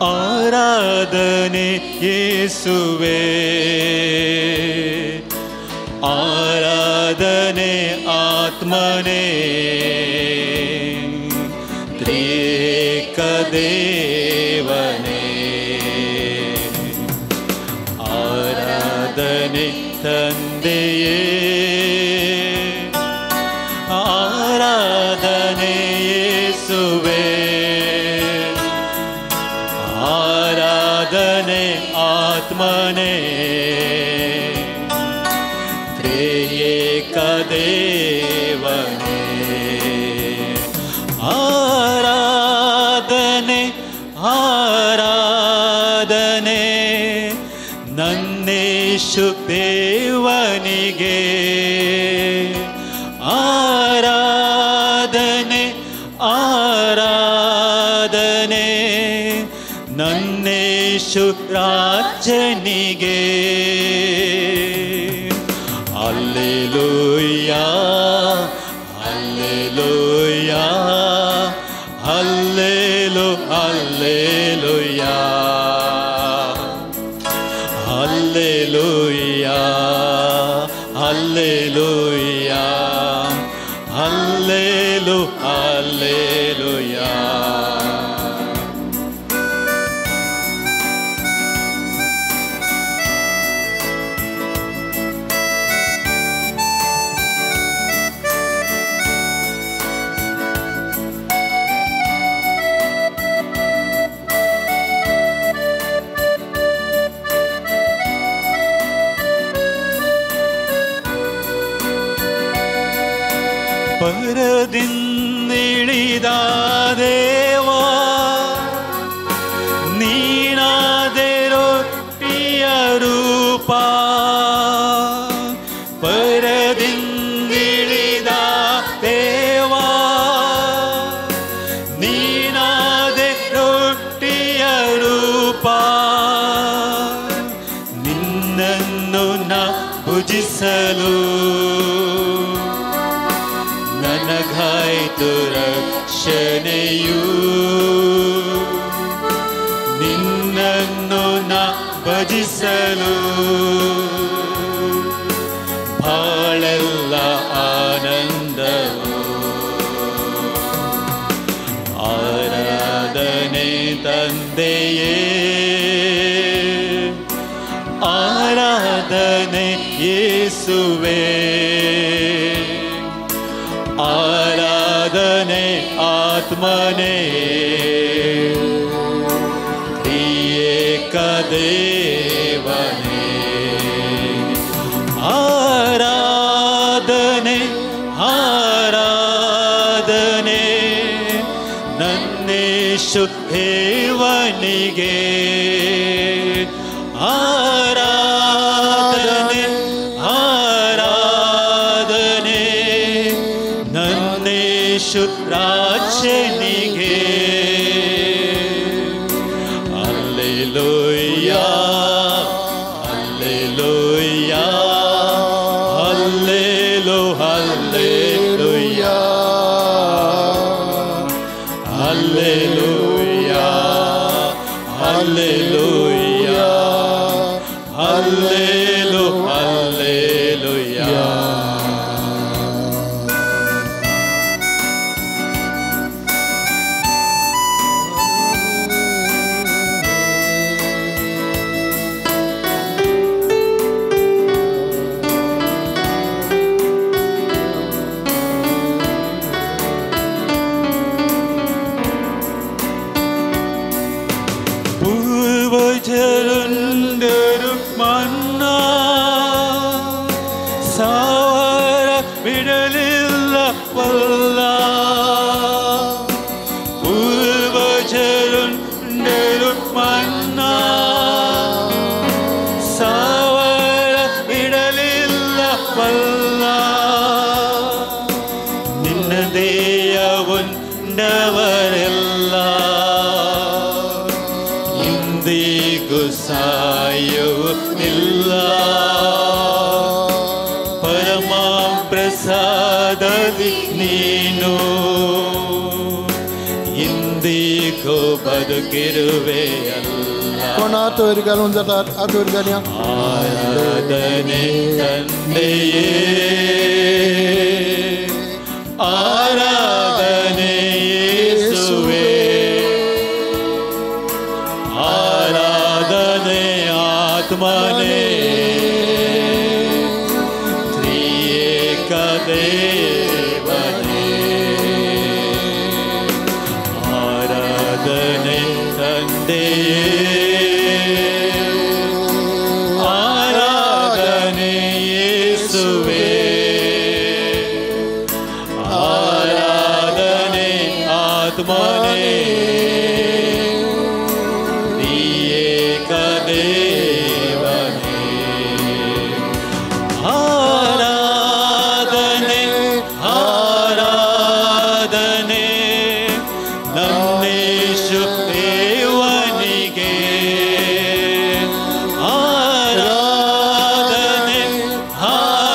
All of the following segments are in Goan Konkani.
ಆರಾಧನೆ ಯೇಸುವೇ, ಆರಾಧನೆ ಆತ್ಮನೇ, ತ್ರಿಯೇಕ ದೇವನೇ. ಆರಾಧನೆ ತಂದೆಯೇ, ಆರಾಧನೆ ಯೇಸುವೇ, ಆರಾಧನೆ ಆತ್ಮನೇ, ತ್ರಿಯೇಕ ದೇವನೇ. ಆರಾಧನೆ ಆರಾಧನೆ ನನ್ನೇಶು ದೇವನಿಗೆ, ಆರಾಧನೆ ಆರಾಧನೆ ನನ್ನೇಶು ರಾಜನಿಗೆ. Alleluia, alleluia, hallelu alleluia, alleluia, alleluia, hallelu alleluia. ಪರದಿಂದಿಳಿದ ದೇವಾ, ನೀನಾದೆ ರೊಟ್ಟಿಯ ರೂಪ. ಪರದಿಂದಿಳಿದ ದೇವಾ, ನೀನಾದೆ ರೊಟ್ಟಿಯ ರೂಪ. ನಿನ್ನನ್ನು ನಾ ಭುಜಿಸಲು ನನಗಾಯ್ತು ರಕ್ಷಣೆಯು, ನಿನ್ನನ್ನು ನಾ ಭಜಿಸಲು ಬಾಳೆಲ್ಲ ಆನಂದವು. ಆರಾಧನೆ ತಂದೆಯೇ, ಆರಾಧನೆ ಯೇಸುವೇ, ಆರಾಧನೆ ಆತ್ಮನೇ, ತ್ರಿಯೇಕ ದೇವನೇ. ಆರಾಧನೆ ಆರಾಧನೆ ನನ್ನೇಶು ದೇವನಿಗೆ, ಆರಾಧನೆ ಆರಾಧನೆ ನನ್ನೇಶು ರಾಜನಿಗೆ. Alleluia, alleluia, hallelu alleluia, alleluia, alleluia, hallelu alleluia. ಪೂರ್ವಜರುಂದರು ಮನ್ನಾ ಸಾವಿರ ಬಿಡಲಿಲ್ಲವಲ್ಲ, ಪೂರ್ವಜರುಂದರು ಮನ್ನಾ ಸಾವಿರ ಬಿಡಲಿಲ್ಲವಲ್ಲ, ನಿನ್ನ ದೇಯ ಉಂಡವರೆಲ್ಲ ಇಂದಿಗೂ ಸಾಯುವುದಿಲ್ಲ. ಪರಮ ಪ್ರಸಾದದಿ ನೀನು ಇಂದಿಗೂ ಎಂದೆಂದಿಗೂ ಬದುಕಿರುವೆಯಲ್ಲ. कोणातोर घालून जातात आतोर घालया. ಆರಾಧನೆ ತಂದೆಯೇ, ಆರಾಧನೆ ಯೇಸುವೇ, ಆರಾಧನೆ ಆತ್ಮನೇ, ತ್ರಿಯೇಕ ದೇವನೇ. ಆರಾಧನೆ ತಂದೆಯೇ, ಆರಾಧನೆ ಯೇಸುವೇ, ಆರಾಧನೆ ಆತ್ಮನೇ, ತ್ರಿಯೇಕ ದೇವನೇ. ಆರಾಧನೆ ಆರಾಧನೆ ನನ್ನೇಶು ದೇವನಿಗೆ, ಆರಾಧನೆ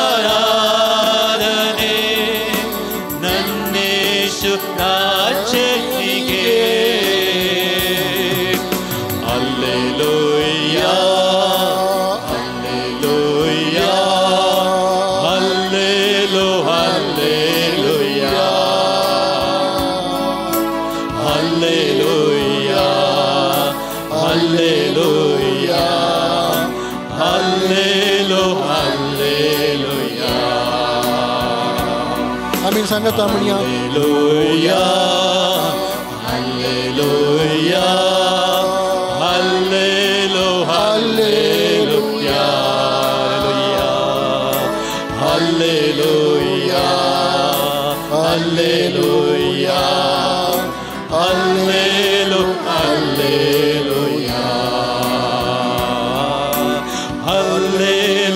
ಆರಾಧನೆ ನನ್ನೇಶು ರಾಜನಿಗೆ. Alleluia, alleluia, ಅಲ್ಲೇಲು alleluia, alleluia, alleluia, ಅಲ್ಲೇಲು alleluia. आमी सांगता म्हणया. Alleluia, alleluia, ಅಲ್ಲೇಲು alleluia, alleluia, alleluia, ಅಲ್ಲೇಲು alleluia, ಅಲ್ಲೇಲು alleluia, ಅಲ್ಲೇಲು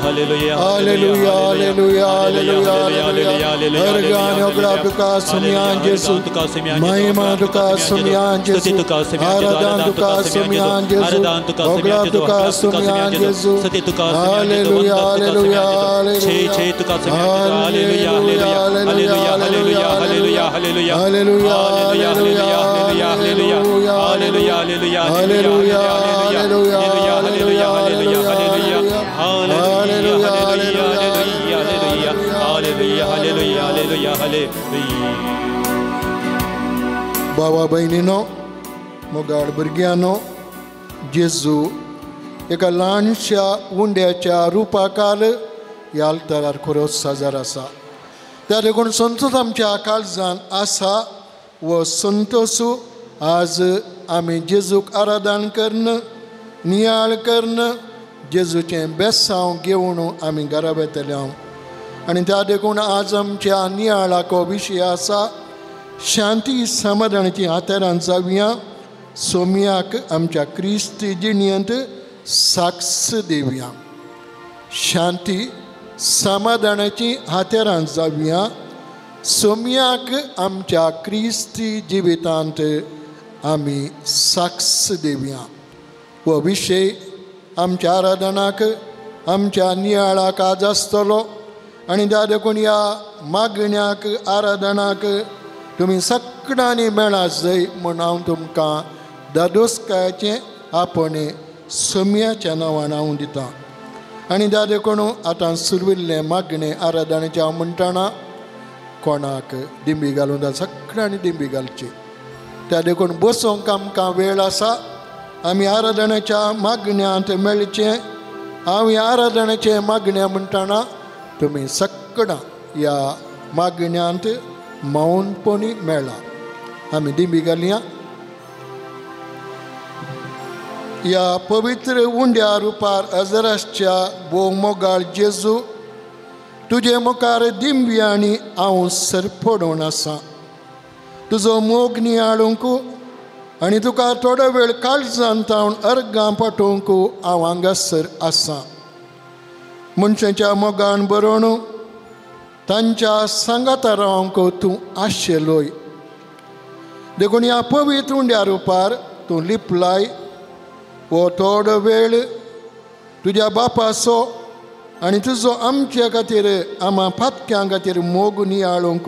alleluia, hallelujah, hallelujah, hallelujah, hallelujah, hallelujah. हरगान ओगड़ा तुका सुमियान जेसु, महिमा तुका सुमियान जेसु, आराधन तुका सुमियान जेसु, ओगड़ा तुका सुमियान जेसु. Hallelujah, hallelujah, hallelujah, hallelujah, hallelujah, hallelujah, hallelujah, hallelujah, hallelujah, hallelujah, hallelujah, hallelujah, hallelujah, hallelujah, hallelujah. बाबा भयणीनो, मोगाळ भुरग्यांनो, जेजू एका ल्हानशा उंड्याच्या रुपाकाल ह्या आल्तारार खरोच साजार आसा. त्या देखून संतोष आमच्या काळजान आसा वो संतोषू आज आमी जेजूक आराधन करून, नियाळ करून, जेजूचें बेसांव घेवन आमी घरा वेतले. आनी त्या देखून आज आमच्या नियाळाक हो विशय आसा, शांती समाधानाची हातेरान जावया, सोम्याक आमच्या क्रिस्ती जिणेंत साक्ष दिवया. शांती समाधानाची हातेरान जावया, सोम्याक आमच्या क्रिस्ती जिवितांत आमी साक्ष दिवया. हो विशय आमच्या आराधनाक, आमच्या नियाळाक आज आसतलो. आनी त्या देखून ह्या मागण्याक, आराधनाक तुमी सगळ्यांनी मेळा जाय म्हूण हांव तुमकां दादोसकायचें आपणे सोम्याच्या नांवान हांव दितां. आनी त्या देखून आतां सुरविल्लें मागणें आराधनाचें हांव म्हणटना कोणाक दिंबी घालूं जाय, सगळ्यांनी दिंबी घालची. त्या देखून बसोंक आमकां वेळ आसा. आमी आराधनाच्या मागण्यांत मेळचें. हांव ह्या आराधनाचें मागणें म्हणटना तुमी सगळां ह्या मागण्यांत मौनपणी मेळा. आमी दिंबी घालया. ह्या पवित्र उंड्या रुपार अजरासच्या भोव मोगाळ जेजू, तुजे मुखार दिंब्यांनी हांव सरपडून आसा. तुजो मोग नियाळूंक आनी तुका थोडो वेळ काळजान तावन अर्गां पाठोवंक हांव हांगासर आसा. मनशाच्या मोगान बरोवन तांच्या सांगाता रावंक तूं आशेलोय. देखून ह्या पवित्र उंड्या रुपार तूं लिपलाय. हो थोडो वेळ तुज्या बापाचो आनी तुजो आमच्या खातीर आमा पातक्यां खातीर मोग नियाळूंक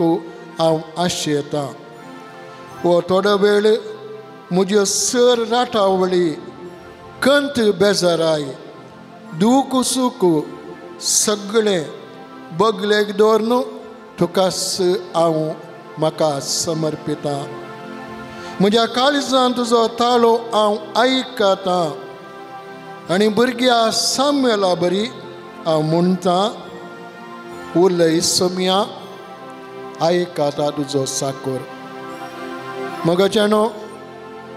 हांव आशेतां. हो थोडो वेळ म्हज्यो सर राटावळी कंत बेजाराय दूख सूख सगळें बगलेक दवरून तुकाच हांव म्हाका समर्पितां. म्हज्या काळजान तुजो ताळो हांव आयकतां आनी भुरग्या साम्यला बरी हांव म्हणटां उलय सोम्या आयकता तुजो साकोर. मगाच्यानो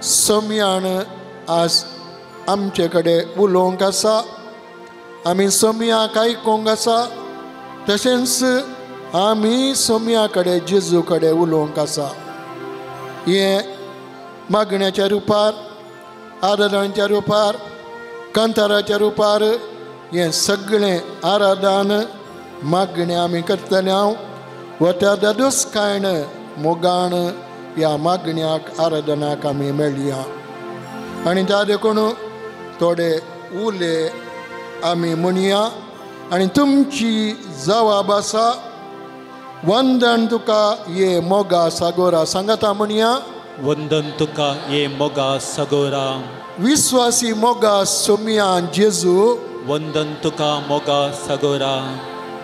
सोम्यान आज आमचे कडेन उलोवंक आसा, आमी सोम्याक आयकूंक आसा, तशेंच आमी सोम्या कडेन जेजू कडेन उलोवंक आसा. हें मागण्याच्या रुपार, आराधनाच्या रुपार, कांताराच्या रुपार हें सगळें आराधन मागणें आमी करतले. हांव व त्या दादोसकायन मोगान ह्या मागण्याक आराधनाक आमी मेळया आनी त्या देखून थोडे उले आमी म्हणया आनी तुमची जवाब आसा वंदन तुका ये मोगा सागोरा. सांगाता म्हणया वंदन तुका ये मोगा सागोरा. विश्वासी मोगा सोमिया जेजू वंदन तुका मोगा सागोरा.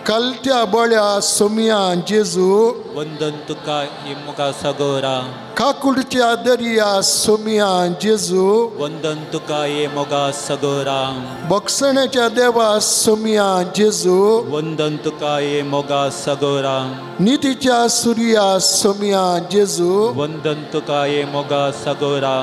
कलत्या बळ्या सोमिया जेजू वंदन तुका ये मोगा सागोरा. काकुडच्या दर्या सोमिया जेजू वंदन तुका ये मोगा सागोरा. बक्षण्याच्या देवा सोमिया जेजू वंदन तुका ये मोगा सागोरा. नितीच्या सुर्या सोमिया जेजू वंदन तुका ये मोगा सागोरा.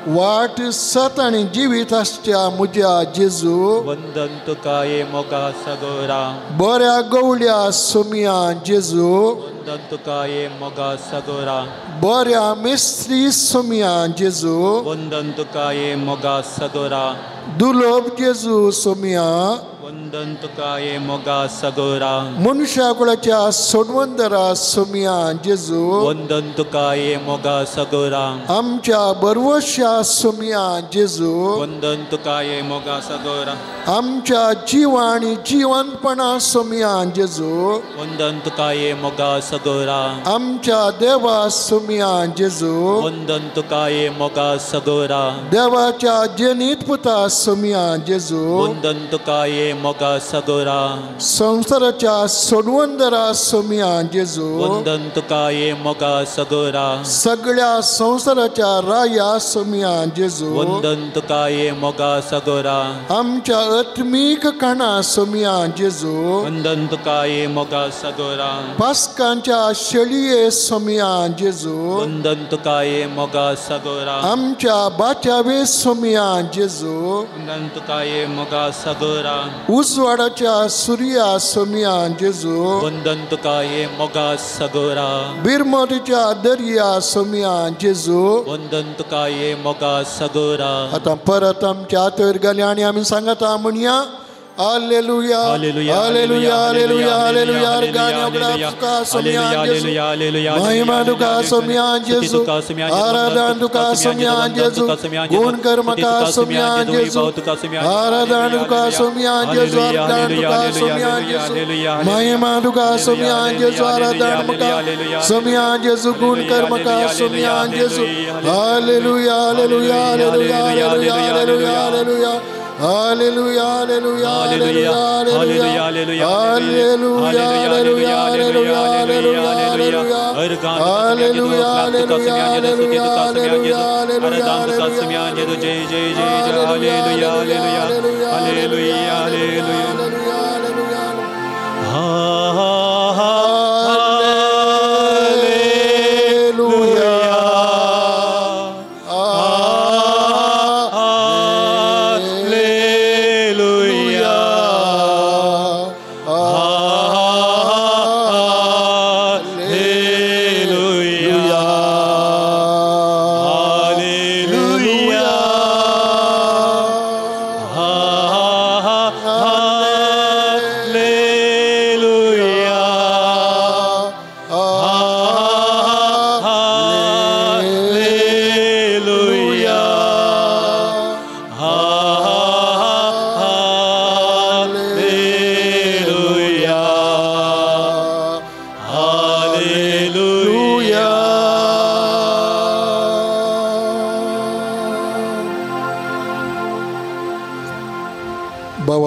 वाट सत आनी जिवीत आसच्या म्हज्या जेजू वंदन तुका ये मोगा सागोरा. बऱ्या गवळ्या सोमिया जेजू वंदन तुका ये मोगा सागोरा. बऱ्या मिस्त्री सोमिया जेजू वंदन तुका ये मोगा सागोरा. दुलोब जेजू सोमिया वंदन तुका ये मोगा सागोरा. मनशा कुळाच्या सोडवंदरा सोमिया जेजू वंदन तुका ये मोगा सागोरा. आमच्या बरवश्या सोमिया जेजू वंदन तुका ये मोगा सागोरा. आमच्या जीवा आनी जिवंतपणा सोमिया जेजू वंदन तुका ये मोगा सागोरा. आमच्या देवा सोमिया जेजू वंदन तुका ये मोगा सागोरा. देवाच्या जेनीत पुता सोमिया जेजू वंदन तुका ये मोगा सागोरा. संवसाराच्या सोडवंदरा सोमिया जेजू वंदन तुका ये मोगा सागोरा. सगळ्या संवसाराच्या राया सोमिया जेजू वंदन तुका ये मोगा सागोरा. आमच्या आत्मीक कणा सोमिया जेजू वंदन तुका ये मोगा सागोरा. पास्कांच्या शेळये सोमिया जेजू वंदन तुका ये मोगा सागोरा. आमच्या बाचावे सोमिया जेजू वंदन तुका ये मोगा सागोरा. उजवाडाच्या सुर्या सोमिया जेजू वंदन तुका ये मोगा सागोरा. बिरमोटीच्या दर्या सोमिया जेजू वंदन तुका ये मोगा सागोरा. आतां परत आमच्या हातार गेले आनी आमी सांगता म्हणया Alleluia, Alleluia, Alleluia, Alleluia, Alleluia. Alleluia, सोमिया जेजू महिमा तुका सोमिया जेजू आराधन तुका सोमिया जेजू गुण कर्म का सोमिया जेजू आराधन तुका सोमिया जेजू आराधन तुका सोमिया जेजू महिमा तुका सोमिया जेजू आराधन तुका सोमिया जेजू गुण कर्म का सोमिया जेजू. Hallelujah, hallelujah, hallelujah, hallelujah, hallelujah, hallelujah. Hallelujah, hallelujah, hallelujah, hallelujah, hallelujah, hallelujah, hallelujah, hallelujah, hallelujah, hallelujah, hallelujah, hallelujah, hallelujah, जय जय जय hallelujah, hallelujah, hallelujah, hallelujah, hallelujah. Hallelujah. Hallelujah.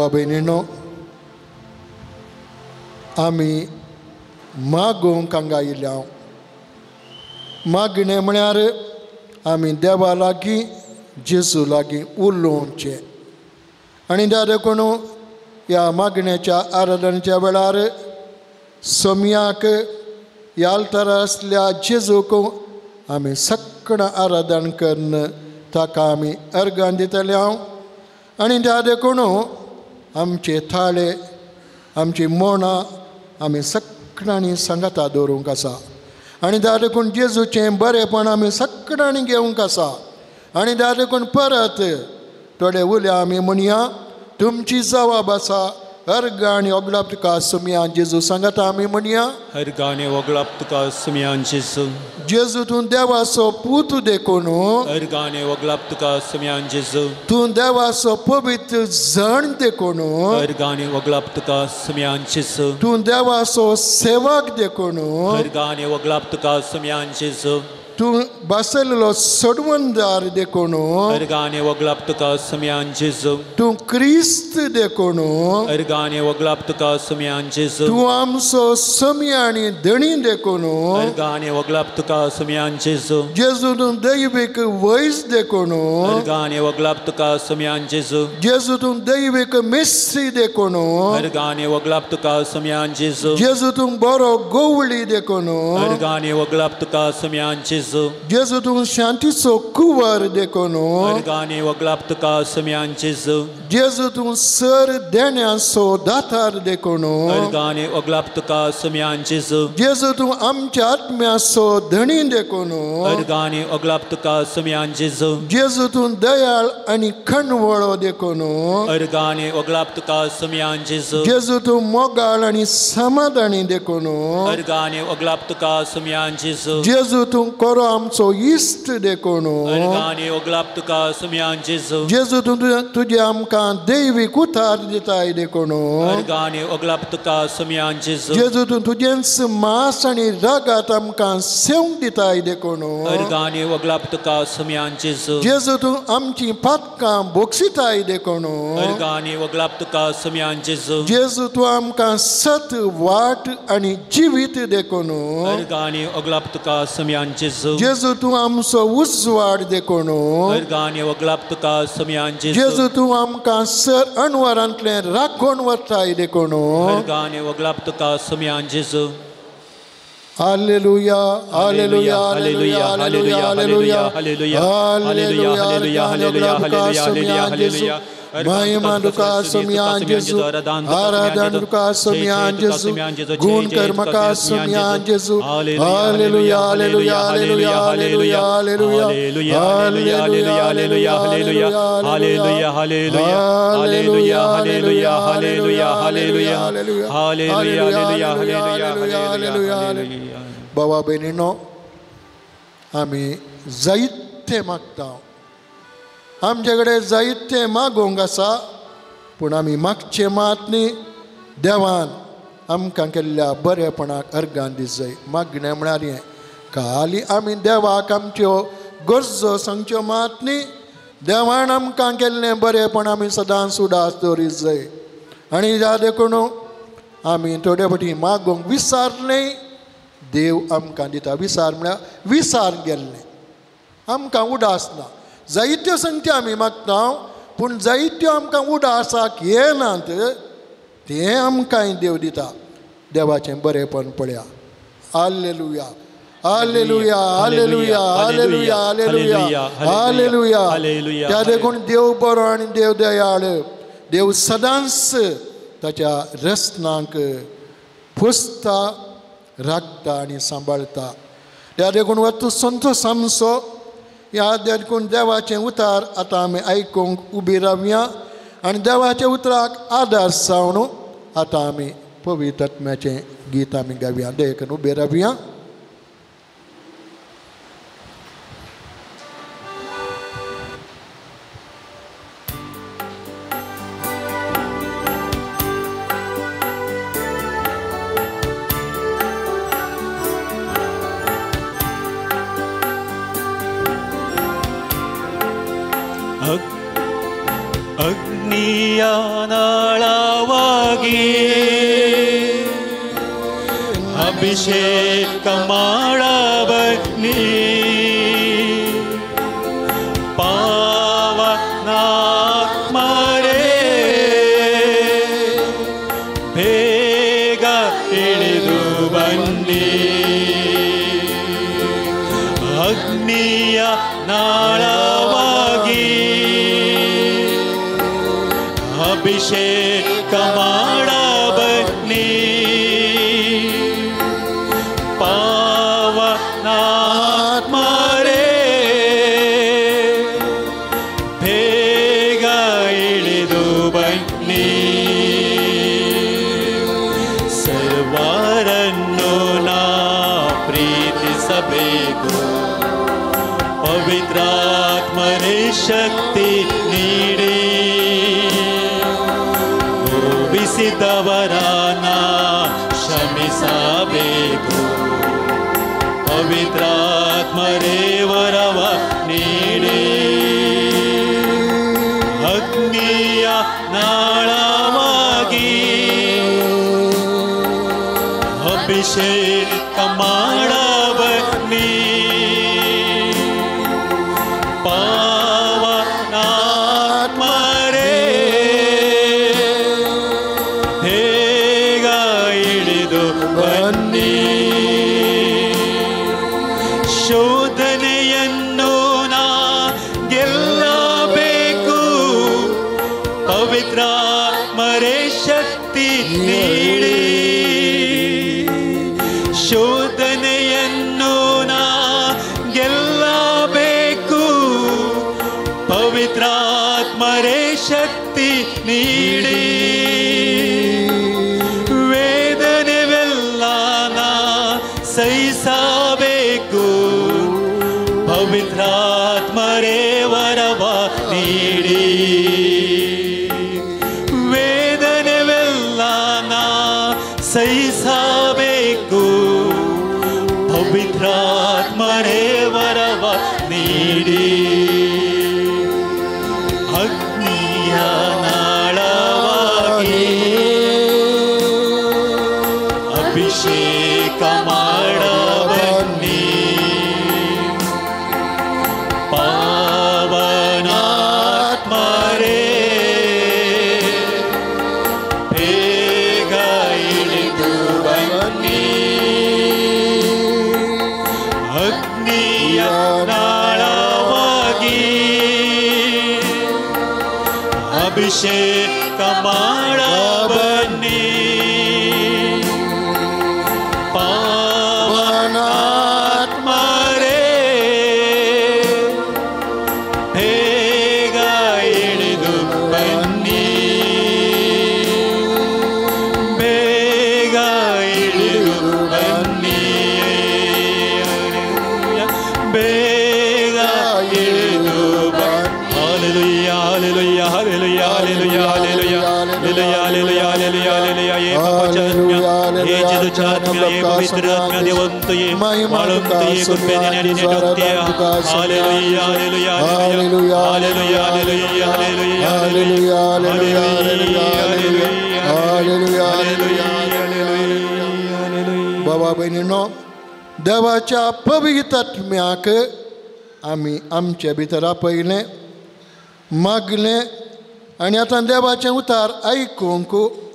भावा भयणीनो, आमी मागूंक हांगा आयिल्ले. मागणें म्हळ्यार आमी देवा लागीं जेजू लागीं उलोवचें. आनी त्या देखून ह्या मागण्याच्या आराधनेच्या वेळार सोमयाक ह्या आल्तारा आसल्या जेजूक आमी सगळें आराधन करून ताका आमी अर्गां दितले हांव. आनी त्या देखून आमचे थाळे आमची मोणां आमी सगळ्यांनी सांगाता दवरूंक आसा. आनी त्या देखून जेजूचें बरेंपण आमी सगळ्यांनी घेवंक आसा. आनी त्या देखून परत थोडे उलया आमी म्हणया, तुमची जबाब आसा अर्गां आनी ओगडाप तुका सुमया जेजू सांगाता आमी म्हणया, अर्गां आनी ओगडाप तुका सुमया जेजू. जेजू तूं देवाचो पूत देखून, अर्गां आनी ओगडाप तुका सुमया जेजू. तूं देवाचो पवित्र जण देखून, अर्गां आनी ओगडाप तुका सुमया जेजू. तूं देवाचो सेवक देखून, अर्गां आनी ओगडाप तुका सुमया जेजू. तूं बसलेलो सोडवणदार देखून, अर्गां आनी ओगडाप तुका सुमया जेजू. तूं क्रिस्त देखून, अर्गां आनी ओगडाप तुका सुमया जेजू. तूं आमचो समी आनी धणी देखून, अर्गां आनी ओगडाप तुका सुमया जेजू. जेजू तूं दैवीक वैज देखून, अर्गां आनी ओगडाप तुका सुमया जेजू. जेजू तूं दैवीक मिस्त्री देखून, अर्गां आनी ओगडाप तुका सुमया जेजू. जेजू तूं बरो गोवळी देखून, अर्गां आनी ओगडाप तुका सुमया जेजू. जेजू तूं शांतीचो कुंवर देखून, अर्गां आनी ओगडाप तुका सुमया जेजू. जेजू तूं सर देण्याचो दातार देखून, अर्गां आनी ओगडाप तुका सुमया जेजू. जेजू तूं आमच्या आत्म्याचो धणी देखून, अर्गां आनी ओगडाप तुका सुमया जेजू. जेजू तूं दयाळ आनी खणवळो देखून, अर्गां आनी ओगडाप तुका सुमया जेजू. जेजू तूं मोगाळ आनी समाधानी देखून, अर्गां आनी ओगडाप तुका सुमया जेजू. जेजू तूं कोरो आमचो इश्ट देखून, अर्गां आनी ओगडाप तुका सुमया जेजू. जेजू तूं तुजे आमकां दैवीक उतार दिताय देखून, अर्गां आनी ओगडाप तुका सुमया जेजू. जेजू तूं तुजेंच मांस आनी रगात आमकां सेवंक दिताय देखून, अर्गां आनी ओगडाप तुका सुमया जेजू. जेजू तूं आमचीं पातकां बोगसिताय देखून, अर्गां आनी ओगडाप तुका सुमया जेजू. जेजू तूं आमकां सत वाट आनी जिवीत देखून, अर्गां आनी ओगडाप तुका सुमया जेजू. जेजू तूं आमचो उजवाड देखून, अर्गां आनी ओगडाप तुका सुमया जेजू. जेजू तूं आमकां सर अणवरांतलें राखून वताय देखून, अर्गां आनी ओगडाप तुका सुमया जेजू. Hallelujah, hallelujah, hallelujah, hallelujah, hallelujah, hallelujah, hallelujah, hallelujah, hallelujah. महिमा तुका सुमया जेजू, आराधन तुका सुमया जेजू, गुण कर्मका सुमया जेजू. Hallelujah, hallelujah, hallelujah, hallelujah, hallelujah, hallelujah, hallelujah, hallelujah, hallelujah, hallelujah, hallelujah, hallelujah, hallelujah, hallelujah, hallelujah, hallelujah. बाबा भयणीनो, आमी जायते मागता, आमचे कडेन जायते मागूंक आसा, पूण आमी मागचें मात न्ही. देवान आमकां केल्ल्या बरेपणाक अर्गां दीस जाय. मागणें म्हळ्यार हें, खाली आमी देवाक आमच्यो गरजो सांगच्यो मात न्ही, देवान आमकां केल्लें बरेपण आमी सदांच उडास दवरीत जाय. आनी ह्या देखून आमी थोडे फावटी मागूंक विसारलें, देव आमकां दिता. विसार म्हळ्यार विसार गेल्लें, आमकां उडास ना. जायत्यो संगत्यो आमी मागता, पूण जायत्यो आमकां उडासाक येनात, तें आमकांय देव दिता. देवाचें बरेंपण पळया. Hallelujah, hallelujah, hallelujah, hallelujah, hallelujah, hallelujah. त्या देखून देव बरो आनी देव दयाळ, देव सदांच ताच्या रसनांक पोसता, राखता आनी सांबाळता. त्या देखून वतू संतोश आमचो. ह्या देखून देवाचें उतार आतां आमी आयकूंक उबी रावया आनी देवाच्या उतराक आदार जावन आतां आमी पवित्र आत्म्याचें गीत आमी गावया. देखून उबी रावया. अग्निया नाळा ಅಭಿಷೇಕ ಮಾಡಬನ್ನಿ ಪಾವನಾತ್ಮರೇ ಬೇಗ ಇಳಿದು ಬನ್ನಿ ಅಗ್ನಿಯ ನಾಳವಾಗಿ ಅಭಿಷೇಕ ಮಾಡಬನ್ನಿ ಪಾವನಾತ್ಮರೇ ಬೇಗ ಇಳಿದು ಬನ್ನಿ ಸರ್ವರನ್ನು ನಾ ಪ್ರೀತಿಸಬೇಕು ಪವಿತ್ರಾತ್ಮನೇ ಶಕ್ತಿ ನೀಡಿ ಕೋಪಿಸಿದವರನ್ನ ಕ್ಷಮಿಸಬೇಕು ಪವಿತ್ರಾತ್ಮರೇ ವರವ ನೀಡಿ ಅಗ್ನಿಯ ನಾಳವಾಗಿ ಅಭಿಷೇಕ ಮಾಡಬನ್ನಿ ಪಾವನಾತ್ಮರೇ ಬೇಗ ಇಳಿದು ಬನ್ನಿ ಶೋಧನೆಯನ್ನು ನಾ ಗೆಲ್ಲಬೇಕು ಪವಿತ್ರಾತ್ಮರೇ ಶಕ್ತಿ ನೀಡಿ ಶೋಧನೆಯನ್ನು ನಾ ಗೆಲ್ಲಬೇಕು ಪವಿತ್ರಾತ್ಮರೇ ಶಕ್ತಿ ನೀಡಿ ವೇದನೆವೆಲ್ಲ ನಾ ಸಹಿಸಬೇಕು ಪವಿತ್ರಾತ್ಮರೇ ವರವ ನೀಡಿ ವೇದನೆವೆಲ್ಲ ನಾ ಸಹಿಸಬೇಕು ಪವಿತ್ರಾತ್ಮರೇ ವರವ ನೀಡಿ ಅಗ್ನಿಯ ನಾಳವಾಗಿ ಅಭಿಷೇಕ ಮಾಡಬನ್ನಿ ಪಾವನಾತ್ಮರೇ ಬೇಗ ಇಳಿದು ಬನ್ನಿ ಅಗ್ನಿಯ ನಾಳವಾಗಿ ಅಭಿಷೇಕ ಮಾಡಬನ್ನಿ ಪಾವನಾತ್ಮರೇ ಬೇಗ ಇಳಿದು ಬನ್ನಿ ಬೇಗ ಇಳಿದು ಬನ್ನಿ ಬೇಗ ಇಳಿದು ಬನ್ನಿ hallelujah hallelujah hallelujah hallelujah hallelujah hallelujah hallelujah hallelujah ये ಪವಚಾತ್ಮ್ಯ ये जिದುಚಾತ್ಮ್ಯ ये ಪವಿತ್ರಾತ್ಮ್ಯ ದೇವಂತು ये ಬಾಳುಂತು ये ಕೃಪೆ ನಿನ್ನ ಡೊಕ್ತಿಯ hallelujah hallelujah hallelujah hallelujah hallelujah hallelujah hallelujah hallelujah. बाबा भयणीनो देवाच्या पवित्र आत्म्याक आमी आमचे भितर आपयलें मागलें आनी आतां देवाचें उतार आयकूंक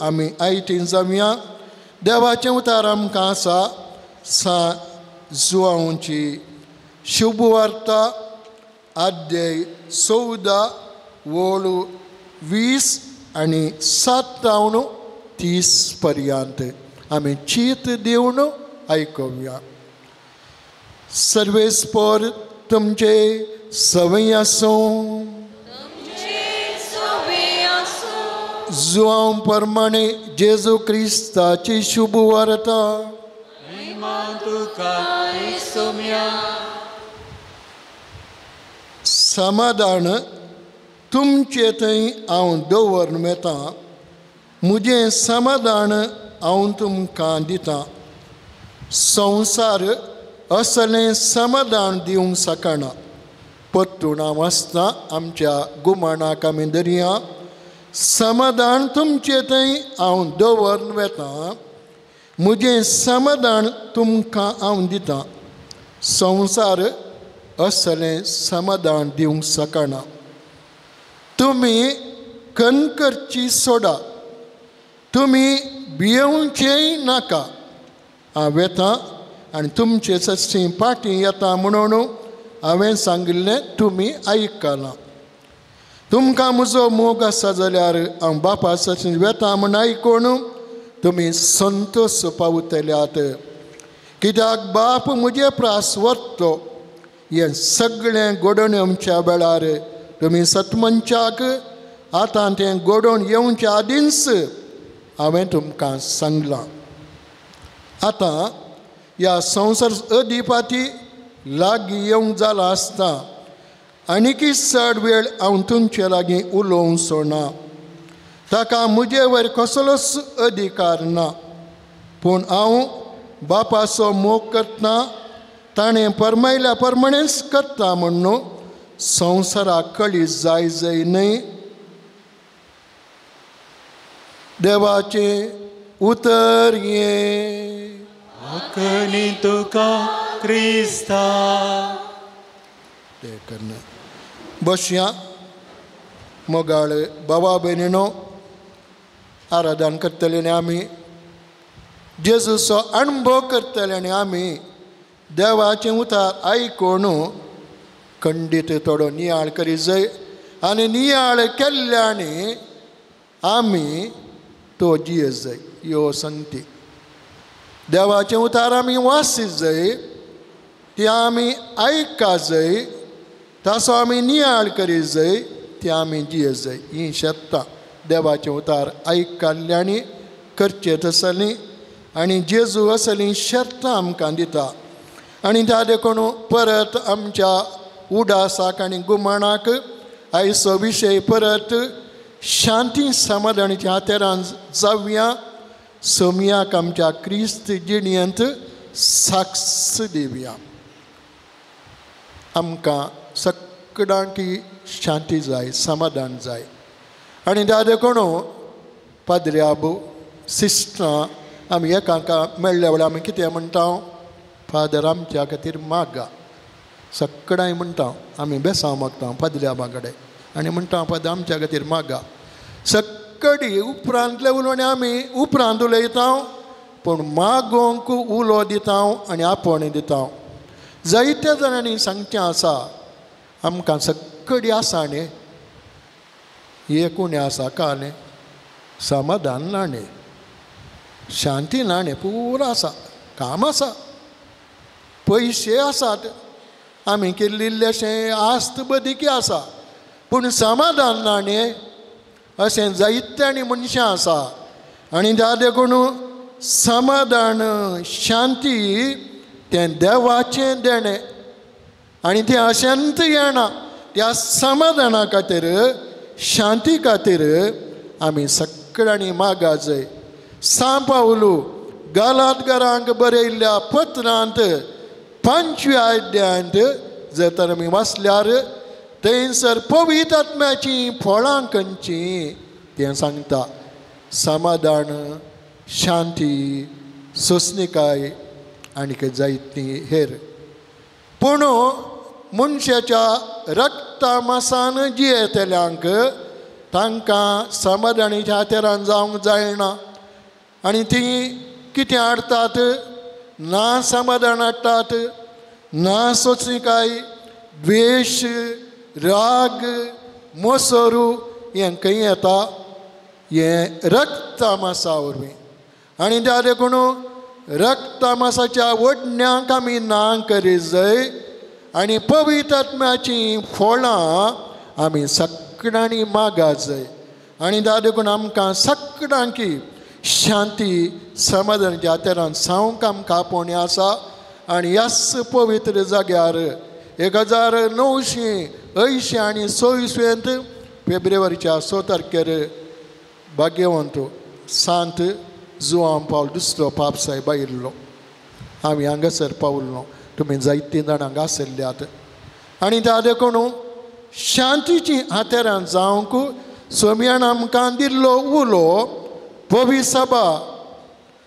आमी आयतीन जावया. देवाचें उतार आमकां आसा सा जुआंवची शुभवार्ता अध्याय 14 वोळू 20 आनी 57 30 पर्यंत आमी चीत दिवन आयकुया. सर्वेस्पर तुमचे सवय आसूं. जुआंव प्रमाणे जेजू क्रिस्ताची शुभवार्ता. समाधान तुमचे थंय हांव दवरून वेता, म्हजें समाधान हांव तुमकां दितां. संवसार असलें समाधान दिवंक शकना. परतून हांव आसता आमच्या गुमाणाक आमी धरया. समाधान तुमचे थंय हांव दवरून वेता, म्हजें समाधान तुमकां हांव दितां. संवसार असलें समाधान दिवंक शकना. तुमी कणकरची सोडा, तुमी भियेवचेंय नाका. हांव वेता आनी तुमचे सस्ती पाटी येता म्हणून हांवें सांगिल्लें तुमी आयकलां. तुमकां म्हजो मोग आसा जाल्यार हांव बापा सस्ती वेता म्हूण आयकून तुमी संतोश पावतल्यात. कित्याक बाप म्हजे प्रास वरतो. हें सगळें घडोवन येवच्या वेळार तुमी सतमनच्याक आतां तें घडोवन येवच्या आदींच हांवें तुमकां सांगलां. आतां ह्या संवसार अदिपाती लागीं येवंक जाला आसता आनीकय चड वेळ हांव तुमचे लागीं उलोवचो ना. ताका म्हजे वयर कसलोच अधिकार ना, पूण हांव बापाचो मोग करतना ताणें परमायल्या परमाणेंच करता म्हण्णू संवसाराक कळी जाय जाय न्हय. देवाचें उतर हें. आकणी तुका क्रिस्ता. तें करना बसया. मोगाळ बाबा भयणीनो, आराधन करतले आनी आमी जेजूचो अणभव करतले आनी आमी देवाचें उतर आयकून खंडीत थोडो नियाळ करी जाय आनी नियाळ केल्ल्यानी आमी तो जिये जाय. ह्यो संगती देवाचें उतर आमी वासी जाय, ती आमी आयका जाय, ताचो आमी नियाळ करी जाय, ती आमी जिये जाय. ही शेतां देवाचें उतर आयकल्ल्यानी करचें तसलीं आनी जेजू असलीं शर्तां आमकां दिता. आनी त्या देखून परत आमच्या उडासाक आनी गुमाणाक आयचो विशय परत शांती समाधानाच्या हातेरान जावया. सोमयाक आमच्या क्रिस्त जिणेंत साक्ष दिवया. आमकां सगळ्यांकी शांती जाय, समाधान जाय. आनी त्या देखून पाद्र्याबू सिस्टरां आमी एकांका मेळ्ळ्या वेळार आमी कितें म्हणटा? फादर आमच्या खातीर मागा. सगळ्यांक म्हणटा आमी बेसांव मागता पाद्र्याबा कडेन आनी म्हणटा फादर आमच्या खातीर मागा. सगळी उपरांतले उलोवणे आमी उपरांत उलयता, पूण मागोंक उलो दिता आनी आपोवणें दिता. जायत्या जाणांनी सांगचें आसा आमकां सगळी आसा न्ही, एक उणें आसा का न्ही, समाधान ना न्ही, शांती ना न्ही, पुरो आसा, काम आसा, पयशे आसात, आमी केल्ली इल्लेशें आस्त बदिकी आसा, पूण समाधान ना न्ही. अशें जायत्यांनी मनशां आसा. आनी त्या देखून समाधान शांती तें देवाचें देणें आनी तें अशेंच येना. त्या समाधाना खातीर शांती खातीर आमी सगळ्यांनी मागा जाय. सांव पावलू गालातकारांक बरयल्ल्या पत्रांत 5व्या अध्यायांत जर तर आमी वाचल्यार थंयसर पवित्र आत्म्याचीं फळां खंयचीं तें सांगता. समाधान, शांती, सोंसणीकाय आनी जायतीं हेर. पूण मनशाच्या रक्ता मासान जियेतल्यांक तांकां समाधानीच्या हातेरान जावंक जायना आनी तीं कितें हाडटात? ना समाधान हाडटात, ना सोंसणीकाय, द्वेश, राग, मोसरू हें खंय येता? हें रक्तामासा वरवीं. आनी त्या देखून रक्तामासाच्या वडण्यांक आमी ना करी जाय आनी पवित्र आत्म्याचीं फळां आमी सगळ्यांनी मागा जाय. आनी त्या देखून आमकां सगळ्यांकी शांती समाधानाच्या हातेरान सावंक आमकां आपोवणें आसा. आनी ह्याच पवित्र जाग्यार 1980 आनी 26 फेब्रुवारीच्या 6 तारखेर भाग्यवंत सांत जुआंव पावल दुसरो पाप साहेब आयिल्लो. आमी हांगासर पावल्लो, तुमी जायतीं जाणां हांगा आशिल्ल्यात. आनी त्या देखून शांतीची हातेरान जावंक सोमयान आमकां दिल्लो उलो पवी सभा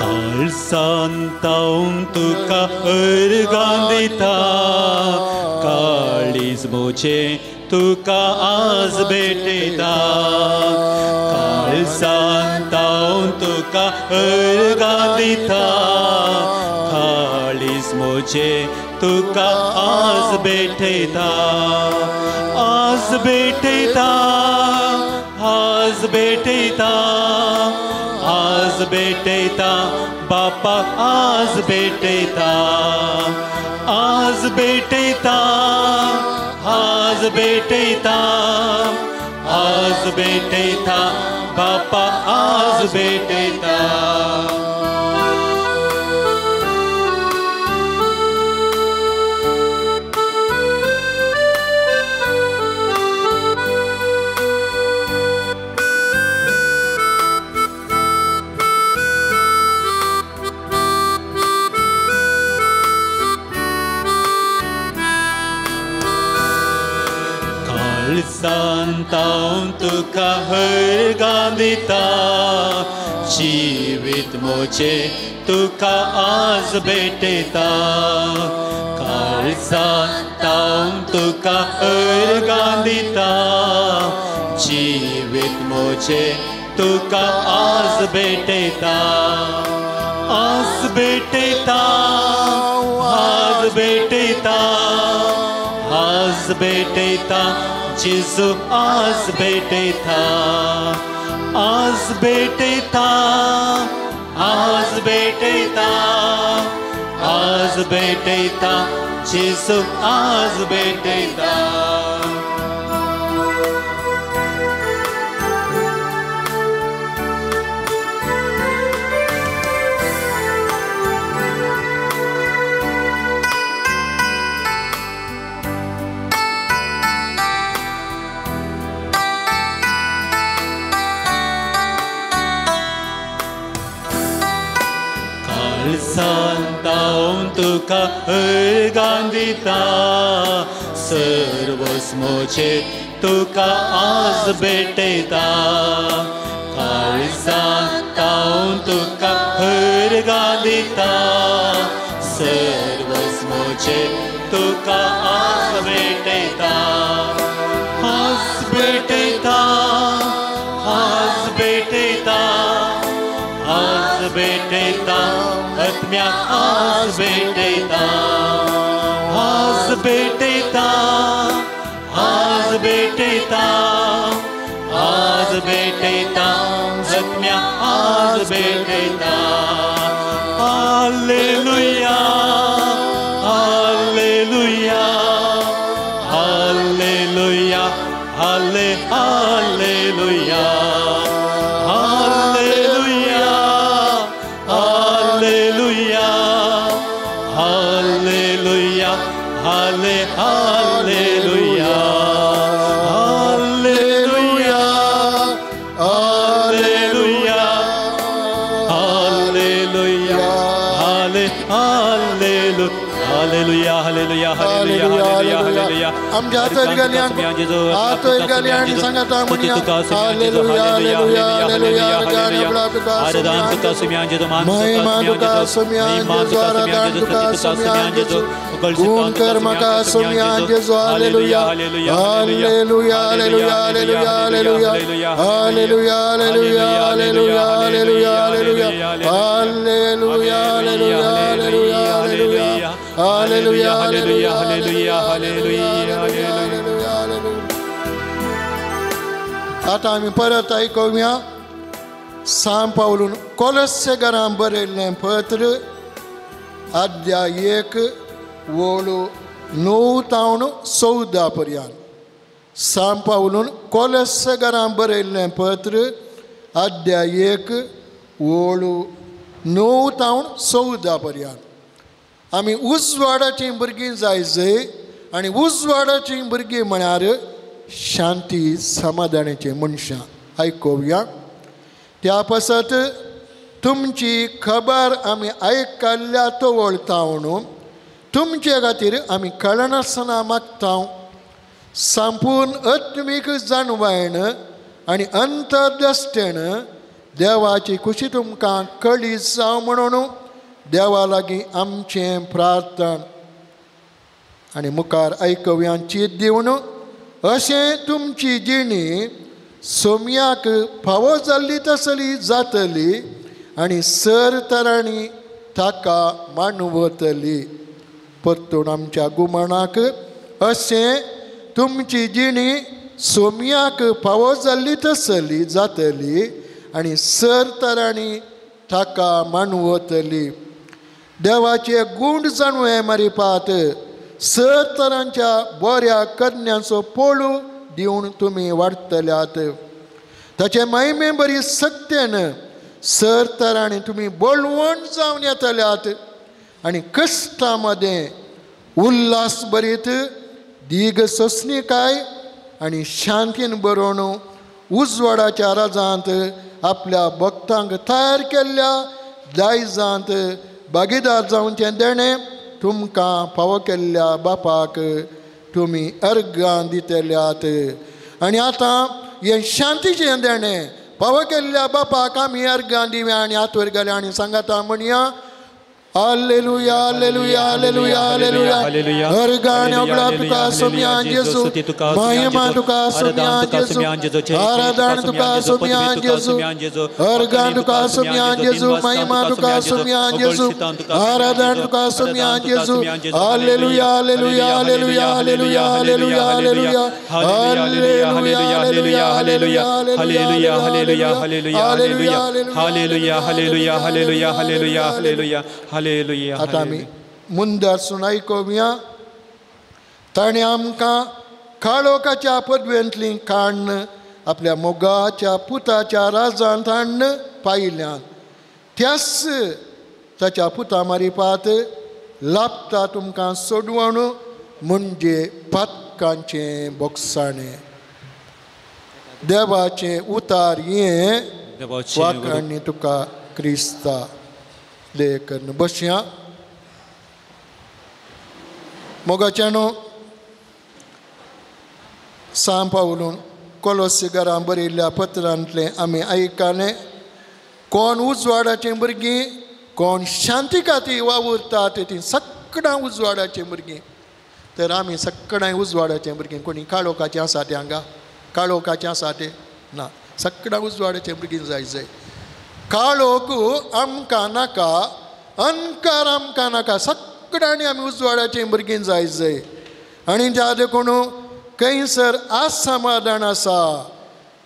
काळसांत तुका अर्गां दिता, काळीज म्हजें तुका आज भेटयता. काळसांत तुका अर्गां दिता, काळीज म्हजें तुका आज भेटयता. आज भेटयता, आज भेटयता, आज भेटयता बापा, आज भेटयता. आज भेटयता, आज भेटयता, आज भेटयता बापा, आज भेटयता. काळसांत तुका अर्गां दिता, जिवीत म्हजें तुका आज भेटयता. काळसांत तुका अर्गां दिता, जिवीत म्हजें तुका आज भेटयता. आज भेटयता, आज भेटयता, आज भेटयता जेजू, आज भेटयता. आज भेटयता, आज भेटयता, आज भेटयता जेजू, आज भेटयता. काळसांत तुका अर्गां दिता, सर्वस म्हजें तुका आज भेटयता. काळसांत तुका अर्गां दिता, सर्वस म्हजें तुका आज भेटयता. आज भेटयता, आज भेटयता, आज भेटयता आत्म्या, आज भेटयता. आज भेटयता, आज भेटयता, आज भेटयता आत्म्या, आज भेटयता. Hallelujah, hallelujah, hallelujah, halle hallelujah, hallelujah, hallelujah, hallelujah, halle hallelujah, hallelujah, hallelujah, hallelujah, halle hallelujah, hallelujah, hallelujah, hallelujah, hallelujah. आमच्या हात वयर घालया आनी सांगात म्हणया, हालेलुया, हालेलुया, हालेलुया. महिमा तुका सुम्यान जेजू, आराधन तुका सुम्यान जेजू, गुण कर म्हाका सुम्यान जेजू. Hallelujah, hallelujah, hallelujah, hallelujah, hallelujah, hallelujah, hallelujah, hallelujah, hallelujah, hallelujah, hallelujah, hallelujah, hallelujah, hallelujah, hallelujah, hallelujah, hallelujah, hallelujah, hallelujah. आतां आमी परत आयकुया सांत पावलून कोलस्सेकारांक बरयल्लें पत्र, अध्याय 1 ओळू 9 तावन 14 पर्यंत. सांत पावलून कोलस्सेकारांक बरयल्लें पत्र, अध्याय 1 ओळू 9 तावन 14 पर्यंत. आमी उजवाडाचीं भुरगीं जाय जय, आनी उजवाडाचीं भुरगीं म्हळ्यार शांती समाधानाचीं मनशां. आयकुया. त्या पासत तुमची खबर आमी आयकल्ल्या तवळता म्हणून तुमचे खातीर आमी कळनासतना मागता, संपूर्ण आत्मीक जाणवायन आनी अंतर्दृश्टेन देवाची खुशी तुमकां कळी जावं म्हणून देवा लागीं आमचें प्रार्थन आनी मुखार आयकुया चीत दिवन अशें तुमची जिणी सोम्याक फावो जाल्ली तसली जातली आनी सर तरांनी ताका मानवतली. परतून आमच्या गुमानाक अशें तुमची जिणी सोम्याक फावो जाल्ली तसली जातली आनी सर तरांनी ताका मानवतली. देवाचे गूण जाणवे मारिपात सर तरांच्या बऱ्या करण्यांचो पोळू दिवन तुमी वाडटल्यात. ताचे महिमे बरी सक्तेन सर तरांनी तुमी बळवण जावन येतल्यात आनी कश्टा मदें उल्हास बरीत दीग सोंसणीकाय आनी शांतीन बरोवन उजवाडाच्या राजांत आपल्या भक्तांक तयार केल्ल्या दायजांत भागीदार जावचें देणें तुमकां फावो केल्ल्या बापाक तुमी अर्गां दितल्यात. आनी आतां हें शांतीचें देणें फावो केल्ल्या बापाक आमी अर्गां दिवया आनी हात वयर घालया आनी सांगाता म्हणया Alleluia, alleluia, alleluia, alleluia. अर्गान ओगळा तुका सोम्या जेजू, महिमा तुका सोम्या जेजू, आराधन तुका सोम्या जेजू, अर्गान तुका सोम्या जेजू, महिमा तुका सोम्या जेजू, आराधन तुका सोम्या जेजू. Alleluia, alleluia, alleluia, alleluia, alleluia, alleluia, alleluia, alleluia, alleluia, alleluia, alleluia, alleluia, alleluia, alleluia, alleluia, alleluia, alleluia, alleluia. आतां आमी मुंदारसून आयकुया. ताणें आमकां काळोखाच्या पदवेंतली काण्ण आपल्या मोगाच्या पुताच्या राजांत हाडून पायल्यान त्याच ताच्या पुता मारिपात लाभता तुमकां सोडवण म्हणजे पातकांचें बोगसाणें. देवाचें उतार हें वाखाणी तुका क्रिस्ता लेखन बसया. मोगाच्यानो सां पावलून कोलोसिगरां बरयल्ल्या पत्रांतलें आमी आयकलें. कोण उजवाडाचीं भुरगीं, कोण शांती खातीर वावुरतात तीं सगळां उजवाडाचीं भुरगीं. तर आमी सगळां उजवाडाचीं भुरगीं. कोणी काळोखाचें आसा तें हांगा काळोखाचें आसा तें ना, सगळां उजवाडाचीं भुरगीं जाय जाय. काळोख आमकां नाका, अंधकार आमकां नाका, सगळ्यांनी आमी उजवाडाचीं भुरगीं जाय जाय. आनी ज्या देखून खंयसर असमाधान आसा,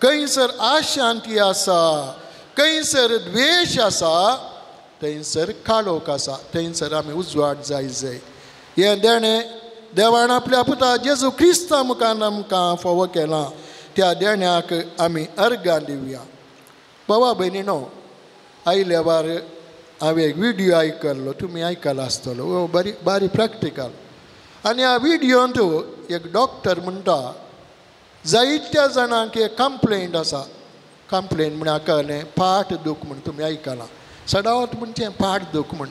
खंयसर अशांती आसा, खंयसर द्वेश आसा, थंयसर काळोख आसा, थंयसर आमी उजवाड जाय जाय. हें देणें देवान आपल्या पुता जेजू क्रिस्ता मुखार आमकां फावो केलां. त्या देण्याक आमी अर्गां दिवया. बाबा भयणीनो, आयल्या वार हांवें एक विडियो आयकल्लो, तुमी आयकला आसतलो, हो बरी बारी प्रॅक्टिकल. आनी ह्या विडियोंत एक डॉक्टर म्हणटा जायत्या जाणांक एक कंप्लेंट आसा. कंप्लेंट म्हळ्यार कळ्ळें पाट दूख म्हण तुमी आयकलां, सदांच म्हणचें पाट दूख म्हण.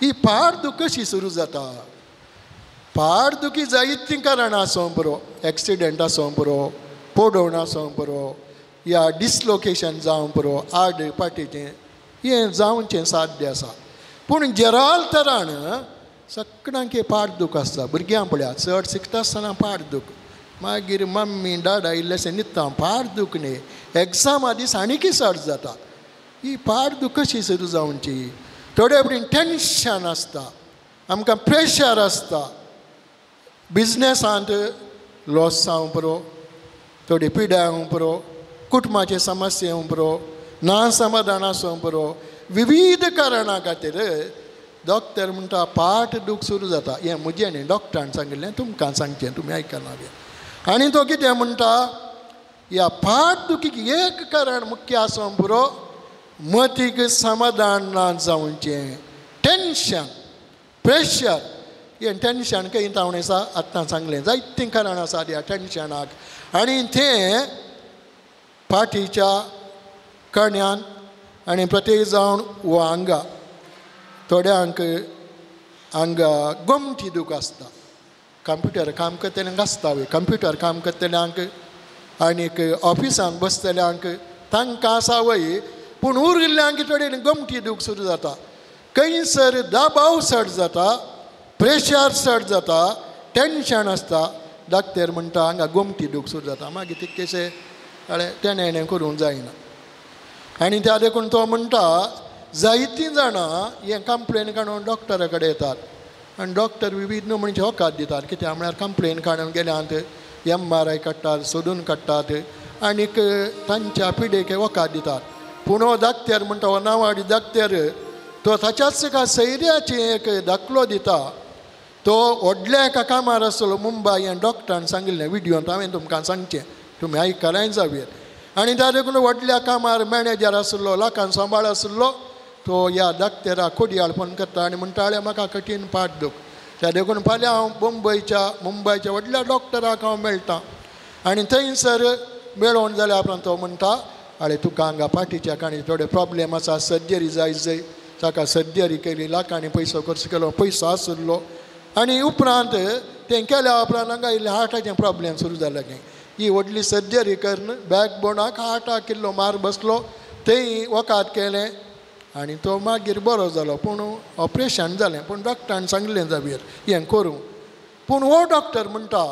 ही पाट दूख कशी सुरू जाता? पाट दुखी जायतीं कारणां आसूं पुरो, एक्सिडंट आसूं पुरो, पडोवन आसूं पुरो, या डिसलोकेशन जावं पुरो, आड पाटीचें हें जावचें साध्य आसा. पूण जराल तरान सगळ्यांक पाट दूख आसता. भुरग्यां पळयात चड शिकता आसतना पाट दूख, मागीर मम्मी डाडा इल्लेशें न्हिदता, पाट दूख न्ही, एग्जामा दीस आनीकय चड जाता. ही पाट दूख कशी सुरू जावची? थोडे फावटी टेंशन आसता, आमकां प्रेशर आसता, बिजनेसांत लॉस जावं पुरो, थोडी पिड्या येवं पुरो, कुटुंबाचे समस्या येवं पुरो, ना समाधान आसूं पुरो, विविध कारणां खातीर डॉक्टर म्हणटा पाट दूख सुरू जाता. हें म्हजें न्ही, डॉक्टरान सांगिल्लें, तुमकां सांगचें, तुमी आयकना. आनी तो कितें म्हणटा, ह्या पाट दुखीक एक कारण मुख्य आसूं पुरो, मतीक समाधान ना जावचें, टेंशन, प्रेशर. हें टेंशन खंय तावण आसा आत्तां सांगलें, जायतीं कारणां आसा ह्या टेंशनाक. आनी तें पाटीच्या कण्यान आनी प्रत्येक जावन वो हांगा थोड्यांक हांगा गोमटी दूख आसता. कंप्युटर काम करतल्यांक आसता, कंप्युटर काम करतल्यांक आनीक ऑफिसांत बसतल्यांक तांकां आसा वय पूण उरिल्ल्यांक थोडे गमटी दूख सुरू जाता. खंयसर दबाव चड जाता, प्रेशर चड जाता, टेंशन आसता. डाक्टर म्हणटा हांगा गोमटी दूख सुरू जाता, मागीर तितकेशें कळ्ळें तेणें हेणें करूंक जायना. आनी त्या देखून तो म्हणटा जायतीं जाणां हें कंप्लेन काडून डॉक्टरा कडेन येतात आनी डॉक्टर विविध नमुन्याचे वखद दितात. कित्याक म्हळ्यार कंप्लेन काडून गेल्यात MRI काडटात, सोदून काडटात आनीक तांच्या पिडेक वखद दितात. पूण हो डाक्टर म्हणटा, हो नांवाडी डाक्टर तो ताच्याच एका सैऱ्याचें एक दाखलो दिता. तो व्हडल्या एका कामार आसलो मुंबय आनी डॉक्टरान सांगिल्लें विडियोंत हांवें तुमकां सांगचें, तुमी आयकलाय जावयेत. आनी त्या देखून व्हडल्या कामार मॅनेजर आसलो, लाखान सांबाळ आसलो, तो ह्या डाक्टराक कोडयाळपण करता आनी म्हणटाले म्हाका कठीण पाठ दूख. त्या देखून फाल्यां हांव मुंबयच्या व्हडल्या डॉक्टराक हांव मेळटा. आनी थंयसर मेळोवन जाल्या उपरांत तो म्हणटा आरे तुका हांगा पाटीच्या काणी थोडे प्रॉब्लेम आसा, सर्जरी जाय जाय. ताका सर्जरी केली, लाखांनी पयसो खर्च केलो, पयसो आसलो. आनी उपरांत तें केल्या उपरांत हांगा इल्लें हार्टाचें प्रॉब्लेम सुरू जालें. ही व्हडली सर्जरी करून बॅकबोनाक हार्टाक इल्लो मार बसलो, थंय वखद केलें आनी तो मागीर बरो जालो. पूण ऑपरेशन जालें, पूण डॉक्टरान सांगलें जावयेत हें करूं. पूण हो डॉक्टर म्हणटा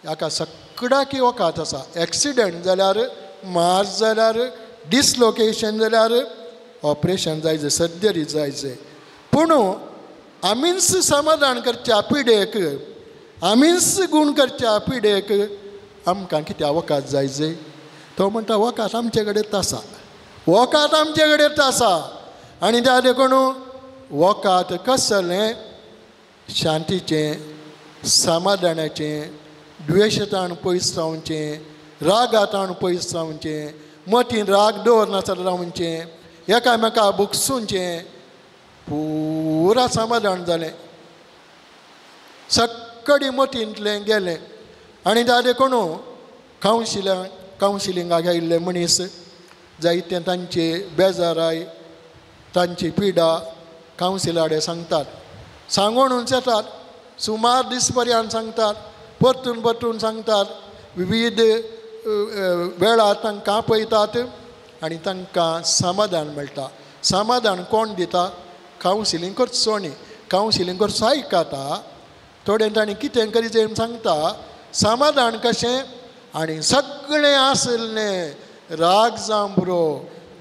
हाका सगळ्याकी वखद आसा, एक्सिडंट जाल्यार, मार जाल्यार, डिसलोकेशन जाल्यार ऑपरेशन जाय जाय, सर्जरी जाय जाय. पूण आमीच समाधान करच्या पिडेक, आमीच गूण करच्या पिडेक आमकां कित्याक वखद जाय जाय? तो म्हणटा वखद आमचे कडेन आसा, वखद आमचे कडेन आसा. आनी त्या देखून वखद कसलें? शांतीचें, समाधानाचें, द्वेशतान पयस रावचें, रागातान पयस रावचें, मतीन राग दवरनासतना रावचें, एकामेका बुकसूचें, पुरा समाधान जालें, सगळी मतींतलें गेलें. आनी त्या देखून कावन्सिलिंगाक आयिल्ले मनीस जायते तांचे बेजाराय, तांची पिडा कावन्सिलाडे सांगतात, सांगोनूच येतात, सुमार दीस पर्यंत सांगतात, परतून परतून सांगतात, विविध वेळार तांकां आपयतात आनी तांकां समाधान मेळटा. समाधान कोण दिता? कावन्सिलींग करचो न्ही, कावन्सिलींग करचो आयकता, थोडें तांणी कितें करी जाय सांगता. समाधान कशें? आनी सगळें आसलें राग जावं बरो,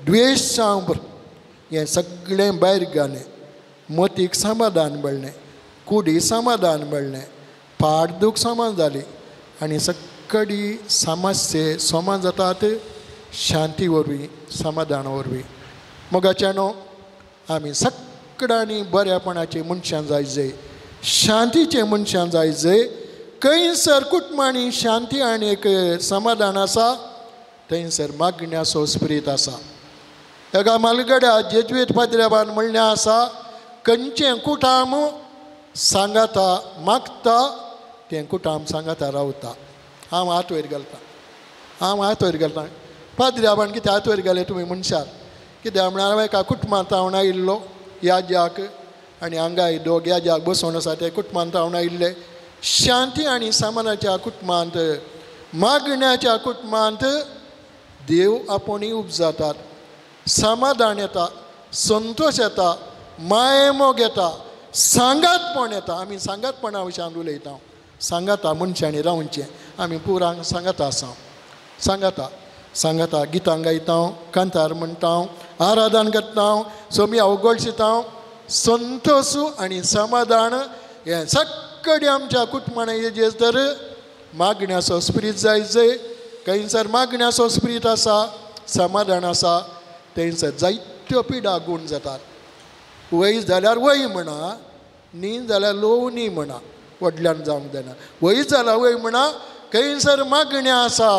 द्वेश जावं बरो, हें सगळें भायर घालें, मतीक समाधान मेळ्ळें, कुडी समाधान मेळ्ळें, पाठ दूख समान जाली आनी सगळी समस्ये समान जातात शांती वरवीं, समाधान वरवीं. मोगाच्यानो आमी सगळ्यांनी बऱ्यापणाचे मनशां जाय जाय, शांतीचे मनशां जाय जाय. खंयसर कुटुंबांनी शांती आनी एक समाधान आसा थंयसर मागण्याचो स्पिरीत आसा. एका मालगड्या जेज्वीत पाद्र्याबान म्हणलें आसा, खंयचें कुटाम सांगाता मागता तें कुटाम सांगाता रावता. हांव हात वयर घालता, हांव हात वयर घालता. पाद्र्याबान कितें हात वयर घालें तुमी म्हणशात? कित्याक म्हळ्यार हांव एका कुटुंबांत हांव आयिल्लो याज्याक आनी हांगाय दोग याज्याक बसोवन आसा ते कुटुंबांत हांव आयिल्ले. शांती आनी समानाच्या कुटुंबांत, मागण्याच्या कुटुंबांत देव आपोवणी उपजातात, समाधान येता, संतोश येता, मायेमोग येता, सांगातपण येता. आमी सांगातपणा विशयान उलयता, सांगाता मनशांनी रावचें, आमी पुरांक सांगाता आसा, सांगाता सांगाता गितां गायता, कांतार म्हणटा, आराधन करता, सोमी अवगळशिता. संतोश आनी समाधान हें सगळें आमच्या कुटुंबान येजेर तर मागण्याचो स्पिरीत जाय जाय. खंयसर मागण्याचो स्पिरीत आसा, समाधान आसा, थंयसर जायत्यो पिडा गूण जातात. वय जाल्यार वय म्हणा, न्ही जाल्यार लोव न्ही म्हणा, व्हडल्यान जावंक जायना. वय जाल्यार वय म्हणा, खंयसर मागणें आसा,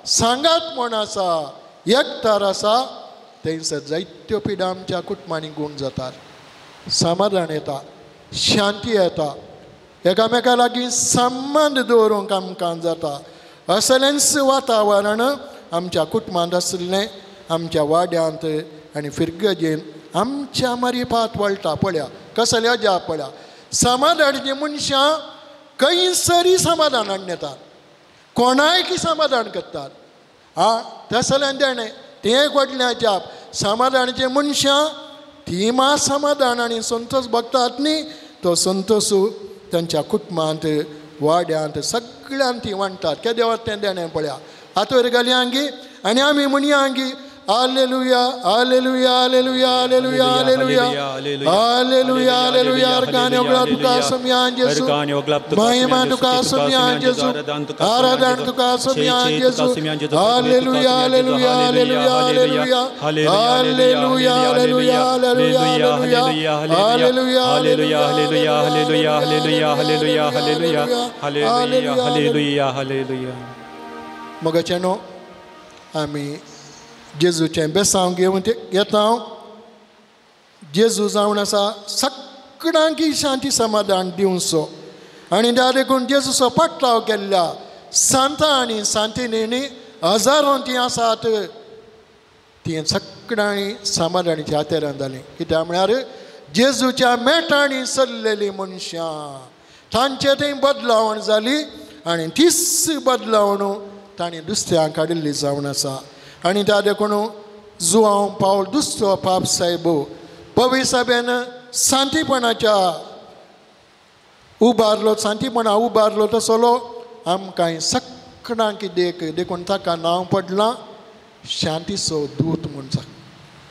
सांगातपण आसा, एकतार आसा, थंयसर जायत्यो पिडा आमच्या कुटुंबांनी गूण जातात. समाधान येता, शांती येता, एकामेका लागीं संबंद दवरूंक आमकां जाता. असलेंच वातावरण आमच्या कुटुंबांत आशिल्लें, आमच्या वाड्यांत आनी फिरगजेन आमच्या मारिफात वळटा. पळया कसल्या ज्या पळया समाधानाचीं मनशां खंयसरी समाधान हाडून येतात, कोणायकी समाधान करतात. आं, तसल्यान देणें तें एक व्हडलें अजाप. समाधानाचे मनशां ती मा समाधान आनी संतोष भोगतात न्ही तो संतोष तांच्या कुटुंबांत वाड्यांत सगळ्यांत ती वांट्टात. केदें तें देणें पळया आतोर घालया आनी आमी म्हणया गी hallelujah hallelujah hallelujah hallelujah hallelujah hallelujah hallelujah. अर्गान ओगला तुका सोमयान जेसू महिमा तुका सोमयान जेसू आराधन तुका सोमयान जेसू. Hallelujah hallelujah hallelujah hallelujah hallelujah hallelujah hallelujah hallelujah hallelujah hallelujah hallelujah hallelujah hallelujah hallelujah hallelujah hallelujah hallelujah. मगाचें न्हू आमी जेजूचें बेसांव घेवन येता. जेजू जावन आसा सगळ्यांक शांती समाधान दिवचो आनी त्या देखून जेजूचो पाटलाव केल्ल्या सांता आनी सांतिनी हजारों तीं आसात ती सगळ्यांनी समाधानाच्या हातेरान जालीं. कित्याक म्हळ्यार जेजूच्या मेटांनी चल्लेलीं मनशां तांचे थंय बदलावण जाली आनी तीच बदलावण तांणी दुसऱ्यांक काडिल्ली जावन आसा. आनी त्या देखून जुआंव पावल दुसरो पाप साहेब पवी साहेबान शांतीपणाच्या उबारलो शांतीपणा उबारलो तसलो आमकां सगळ्यांक देख देखून ताका नांव पडलां शांतीचो दूत म्हूण.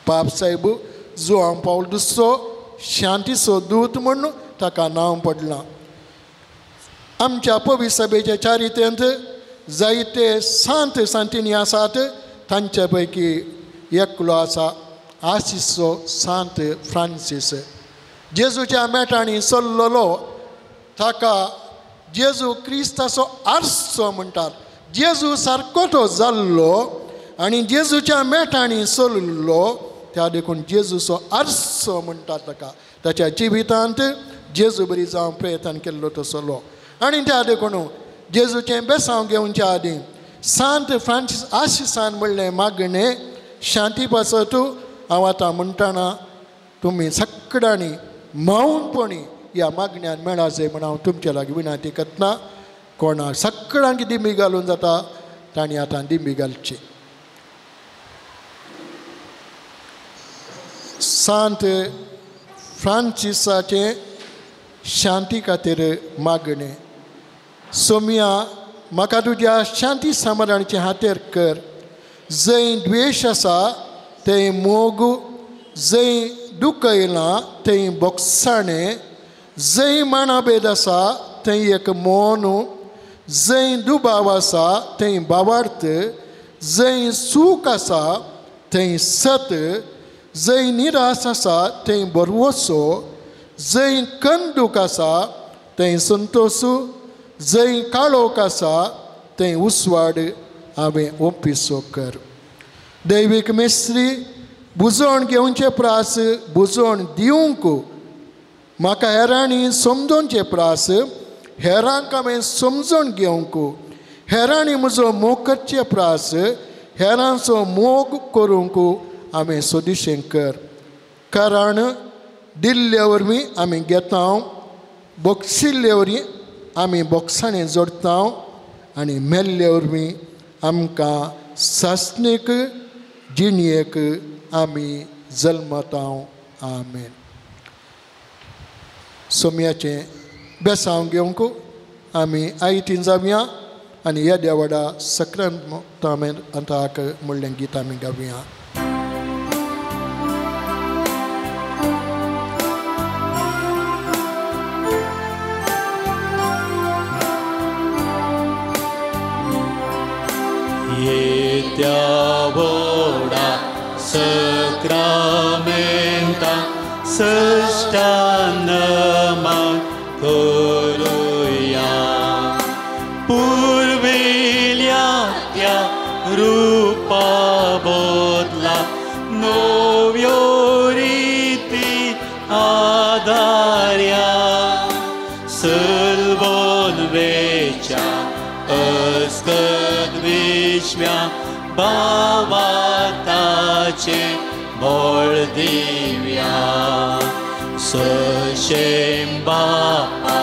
पाप साहेब जुआंव पावल दुसरो शांतीचो दूत म्हूण ताका नांव पडलां. आमच्या पवी सभेच्या चारित्र्यांत जायते सांत सांतिनी आसात तांचे पैकी एकलो आसा आशिसो सांत फ्रांसीस. जेजूच्या मेटांनी चल्लोलो ताका जेजू क्रिस्ताचो आरसो म्हणटात. जेजू सारको तो जाल्लो आनी जेजूच्या मेटांनी चल्लो त्या देखून जेजूचो आरसो म्हणटात ताका. ताच्या जिवितांत जेजू बरी जावन प्रयत्न केल्लो तसलो आनी त्या देखून जेजूचें बेसांव घेवच्या आदीं सांत फ्रांसीस आशिसान म्हणलें मागणें शांती पासत हांव आतां म्हणटना तुमी सगळ्यांनी मौनपणी ह्या मागण्यान मेळा जाय म्हण हांव तुमचे लागीं विनंती करतना कोणाक सगळ्यांक दिंबी घालून जाता तांणी आतां दिंबी घालची. सांत फ्रांसिसाचें शांती खातीर मागणें. सोमिया म्हाका तुज्या शांती समाधानाचे हातेर कर. जंय द्वेश आसा थंय मोग, जंय दुखयलां थंय बोगसाणें, जंय माणाभेद आसा थंय एक मोन, जंय दुबाव आसा थंय भावार्थ, जंय सूख आसा थंय सत, जंय निराश आसा थंय भरवसो, जंय कंदूक आसा थंय संतोश, जंय काळोख आसा थंय उसवाड हांवें ओपिसो कर. दैवीक मेस्त्री बुजोवण घेवचे प्रास बुजोवण दिवंक म्हाका हेरांनी समजोवचे प्रास हेरांक हांवें समजून घेवंक, हेरांनी म्हजो मोग करचे प्रास हेरांचो मोग करूंक हांवें सोदिशें कर. कारण दिल्ले वरवीं आमी घेता, बक्षिल्ले वरवीं आमी बोगसाणें जोडटा आनी मेल्ले वरवीं आमकां सासणीक जिणयेक आमी जल्मता. आमेन. सोम्याचें बेसांव घेवंक आमी आयतीन जावया आनी ह्या देवाडा सक्रांत म्हणलें गीत आमी गावया. येत्या व्हडा सक्रामेंता सश्टान मान करुया पुर्विल्या त्या रुपा बदला नव्यो रिती आदार्या सलबोन वेच्या अस्कत विश्व्या बावाताचे बळ दिव्या सशें बापा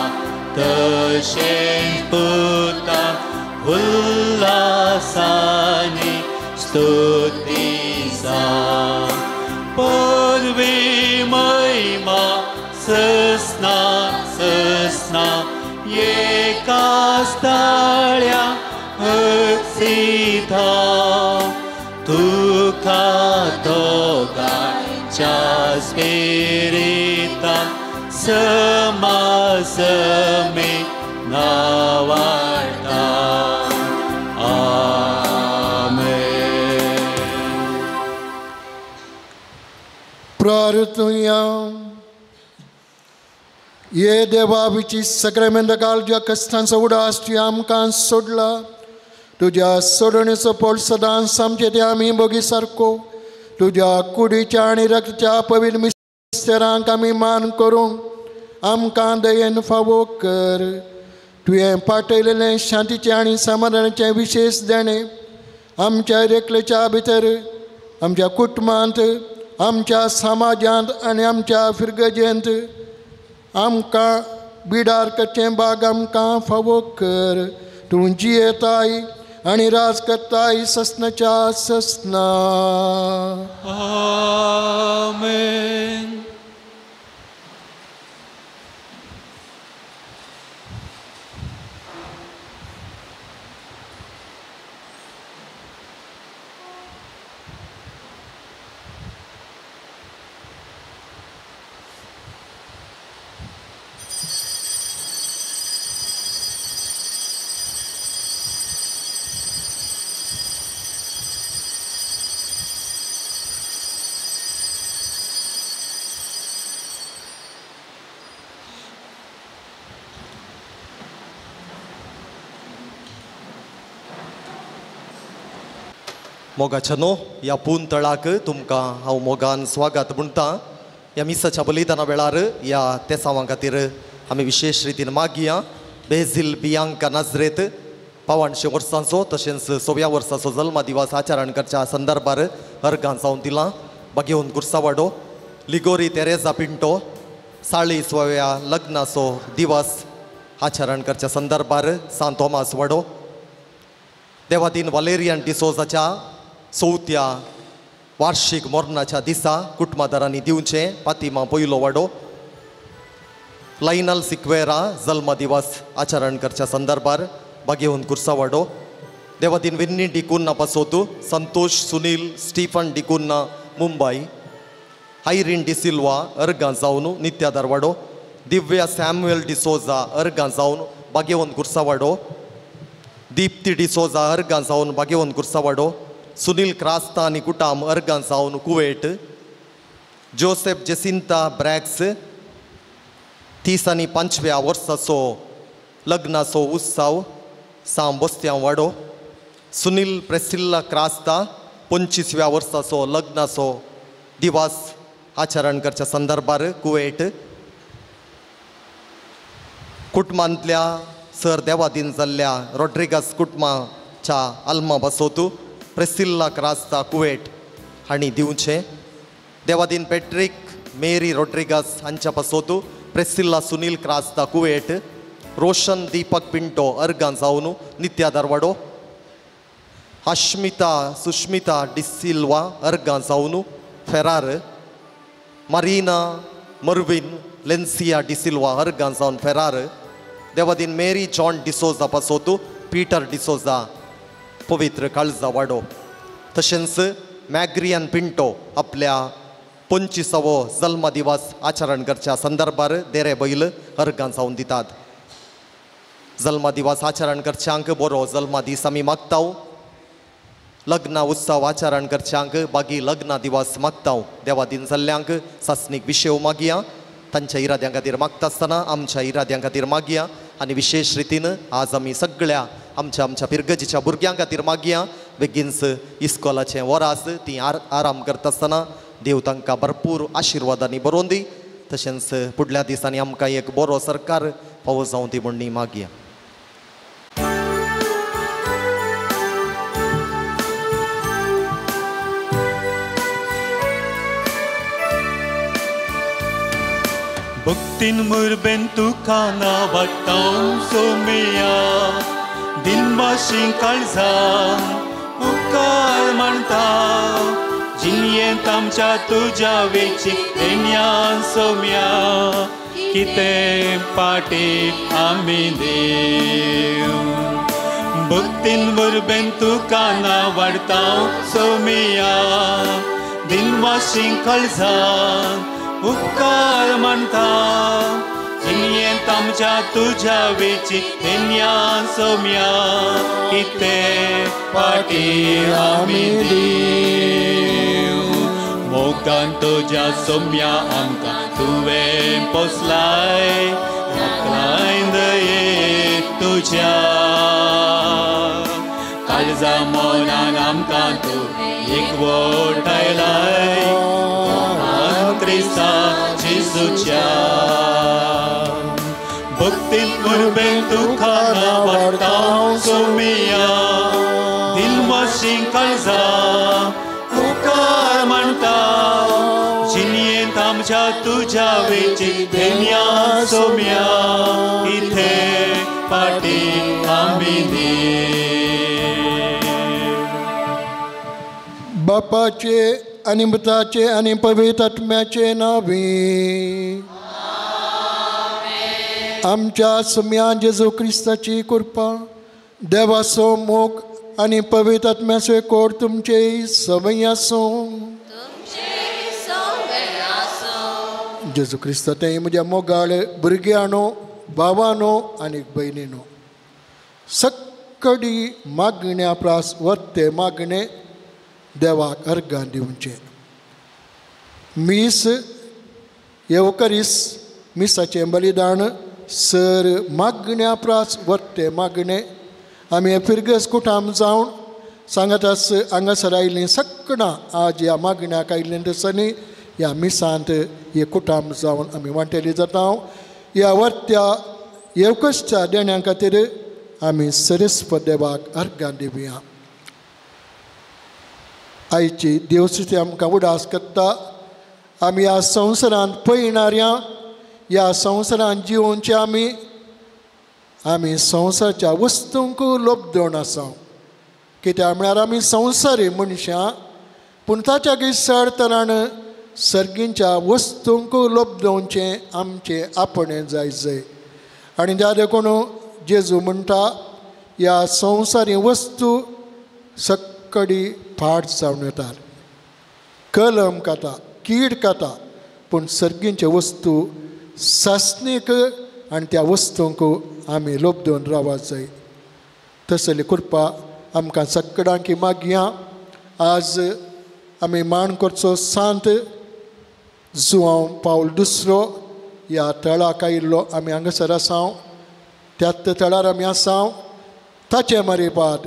तशें पुता उल्लासानी स्तुती जा तुका दोगांच्या स्पिरिता समासमे नावाडता. आमेन. प्रार्थुया. ये देवा विची सगळ्या काल ज्या कश्टांचो उडास तुवें आमकां सोडला, तुज्या सोडणेचो पोट सदांच आमचे ते आमी भोगी सारको तुज्या कुडीच्या आनी रक्ताच्या पवित्र मिस्तेरांक आमी मान करूंक आमकां दयेन फावो कर. तुवें पाठयलेलें शांतीचें आनी समाधानाचें विशेश देणें आमच्या रेकलेच्या भितर, आमच्या कुटुंबांत, आमच्या समाजांत आनी आमच्या फिरगजेंत आमकां बिडार करचें बाग आमकां फावो कर. तूं जियेताय आनी राज करताय ससनाच्या ससना. आमेन. मोगाच्या न्हू ह्या पून तळाक तुमकां हांव मोगान स्वागत म्हणटा. ह्या मिसाच्या बलिदाना वेळार ह्या तेसांवां खातीर आमी विशेश रितीन मागया. बेझील बियांका नाजरेत 85 वर्सांचो तशेंच 100व्या वर्साचो जल्मा दिवस आचरण करच्या संदर्भार अर्गां जावन दिलां. बागेवन गुरसावाडो लिगोरी तेरेजा पिंटो 40व्या लग्नाचो दिवस आचरण करच्या संदर्भार सांत तोमास वाडो. देवादीन वालेरियन डिसोजाच्या 4थ्या वार्षिक मरणाच्या दिसा कुटुंबादारांनी दिवचें पातिमा पयलो वाडो. लायनल सिक्वेरा जल्म दिवस आचरण करच्या संदर्भार बागेवन कुर्सावाडो. देवादीन विन्नी डिकुन्ना पासोतू Santosh Sunil Stephen D'Cunha Mumbai. Irene D'Silva अर्गां जावन नित्यादार वाडो. दिव्या सॅम्युएल डिसोजा अर्गां जावन बागेवन कुर्सावाडो. दीप्ती डिसोजा अर्गां जावन बागेवन कुर्सावाडो. सुनील क्रास्ता आनी कुटाम अर्गां जावन कुवेट. जोसेफ जेसिंता ब्रॅक्स 30 आनी 5व्या वर्साचो लग्नाचो उत्सव साम बस्त्यां वाडो. सुनील प्रेसिल्ला क्रास्ता 25व्या वर्साचो लग्नाचो दिवस आचरण करच्या संदर्भार कुवेट. कुटुंबांतल्या सर देवादीन जाल्ल्या रॉड्रिगस कुटुंबाच्या आल्मा बसोतू प्रेसिल्ला क्रास्ता कुवेट हांणी दिवचें. देवादीन पॅट्रीक मेरी रॉड्रिगस हांच्या पासोतू प्रेसिल्ला सुनील क्रास्ता कुवेट. रोशन दीपक पिंटो अर्गां जावन नित्या दारवाडो. अश्मिता सुष्मिता डिसिल्वा अर्गां जावन फेरार. मारिना मर्विन लेन्सिया डिसिल्वा अर्गां जावन फेरार. देवादीन मेरी जॉन डिसोजा पासोतू पीटर डिसोजा पवित्र काळजा वाडो. तशेंच मॅग्रियन पिंटो आपल्या 25वो जल्म दिवस आचरण करच्या संदर्भार देरे बैल अर्गां जावन दितात. जल्म दिवस आचरण करच्यांक बरो जल्म दीस आमी मागता. लग्न उत्सव आचरण करच्यांक बागी लग्न दिवस मागता. देवादीन जाल्ल्यांक सासणीक विशेव मागया. तांच्या इराद्यां खातीर मागता आसतना आमच्या इराद्यां खातीर मागया. आनी विशेश रितीन आज आमी सगळ्या आमच्या आमच्या पिरगजीच्या भुरग्यां खातीर मागया. बेगीनच इस्कोलाचें वरास ती आराम करता आसतना देव तांकां भरपूर आशिर्वादांनी बरोवन दी. तशेंच फुडल्या दिसांनी आमकां एक बरो सरकार फावो जावं दी म्हूण मागया. भक्तीन मुरबेन तुका नावाडटां सोमया दिनवाशी काळजान उपकार मानता. जिणेंत आमच्या तुज्या वेची देण्यान सोम्या कितें पाटी आमी देव. भक्तीन वरबेन तुका ना वाडता सोमिया दिनवाशी काळजान उपकार मानता जिणेंत आमच्या तुज्या वेची तेन्या सोम्या कितें फाटी आमी दिव मोगान तुज्या सोम्या आमकां तुवें पोसलाय राखलाय दये तुज्या काळजा मनान आमकां तूं एकवटायलाय क्रिस्ता जेजूच्या भक्तीन उर्बेन तुका वाडता सोमिया दिलवाशी काळजा उपकार मानता जिणेंत आमच्या तुज्या वेची धेन्या सोम्या इथे फाटी आमी दी. बापाचे आनी पुताचे आनी पवित्र आत्म्याचे नांवे आमच्या सुम्या जेजू क्रिस्ताची कृपा देवाचो मोग आनी पवित्र आत्म्याचो एकोड तुमचे सवय आसूं. जेजू क्रिस्त ते म्हज्या मोगाळ भुरग्यांनो भावानो आनी भयणीनो सक्कडी मागण्या प्रास वत्ते मागणे देवाक अर्गां दिवचें. मीस येवकरीस मिसाचें बलिदान सर मागण्या प्रास वत्ते मागणे आमी फिरगस कुटाम जावन सांगातास हांगासर आयिल्लीं सगळां आज ह्या मागण्याक आयिल्लीं दिसांनी ह्या मिसांत हे कुटाम जावन आमी वांटेली जाता. ह्या वर्त्या येवकसच्या देण्या खातीर आमी सरेस्प देवाक अर्गां दिवया. आयची देवस्तुती आमकां उडास करता. आमी ह्या संवसारांत पयणाऱ्या ह्या संवसारांत जिवोवचे आमी आमी संवसाराच्या वस्तूंक लोभ आसा. कित्याक म्हळ्यार आमी संवसारी मनशां पूण ताच्या चड तरान सर्गींच्या वस्तूंक लोभ दिवचें आमचें आपणें जाय जाय. आनी त्या देखून जेजू म्हणटा ह्या संवसारी वस्तू सक्कडी फाट जावन येतात, कलम खाता, कीड खाता, पूण सर्गींचे वस्तू सासणीक आनी त्या वस्तूंक आमी लोभ दिवन रावत जाय. तसली कृपा आमकां सगळ्यांकी मागया. आज आमी मान करचो सांत जुआंव पावल दुसरो ह्या तळाक आयिल्लो आमी हांगासर आसाव, त्याच तळार आमी आसाव. ताचे मारिपात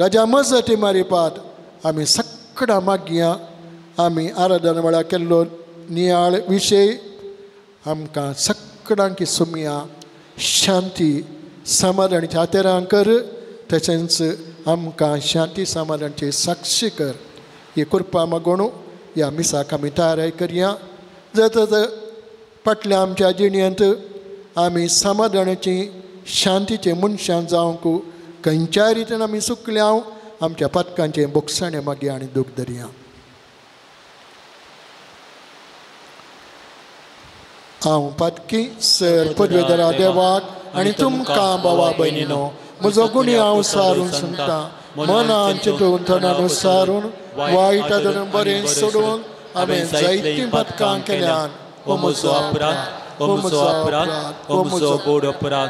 राजा मजती मारिपात आमी सगळ्यां मागया. आमी आराधना वेळार केल्लो नियाळ विशय आमकां सगळ्यांकी सुमया शांती समाधानाच्या हातेरां कर, तशेंच आमकां शांती समाधानाची साक्षी कर. ही कृपा मागून ह्या मिसाक आमी तयार करया. जर फाटल्या आमच्या जिणेंत आमी समाधानाची शांतीचे मनशां जावंक खंयच्याय रितीन आमी चुकल्या आमच्या पातकांचें बोगसाणें मागया आनी दूख धरया. हांव पातकी सर पदवेदारा देवाक आनी तुमकां भावा भयणीनो म्हजो गुणी हांव सारून सांगता. मनान चिंतून तणान सारून वायट आदरून बरें सोडून हांवें जायतीं पातकां केल्यान. ओ म्हजो अपराध, ओ म्हजो अपराध, ओ म्हजो गोड अपराध.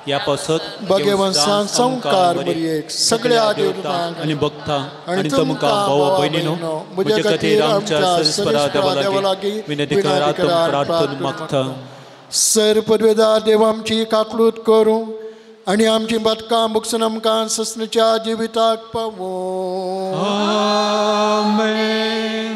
ह्या पासत भगवंतान संवकार मरियेक सगळ्या देवतांक आनी भक्तांक आनी तुमकां भावा भयणीनो म्हजे खातीर आमच्या सरेस्परा देवा लागीं विनंती करात प्रार्थना मागता. सर पदवेदार देव आमची काकळूत करूं आनी आमची बातकां भोगसून आमकां ससनच्या जिविताक पावों. आमेन.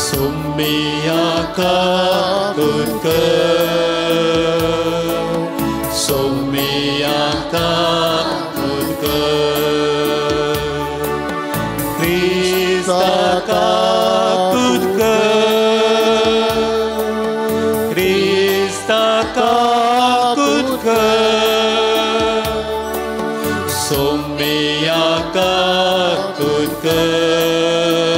सोम्या काकूत कर, सोम्या काकूत कर, क्रिस्ता काकूत कर, क्रिस्ता काकूत कर, सोम्या काकूत कर.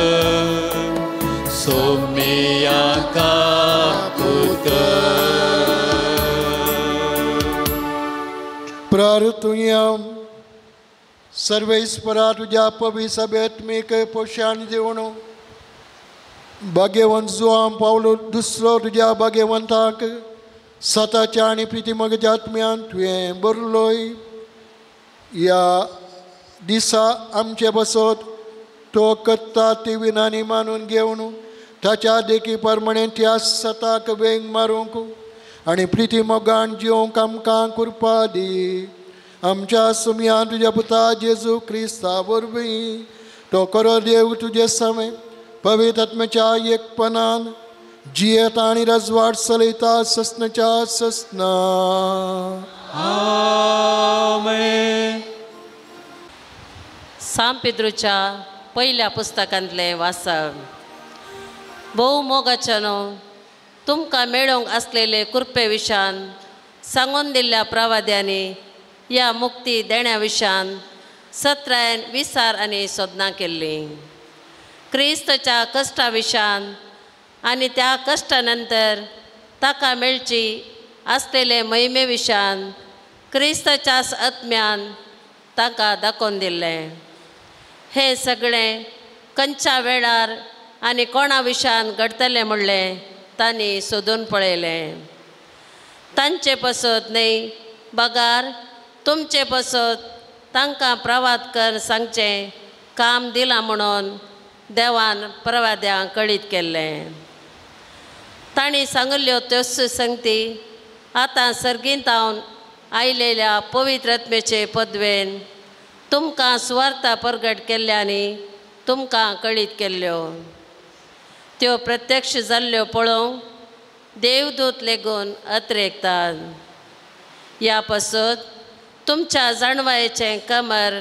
प्रार्थुया. सर्वेस्परा तुज्या पवित्र सभेत्मीक पोशाण दिवन भाग्यवंत जुआंव पावलो दुसरो तुज्या भाग्यवंताक सताच्या आनी प्रितीमोगाच्या आत्म्यान तुवें बरलोय. ह्या दिसा आमचे बसत तो करता ती विनानी मानून घेवन ताच्या देखी प्रमाणे त्या सताक वेंग मारूंक आनी प्रिती मोगान जिवंक आमकां कृपा दी. आमच्या सुमयान तुज्या पुता जेजू क्रिस्ता वरवीं तो खरो देव तुजे समे पवित्र आत्म्याच्या एकपणान जियेता आनी रजवाड चलयता ससनाच्या ससना. आमेन. सांत पेद्रूच्या पयल्या पुस्तकांतलें वाचन. भोव मोगाच्यानो, तुमकां मेळोवंक आसलेले कृपे विशान सांगून दिल्ल्या प्रवाद्यांनी ह्या मुक्ती देण्या विशान सत्रायन विसार आनी सोदनां केल्ली. क्रिस्तच्या कश्टा विशान आनी त्या कश्टा नंतर ताका मेळची आसलेले महिमे विशान क्रिस्तच्या आत्म्यान ताका दाखोवन दिल्लें. हें सगळें खंयच्या वेळार आनी कोणा विशान घडटलें म्हणलें तांणी सोदून पळयलें. तांचे पसत न्हय बगार तुमचे पसत तांकां प्रवाद कर सांगचें काम दिलां म्हणून देवान प्रवाद्यांक कळीत केल्लें. तांणी सांगिल्ल्यो त्योच संगती आतां सर्गींतावन आयलेल्या पवित्र आत्म्याचे पदवेन तुमकां सुवार्ता परगट केल्ल्यांनी तुमकां कळीत केल्ल्यो. त्यो प्रत्यक्ष जाल्ल्यो पळोवंक देवदूत लेगून अत्रेकतात. ह्या पासत तुमच्या जाणवायेचें कमर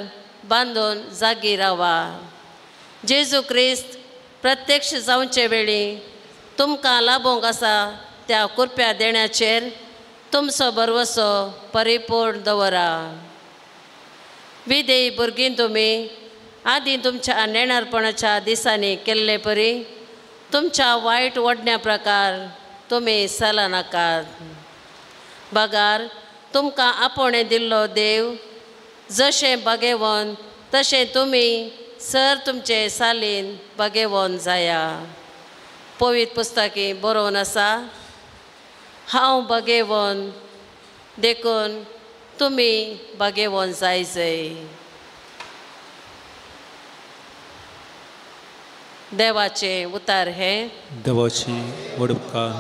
बांदून जागी रावा. जेजू क्रिस्त प्रत्यक्ष जावचे वेळी तुमकां लाभोवंक आसा त्या कृपया देण्याचेर तुमचो भरवसो परिपूर्ण दवरा. विदेयी भुरगीं तुमी आदीं तुमच्या नेणारपणाच्या दिसांनी केल्ले परी तुमच्या वायट ओडण्या प्रकार तुमी सला नाकात. बगार तुमकां आपोवणें दिल्लो देव जशें बागेवन तशें तुमी सर तुमचे सालीन बागेवन जाया. पवित्र पुस्तकी बरोवन आसा, हांव बागेवन देखून तुमी बागेवन जाय जय. देवाचें उतार हें. देवाची वडपकार.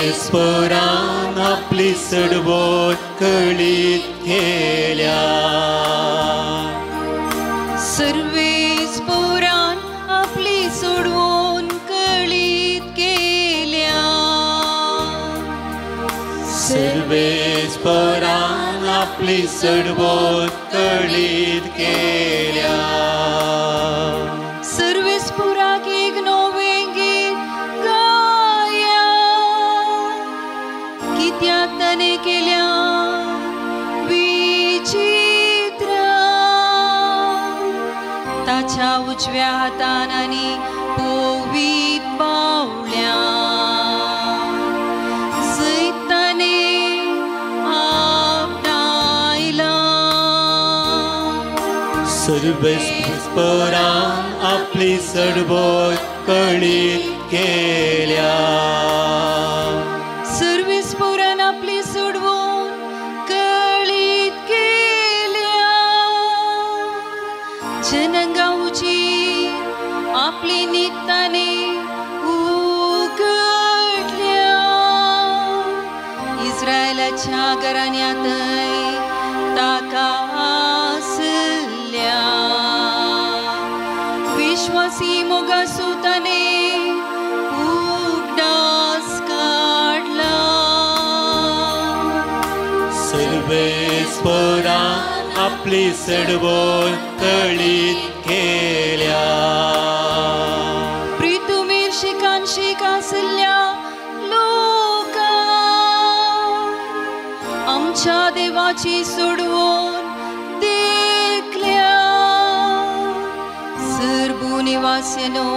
सर्वेस्परान आपली सडवण कळीत केल्या. सर्वेस्परान आपली सोडवण कळीत केल्या. सर्वेस्परान आपली सडवण कळीत केल्या. सर्वेस्पराक एक नवें गीत गाया, कित्याक ताणें केल्या विचित्र. ताच्या उजव्या हातान आनी पवित्र पावल्या जैत ताणें आपणायलां. सर्वेस्परान आपली सडवण कळीत केल्या. सर्वेस्परान आपली सोडवण कळीत केल्या. जनंगांची आपली नीत ताणें उगडल्या. इस्रायलाच्या घराण्यांतय ताका आसल्या. विश्वासी मोगासू ताणें उगडास काडला. सर्वेस्परा आपली सडबोल कळीत केल्या. प्रितुमेर शिकान शिक आसल्या लोका आमच्या देवाची सोडवून देखल्या. सर्बू निवास्यनो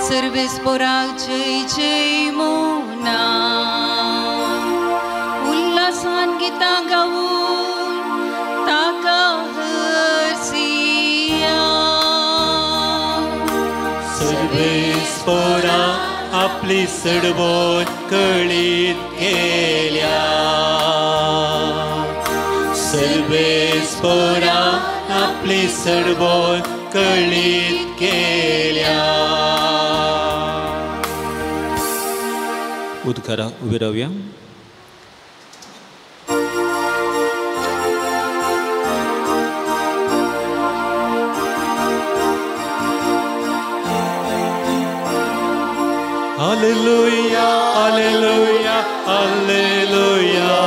सर्वेस्पोराक जय जय मोना. उल्हासान गितां गावून ताका हरसिया. सर्वेस्पोरा आपली सडबोल कळीत केल्या. सर्वेस्पोरा आपली सडबोल कळीत केल्या. उद्गारा उभे राहूया. Hallelujah, hallelujah, hallelujah,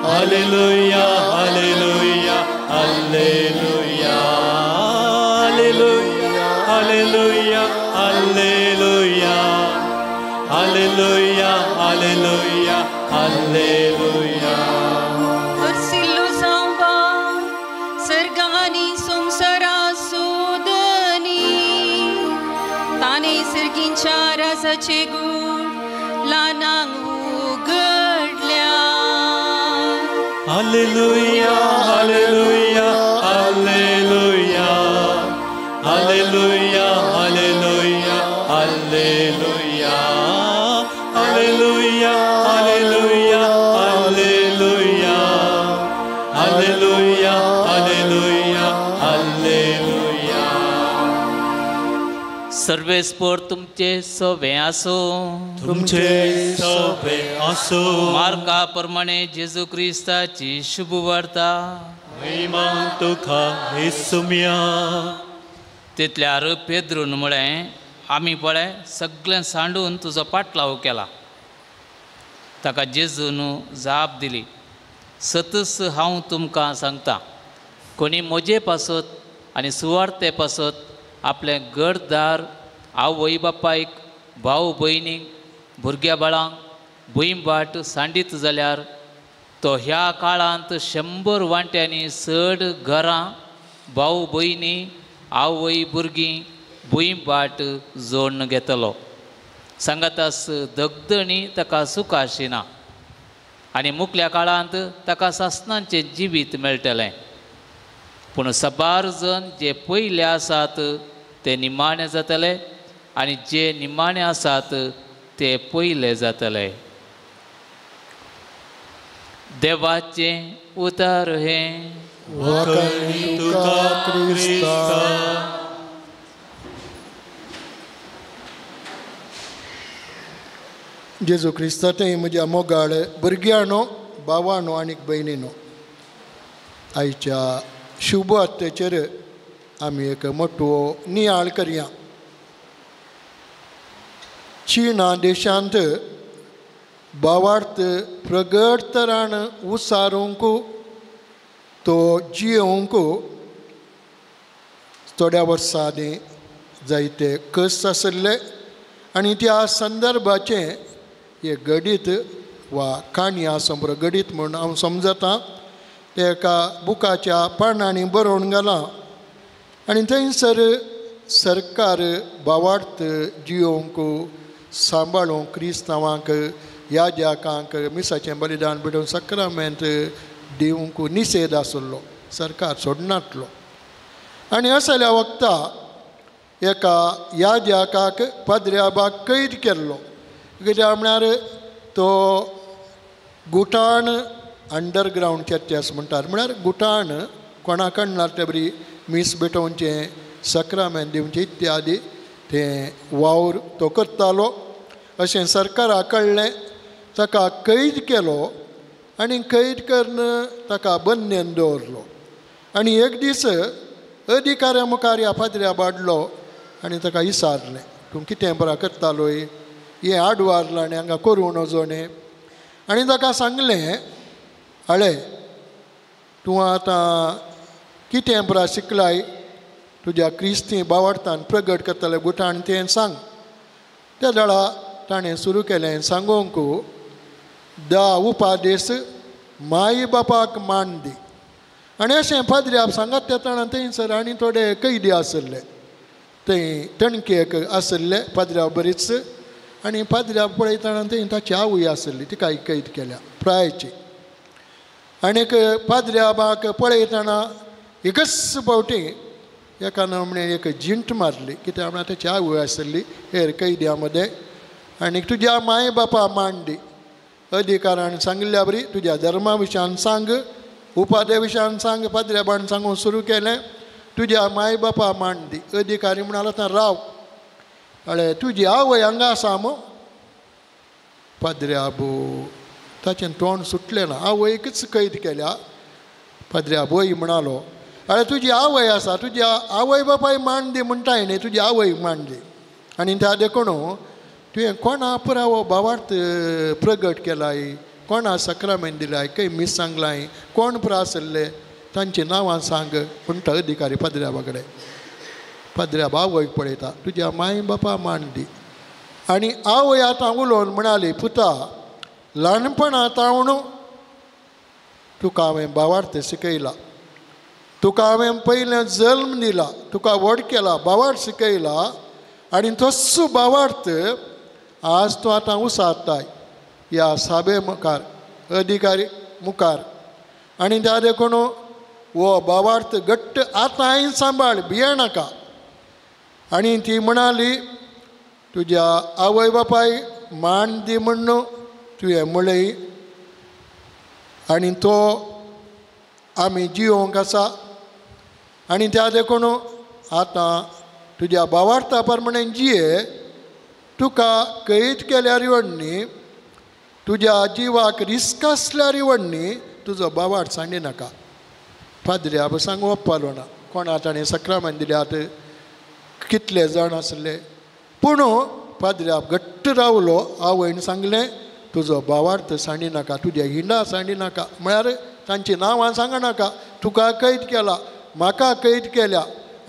hallelujah, hallelujah, hallelujah, hallelujah, hallelujah, hallelujah, hallelujah, hallelujah. हरसिल्लो जावपा सर्गांनी संवसारा सोदनी ताणें सर्गींच्या राजाचे गूण ल्हानांक उगडल्या. Hallelujah, hallelujah, hallelujah, hallelujah, hallelujah, hallelujah, hallelujah, hallelujah, hallelujah, hallelujah, hallelujah, hallelujah. सर्वेस्पोर तुमचे सोबे आसो. तुमचे सोबे आसो. मार्का प्रमाणे जेजू क्रिस्ताची शुभ वार्ता. महिमा तुका येसुम्या. तितल्यार पेद्रून म्हळें, आमी पळय सगळें सांडून तुजो पाटलाव केला. ताका जेजून जाप दिली, सतच हांव तुमकां सांगता, कोणी म्हजे पासत आनी सुवार्ते पासत आपलें घरदार, आवय बापायक, भाव भयणीक, भुरग्या बाळांक भूंयबाट सांडीत जाल्यार तो ह्या काळांत 100 वांट्यांनी चड घरां, भाव भयणी, आवय भुरगीं भूंयबाट जोडून घेतलो. सांगातास दगदणी ताका सुख आशिना आनी मुखल्या काळांत ताका सासणाचें जिवीत मेळटलें. पूण साबार जण जे पयले आसात ते निमाणे जातले आनी जे निमाणे आसात ते पयले जातले. देवाचें उतर हें. वाखाणणी तुका क्रिस्ता. जेजू क्रिस्ता ते म्हज्या मोगाळ भुरग्यांनो, भावानो आनी भयणीनो, आयच्या शुभ हत्तेचेर आमी एक मोटो नियाळ करया. चीना देशांत भावार्थ प्रगट तरान उसारूंक तो जियोवंक थोड्या वर्सां आदीं जायते कश्ट आशिल्ले आनी त्या संदर्भाचें हें गणीत वा काणी आसा गणीत म्हूण हांव समजतां तें एका बुकाच्या पानांनी बरोवन घालां आनी थंयसर सरकार भावार्थ जियोवंक सांबाळूंक क्रिस्तांवांक याज्याकांक मिसाचें बलिदान भेटोवन सक्रामेंत दिवंक निशेध आसलो, सरकार सोडनातलो. आनी असल्या वखता एका याज्याकाक पाद्र्याबाक कैद केल्लो. कित्याक म्हळ्यार तो गुटाण अंडरग्रावंड चर्चस म्हणटात, म्हळ्यार गुटाण कोणा कडणार ते बरी मीस भेटोवचें, सक्रामेंत दिवचें इत्यादी तें वावर तो करतालो अशें सरकाराक कळ्ळें. ताका कैद केलो आनी कैद करून ताका बंदेन दवरलो. आनी एक दीस अधिकाऱ्या मुखार ह्या पाद्र्या बाडलो आनी ताका विचारलें, तूं कितें बरा करतालोय, हें आडवारलां आनी हांगा करूं नजो न्ही. आनी ताका सांगलें, आळे तूं आतां कितें पुरा शिकलाय तुज्या क्रिस्ती बावडतान प्रगट करतले गुठाण तें सांग. त्या वेळा ताणें सुरू केलें सांगूंक 10 उपादेश माय बापाक मान दी. आनी अशें पाद्र्याब सांगात त्या ताणा थंयसर आनी थोडे कैदी आसले थंय तणकेक आसले पाद्र्याब बरीच. आनी पाद्र्याब पळयतना थंय ताची आवय आसली तिका कैद केल्या प्रायची. आनीक पाद्र्याबाक पळयतना एकच फावटी एका म्हणे एक जिंट मारली कित्याक म्हळ्यार ताची आवय आसली हेर कैद्या मदें. आनी तुज्या माय बापा मान दी अधिकारान सांगिल्ल्या बरी तुज्या धर्मा विशयान सांग उपाध्या विशयान सांग. पाद्र्याबान सांगून सुरू केलें तुज्या माय बापा मान दी. अधिकारी म्हणालो आतां राव अळे तुजी आवय हांगा आसा मू. पाद्र्याबो ताचें तोंड सुटलें ना आवयकच कैद केल्या. पाद्र्याबोय म्हणालो अळे तुजी आवय आसा तुजी आवय बापाय मान दी म्हणटाय न्ही तुजी आवय मान दी. आनी त्या देखून तुवें कोणा पुरावो भावार्थ प्रगट केलाय कोणा सक्रामेन दिलाय खंय मीस सांगलाय कोण पुरा आसले तांची नांवां सांग म्हणटा अधिकारी पाद्र्याबा कडेन. पाद्र्याब आवयक पळयता तुज्या माय बापा मान दी. आनी आवय आतां उलोवन म्हणाली पुता ल्हानपणा तावन तुका हांवें भावार्थ शिकयला तुका हांवें पयलें जल्म दिला तुका व्हड केला भावार्थ शिकयला आनी तस्सो भावार्थ आज तूं आतां उसाताय ह्या साबे मुखार अधिकारी मुखार. आनी त्या देखून हो भावार्थ घट्ट आतांय सांबाळ भियेनाका. आनी ती म्हणाली तुज्या आवय बापाय मान दी म्हण्ण तुवें म्हळें आनी तो आमी जियोंक आसा. आनी त्या देखून आतां तुज्या भावार्था प्रमाणे जिये तुका कैद केल्यार वडणी तुज्या जिवाक रिस्क आसल्यार वडणी तुजो भावार्थ सांडी नाका. पाद्र्याब सांगू वचपालो ना कोणा ताणें सक्रामेन दिल्यात कितले जाण आसले पूण पाद्र्याब घट्ट रावलो. आवयन सांगलें तुजो भावार्थ सांडी नाका तुज्या हिंडा सांडी नाका म्हळ्यार तांची नांवां सांगनाका नाका तुका कैद केला म्हाका कैद केल्या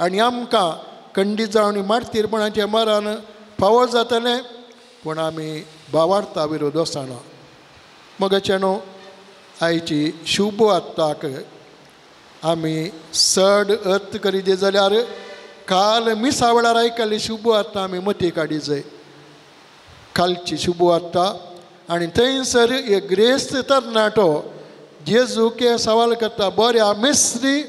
आनी आमकां कंडी जावन मार्तीरपणाचें मरण फावो जातलें पूण आमी भावार्था विरोध वचना. मगाचें न्हू आयची शुभ आत्ताक आमी चड अर्थ करीत जाल्यार काल मिसा वेळार आयकल्ली शुभ आत्ता आमी मती काडी जाय कालची शुभ आत्ता. आनी थंयसर एक ग्रेस्त तरणाटो जेजू के सवाल करता बऱ्या मिस्त्री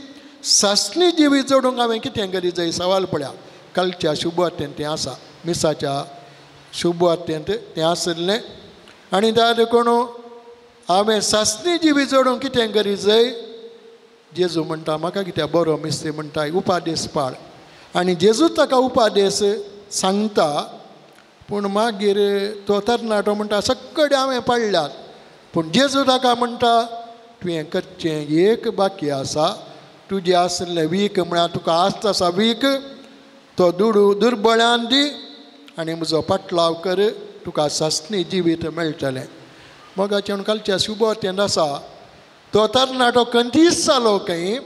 सासणी जिवी जोडूंक हांवें कितें करी जाय सवाल पळया. कालच्या शुभ आत्तेंत तें आसा मिसाच्या शुभ आत्तेंत तें आशिल्लें. आनी त्या देखून हांवें सासणी जिवी जोडूंक कितें करी जाय जेजू म्हणटा म्हाका कित्याक बरो मिस्त्री म्हणटा उपादेश पाळ. आनी जेजू ताका उपादेश सांगता पूण मागीर तो तरणाटो म्हणटा सगळे हांवें पाळल्यात पूण जेजू ताका म्हणटा तुवें करचें एक बाकी आसा तुजें आशिल्लें वीक म्हळ्यार तुका आस्त आसा वीक तो दुडू दुर्बळ्यान दी आनी म्हजो पाटलाव कर तुका सासणी जिवीत मेळटलें. मोगाचें कालच्या शुभतेंत आसा तो तरणाटो कंदीस जालो खंय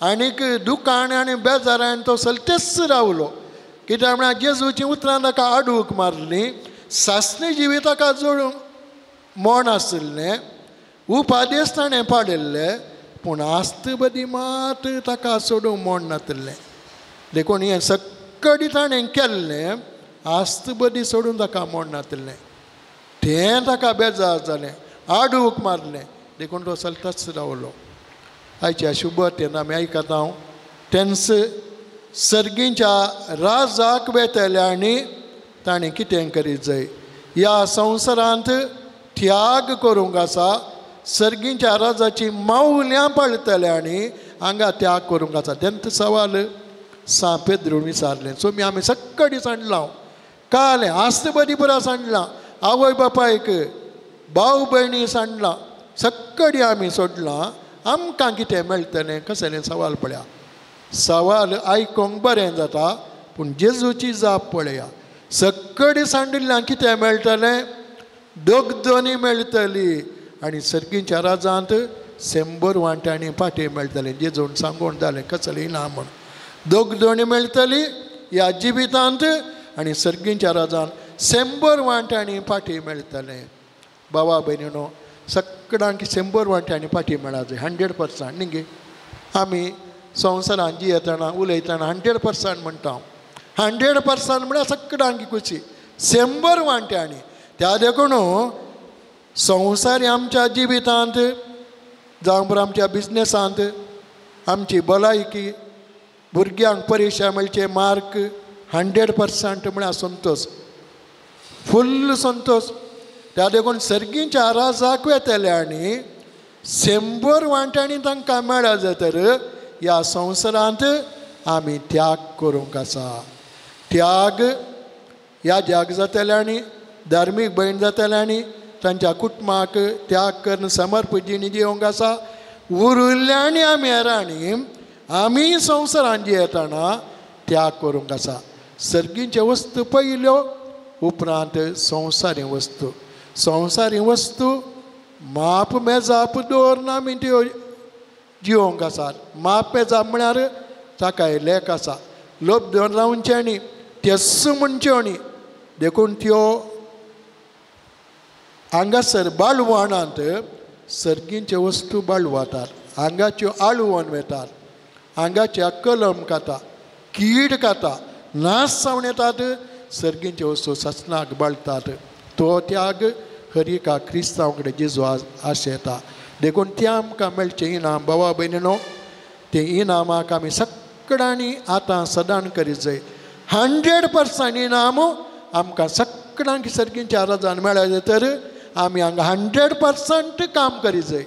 आनीक दुकान आनी बेजारान तो सलतेच रावलो कित्याक म्हळ्यार जेजूचीं उतरां ताका आडूक मारलीं सासणी जिवीत ताका जोडूंक मोण आशिल्लें उपादेश ताणें पाडिल्ले पूण आस्त बदी मात ताका सोडूंक मोण नातिल्लें. देखून हें सगळें ताणें केल्लें आस्त बदी सोडून ताका मोण नातिल्लें तें ताका बेजार जालें आडूक मारलें देखून तो चलताच रावलो. आयच्या शुभ तेन्ना आमी आयकता हांव तेन्स सर्गींच्या राजाक वेतले आनी ताणें कितें करीत जाय ह्या संवसारांत त्याग करूंक आसा सर्गींच्या राजाची मावल्यां पाळटले आनी हांगा त्याग करूंक आसा. तेंच सवाल सां पेद्रून विचारलें सो आमी सगळीं सांडलां काल आस्त बरी पुरा सांडलां आवय बापायक भाव भयणी सांडलां सगळीं आमी सोडलां आमकां कितें मेळटलें कसलें सवाल पळया. सवाल आयकूंक बरें जाता पूण जेजूची जाप पळया सगळीं सांडिल्ल्यान कितें मेळटलें दोगदोनी मेळटली आनी सर्गींच्या राजांत 100 वांट्यांनी फाटीं मेळटलें. जेजून सांगून जालें कसलें इनाम म्हूण दोगदणी मेळटली ह्या जिवितांत आनी सर्गींच्या राजान 100 वांट्यांनी फाटीं मेळटलें. बाबा भयणीनो सगळ्यांक 100 वांट्यांनी फाटीं मेळा जाय 100% न्ही गे. आमी संवसारान जियेतना उलयतना 100% म्हणटा. 100% म्हळ्यार सगळ्यांक खुशी 100 वांट्यांनी. त्या देखून संवसार आमच्या जिवितांत जावं आमच्या बिजनेसांत आमची भलायकी भुरग्यांक परिक्षा मेळचे मार्क 100% म्हळ्यार संतोष फुल्ल संतोष. त्या देखून सर्गींच्या राजाक वेतले आनी 100 वांट्यांनी तांकां मेळ्ळा जाय तर ह्या संवसारांत आमी त्याग करूंक आसा. त्याग ह्या जाग जातले आनी धार्मीक भयण जातले आनी तांच्या कुटुंबाक त्याग करून समर्पित जिणी जिवंक आसा. उरिल्ल्या आनी आमी हेरांनी आमी संवसारांत जियेतना त्याग करूंक आसा. सर्गींच्यो वस्तू पयल्यो उपरांत संवसारी वस्तू. संवसारी वस्तू माप मेजाप दवरून आमी त्यो जिवंक आसात. माप मेजाप म्हळ्यार ताकाय लेख आसा लोभ दवरून रावचें न्ही तेस्स म्हणच्यो न्ही. देखून त्यो हांगासर बाळवणांत सर्गींच्यो वस्तू बाळवातात हांगाच्यो आळवण वेतात हांगाच्या कलम खाता कीड खाता नाश जावन येतात. सर्गींच्यो वस्तू ससनाक बाळतात. तो त्याग हर एका क्रिस्तांव कडेन जेजू आशेता. देखून तें आमकां मेळचें इनाम बाबा भयणीनो तें इनामाक आमी सगळ्यांनी आतां सदां करीत जाय. 100% इनाम आमकां सगळ्यांक सर्गींच्या राजान मेळ्ळें तर आमी हांगा 100% काम करीत जाय.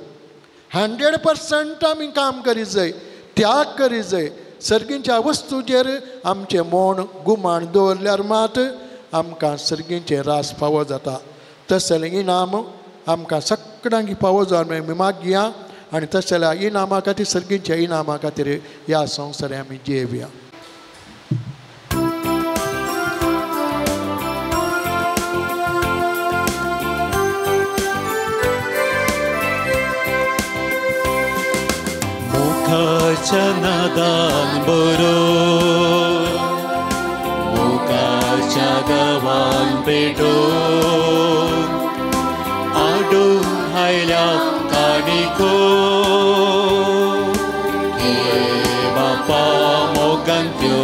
100% आमी काम करीत जाय त्याग करीत जाय. सर्गींच्या वस्तूचेर आमचें मोण गुमाण दवरल्यार मात आमकां सर्गींचें रास फावो जाता. तसलें इनाम आमकां सगळ्यांक फावो जावन आमी मागया आनी तसल्या इनामा खातीर सर्गींच्या इनामा खातीर ह्या संवसारांत आमी जियेवया. मुखाच्या नादान बरो मुखाच्या गांवान पेटो आडून आयल्या काणिको घे बापा मोगान त्यो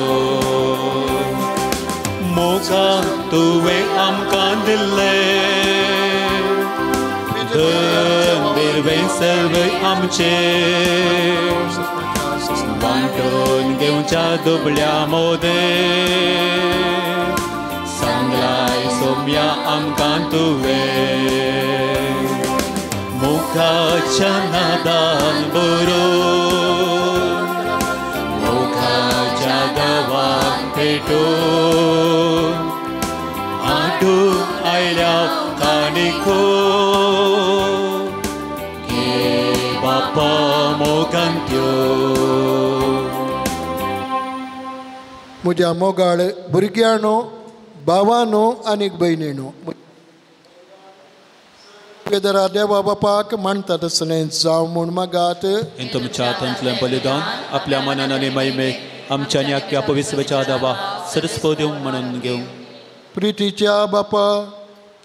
मोगा तुवें आमकां दिल्लें धन सर्व आमचे वांटून घेवच्या दुबळ्या मोदे सांगलाय सोम्या आमकां तुवें मुखाच्या नादान बरो मुखाच्या गांवान पेटो आडू आयल्या काणिको बापा मोगान त्यो. म्हज्या मोगाळ भुरग्यांनो भावानो आनीक भयणीनो पेदरा देवा बापाक मानता तसलें जावं म्हूण मागात. तुमच्या हातांतलें बलिदान आपल्या मनान आनी महिमेक आमच्या आनी आख्या पवित्रच्या दावा सरस्पत दिवंक म्हणून घेवं. प्रितीच्या बापा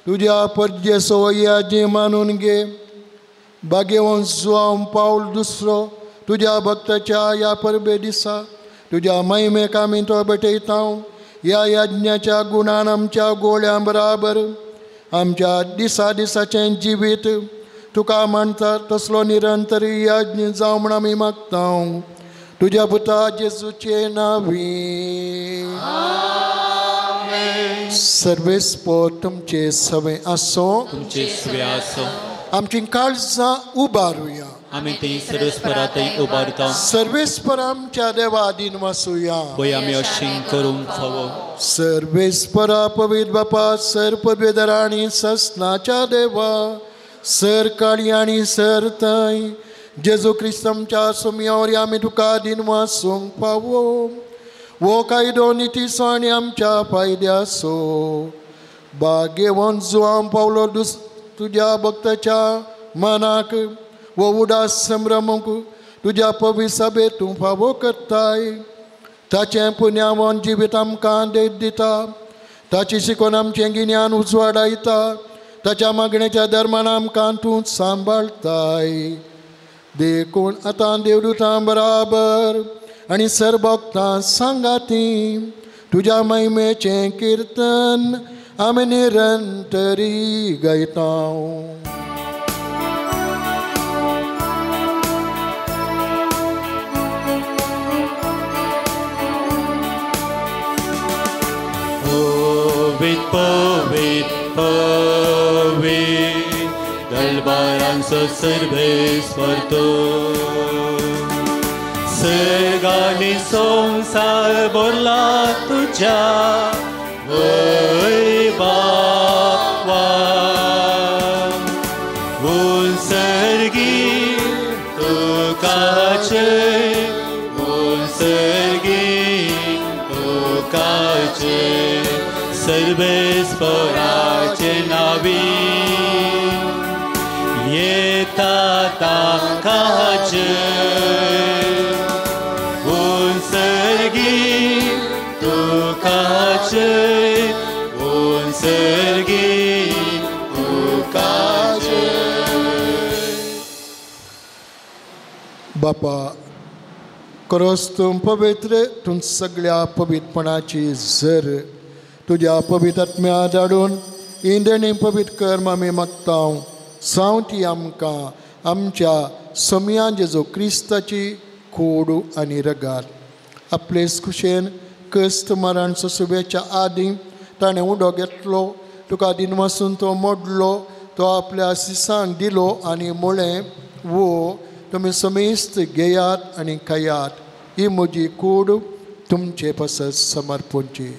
तुज्या परजेसो याजी मानून घे. भाग्यवंत जुआंव पावल दुसरो तुज्या भक्ताच्या ह्या परबे दिसा तुज्या महिमेक आमी तो भेटयता. ह्या यज्ञाच्या गुणान आमच्या गोळ्यां बराबर आमच्या दिसा दिसाचें जिवीत तुका मानता तसलो निरंतर यज्ञ जावं म्हूण आमी मागता. तुज्या पुता जेजूचे नांवी सर्वेस्पोर तुमचे सवे आसो तुमचे सवे आसो. आमची काळजां उबारुया आमी ती सर्वेस्परातय उबारता. सर्वेस्पर आमच्या देवा अधीन वासुया पळय आमी अशें करूंक फावो. सर्वेस्परा पवित्र बापा सर पदवेदार आनी ससनाच्या देवा सर काळी आनी सर थंय जेजू क्रिस्त आमच्या सुमयावर आमी तुका अधीन वासूंक फावो. वो कायदो नितीचो आनी आमच्या फायद्याचो भाग्यवंत जुआंव पावलो तुज्या भक्ताच्या मनाक वो उडास संभ्रमूंक तुज्या पवित्र सभेत तूं फावो करताय. ताचें पुण्यावन जिवीत आमकां देख दिता, ताची शिकोवन आमचें गिन्यान उजवाडायता, ताच्या मागणेच्या धर्मान आमकां तूं सांबाळताय. देखून आतां देवदूतां बराबर आनी सर्वभक्तां सांगाती तुज्या महिमेचें किर्तन आमी निरंतरी गायता. पवित पवित पवित दलबारांचो सर्वेस्पर तूं, सर्ग आनी संवसार भरला तुज्या वैभवान. उंचर्गी तुका जय, उंचर्गी तुका जय, सर्वेस्पराचे नावी येता ताका जय. उंचर्गी तुका जय, उंचर्गी तुका जय. बापा करोस तूं पवित्र, तूं सगळ्या पवित्रपणाची झर तुज्या पवित्र आत्म्या धाडून इंद्रणी पवित्र कर्म आमी मागता. सावती आमकां आमच्या सम्या जेजू क्रिस्ताची कोडू आनी रगात. आपले खुशेन क्रिस्त मरण सुबेच्या आदीं ताणें उडो घेतलो, तुका दिनवासून तो मोडलो, तो आपल्या सिसांक दिलो आनी म्हळें, वो तुमी समेस्त घेयात आनी खायात, ही म्हजी कूड तुमचे पासत समर्पणची.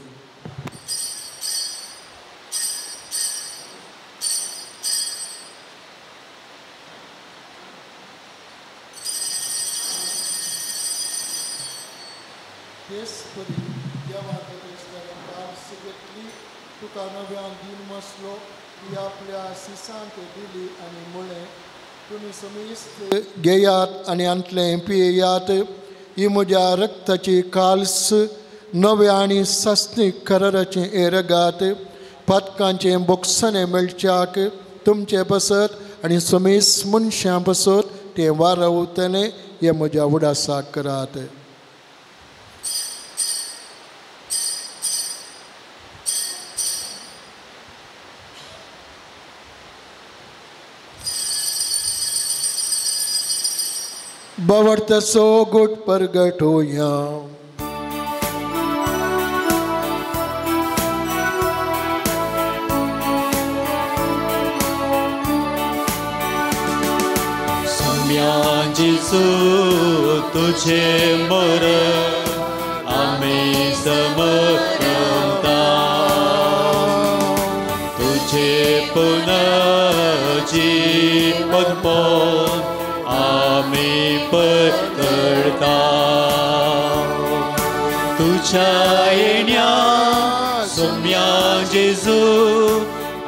तुका नव्यान दीन मसलो ती आपल्या सिसांक दिली आनी म्हळें, तुमी समेस्त घेयात आनी आंतलें पियेयात, ही म्हज्या रक्ताची काल्स नव्या आनी सासणीक कराराचें हें रगात पातकांचें बोगसणें मेळच्याक तुमचे पासत आनी समेस्त मनशां पासत तें वारवतलें, हें म्हज्या उडासाक करात. बावर्तसो गुट प्रगट होया. सुम्या जेजू तुझे मर आमी समर्पता, तुझे पुनर्जीवन आमी पकडता. तुझ्या येण्या सुम्या जेजू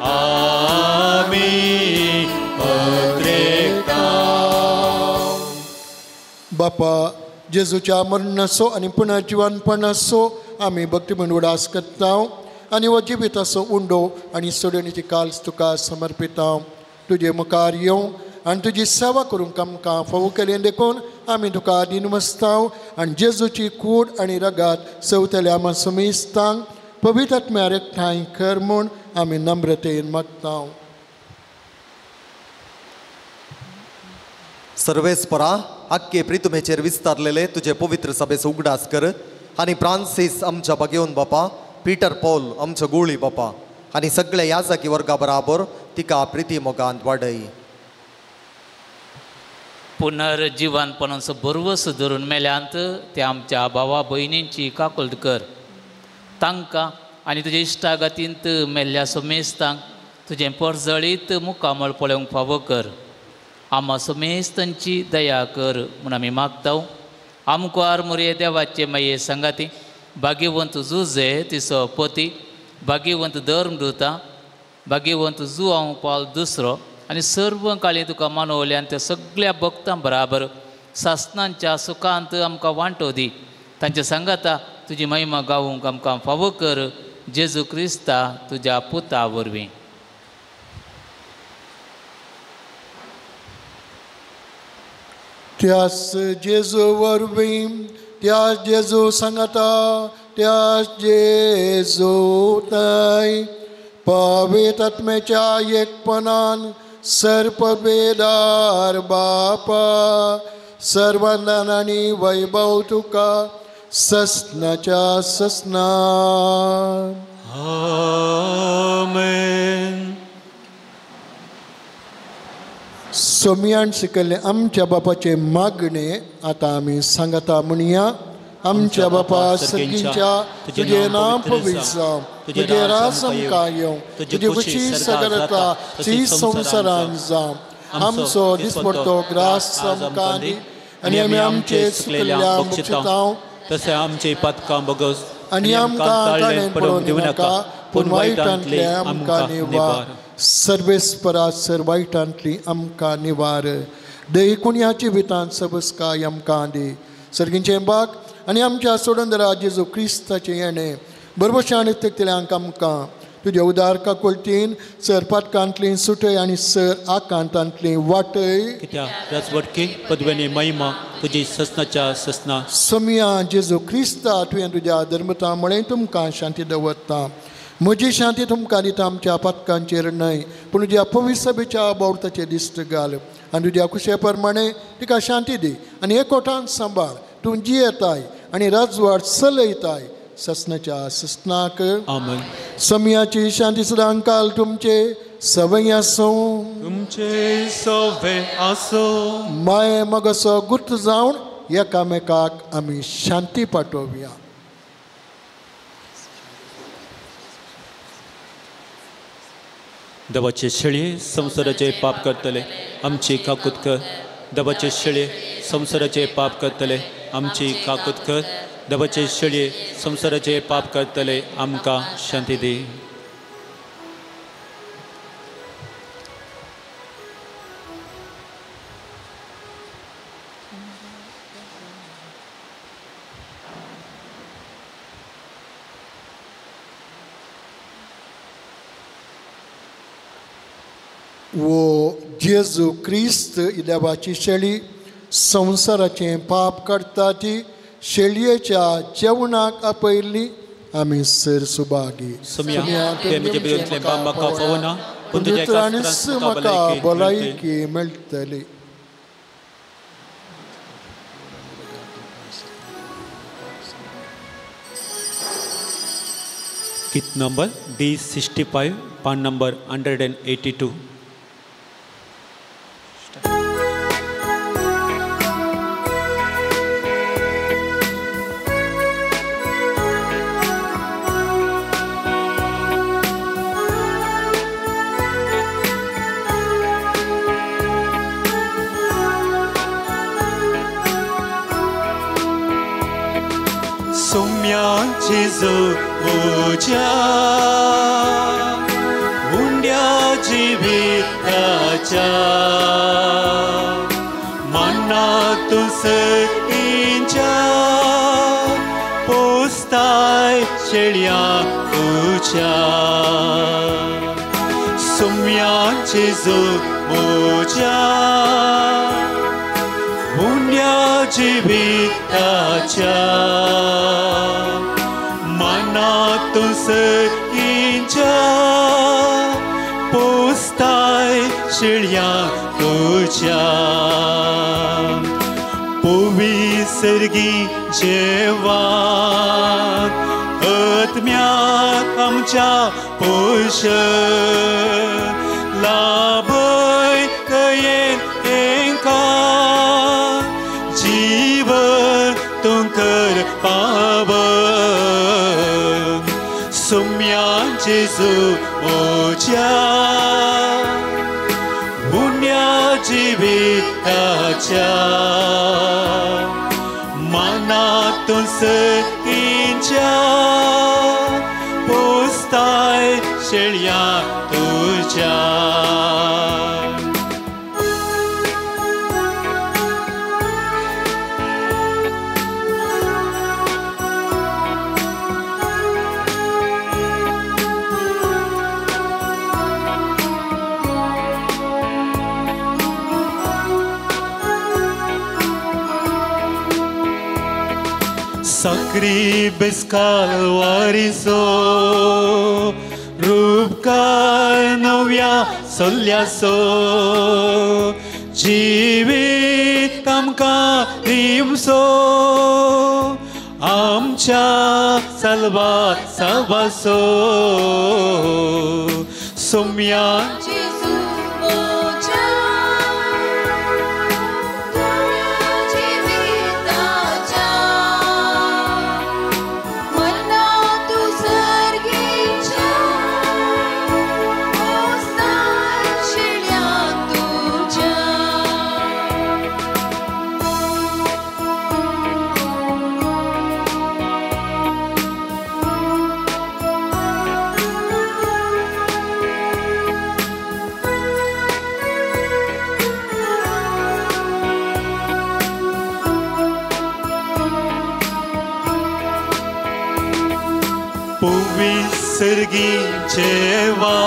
आमी पत्रेकता. बापा जेजूच्या मरणाचो आनी पुनर्जीवनपणाचो आमी भक्तीमन उडास करता आनी हो जिविताचो उंडो आनी सोडणीची काल्स तुका समर्पिता. तुजे मुखार येवं आनी तुजी सेवा करूंक आमकां फावो केलें देखून आमी तुका दिनमस्ताव आनी जेजूची कूड आनी रगात सवतल्या आमा समेस्तांक पवित्र आत्म्यार एकठांय कर म्हूण आमी नम्रतेन मागता. सर्वेस्परा आख्खे प्रितुमेचेर विस्तारलेले तुजे पवित्र सभेचो उगडास कर आनी फ्रांसीस आमच्या भागेवन बापा, पीटर पॉल आमच्या गुळी बापा आनी सगळ्या याजकी वर्गा बराबर तिका प्रिती मोगांत वाडय. पुनर्जीवनपणाचो भरवंसो धरून मेल्यांत ते आमच्या भावा भयणींची काकुळट कर. तांकां आनी तुज्या इश्टागतींत मेल्ल्या समेस्तांक तुजें परजळीत मुखामळ पळोवंक फावो कर. आमा समेस्तांची दया कर म्हूण आमी मागता. आमकां मुरये देवाचे माये सांगाती भाग्यवंत जुजे तिचो पती, भाग्यवंत धर्मदूता, भाग्यवंत जुआंव पाल दुसरो आनी सर्व काळी तुका मानवले आनी त्या सगळ्या भक्तां बराबर सासनांच्या सुखांत आमकां वांटो दी. तांच्या सांगाता तुजी महिमा गावूंक आमकां फावो कर, जेजू क्रिस्ता तुज्या पुता वरवीं. त्यास जेजू वरवीं, त्यास जेजू सांगाता, त्यास जेजू ताय पवित्र आत्म्याच्या एकपणान सर्पभेदार बापा सर्वांदान आनी वैभव तुका ससनाच्या ससना. आमेन. सोमयान शिकयल्लें आमच्या बापाचें मागणें आतां आमी सांगता म्हणया. आमच्या बापा सर्गीच्या, तुजें नांव पवित्र जावं, तुजें राज आमकां येवं, तुजी खुशी सगळता ती संवसारान जावं. आमचो दिसपडतो ग्रास आमकां दी आनी आमी आमचे चुकल्ल्या बक्षितांव तशें आमचे पातकां बगस आनी आमकां ताणें पडोवन दिवं नाका, पूण वायटांतलें आमकां निवार. सर्वेस्परा सर वायटांतली आमकां निवार. देखून ह्या जिवितांत सबस्काय आमकां दी. सर्गींचें बाग आनी आमच्या सोडंदरा जेजू क्रिस्ताचें येणें बरोबर आनी तेकतल्यांक आमकां तुज्या उदार काकुळटीन सर पातकांतली सुटय आनी सर आकांतांतली वाटय. कित्याक राजवटकी पदवेनी महिमा तुजी ससनाच्या ससना. समिया जेजू क्रिस्ता तुवें तुज्या धर्मता म्हळें तुमकां शांती दवरता. म्हजी शांती तुमकां दिता, आमच्या पातकांचेर न्हय पूण तुज्या पवित्र सभेच्या बावडताचेर दिश्ट घाल आनी तुज्या कुशे प्रमाणे तिका शांती दी आनी एकवटान सांबाळ. तूं जियेताय आनी राजवाड चलयताय ससनाच्या ससनाक. आमेन. समयाची शांती सदां काल तुमचे सवय आसूं, तुमचे सवय आसूं. माये मगसो गुर्त जावन एकामेकाक आमी शांती पाठोवया. देवाचे शेळये संवसाराचे पाप करतले आमची काकूत कर. देवाचे शेळये संवसाराचे पाप करतले आमची काकूत कर. देवाचे शेळये संवसाराचे पाप करतले आमकां शांती दी. वो जेजू क्रिस्त देवाची शेळी संवसाराचें पाप काडटा ती शेळयेच्या जेवणाक आपयल्ली आमी सर सुभागी. म्हाका भलायकी मेळटली. गीत नंबर D65, पान नंबर 182. जेजू म्हज्या उंड्या जिविताच्या मनांत सतींच्या पोसताय शेळयां तुज्या. सुम्या जेजू म्हज्या उंड्या जिविताच्या मनांत सतींच्या पोसताय शेळयां तुज्या. पोवी सर्गी जेवान आत्म्याक आमच्या पोशण लाभय दयेन तेंकां जीवन तूं कर पावन. सुम्या जेजू म्हज्या उण्या जिविताच्या मनांत सतींच्या पोसताय शेळयां तुज्या. साकरी बेस्कालवारीचो रूपकार नव्या सल्ल्याचो जिवीत आमकां दिवचो आमच्या साल्वा सावाचो सोम्या सर्गीचेवा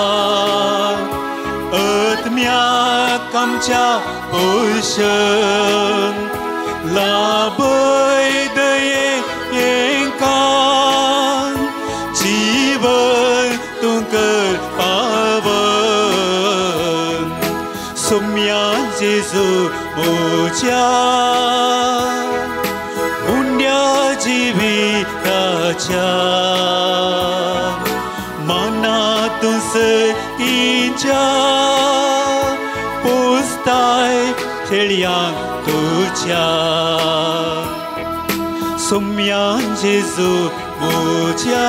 आत्म्याक आमच्या पोशण लाभय दये एकान जीवन तुंकर पावन सोम्या जेजू मोज्या उंड्या जिविताच्या तुझ्या पोसताय शेळयांक तुझ्या सोम्या जेजू म्हज्या.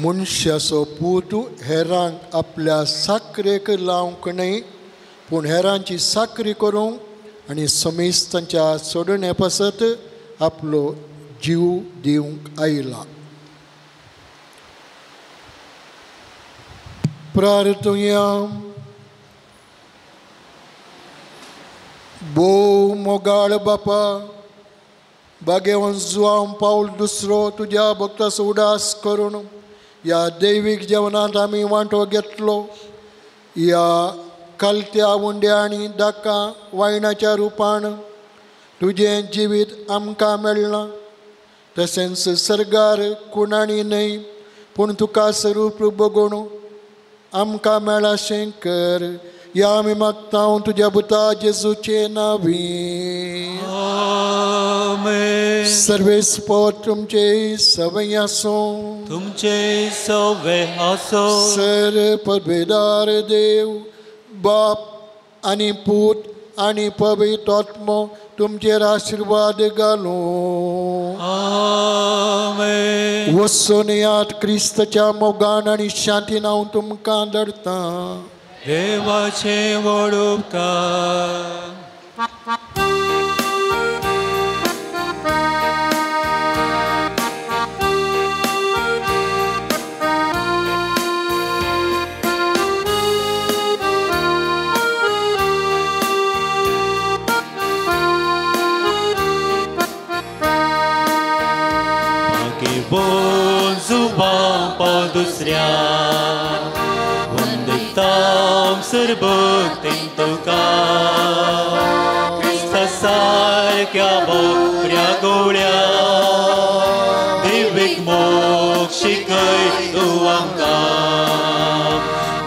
मनशाचो पूत हेरांक आपल्या साकरेक लावंक न्हय पूण हेरांची साकरी करूंक आनी समेस्तांच्या सोडणे पासत आपलो जीव दिवंक आयला. प्रार्थुया. भोव मोगाळ बापा, बागेवन जुआंव पावल दुसरो तुज्या भक्ताचो उडास करून ह्या दैवीक जेवणांत आमी वांटो घेतलो. ह्या कालत्या उंड्या आनी दाका वायनाच्या रुपान तुजें जिवीत आमकां मेळ्ळां. तशेंच सर्गार कुणाणी न्हय पूण तुका स्वरूप बगोवन आमकां मेळाशें कर. ह्या आमी मागता तुज्या पुता जेजूचे नांवी. आमेन. सर्वेस्पोर तुमचे सवय आसूं. तुमचे सवय आसूं. सर परबेदार देव बाप आनी पूत आनी पवित्र आत्मो तुमचेर आशिर्वाद घालूं. आमेन. वचून यात क्रिस्ताच्या मोगान आनी शांतीन हांव तुमकां धाडटां. देवाचे व्हड उपकार. दुसऱ्या वंदितां सर्वभक्तीन तुका क्रिस्ता सारक्या बऱ्या गोळ्या देवीक मोग शिकय तूं आमकां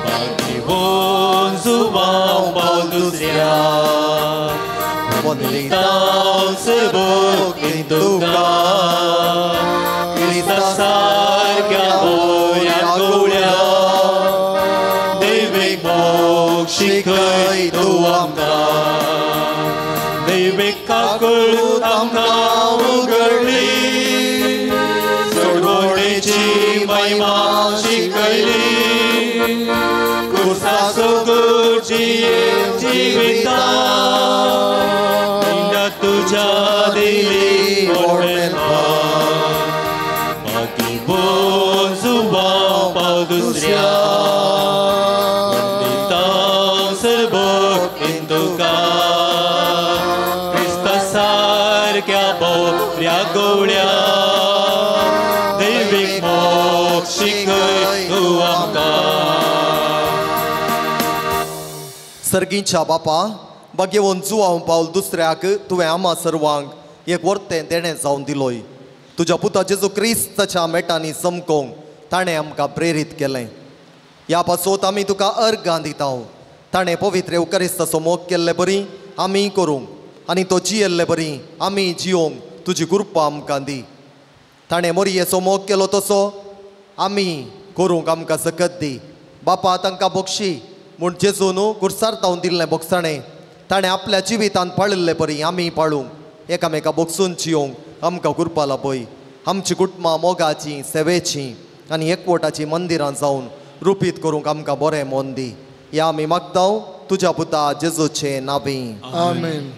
भाग्यवंत जुवांव पावल दुसऱ्या वंदितां सर्वभक्तीन तुका क्रिस्ता सारक्या बऱ्या गोळ्या देवीक मोग शिकय तूं आमकां देवीक काकूट आमकां उगडली सोडवणेची बऱ्या गवळ्या दैवीक मोग शिकय तूं आमकां. सर्गींच्या बापा बागेवन जुवांव पावल दुसऱ्याक तुवें आमा सर्वांक एक वर्तें देणें जावन दिलोय. तुज्या पुता जेजू क्रिस्ताच्या मेटांनी चमकोवंक ताणें आमकां प्रेरीत केलें. ह्या पासत आमी तुका अर्गां दिता. ताणें पवित्र येवकारिस्ताचो मोग केल्ले बरी आमी करूंक आनी तो जियेल्ले बरी आमी जियोंक तुजी कृपा आमकां दी. ताणें मोरयेचो मोग केलो तसो आमी करूंक आमकां सकत दी. बापा तांकां बक्षी म्हूण जेजून कुर्सार तावन दिल्लें बोगसाणें ताणें आपल्या जिवितांत पाळिल्ले बरी आमी पाळूंक एकामेका बोगसून जियोंक आमकां कृपा लाभय. आमची कुटुंबां मोगाचीं सेवेचीं आनी एकवटाचीं मंदिरां जावन रुपीत करूंक आमकां बरें मन दी. ह्या आमी मागता तुज्या पुता जेजूचे नांवी. आमेन.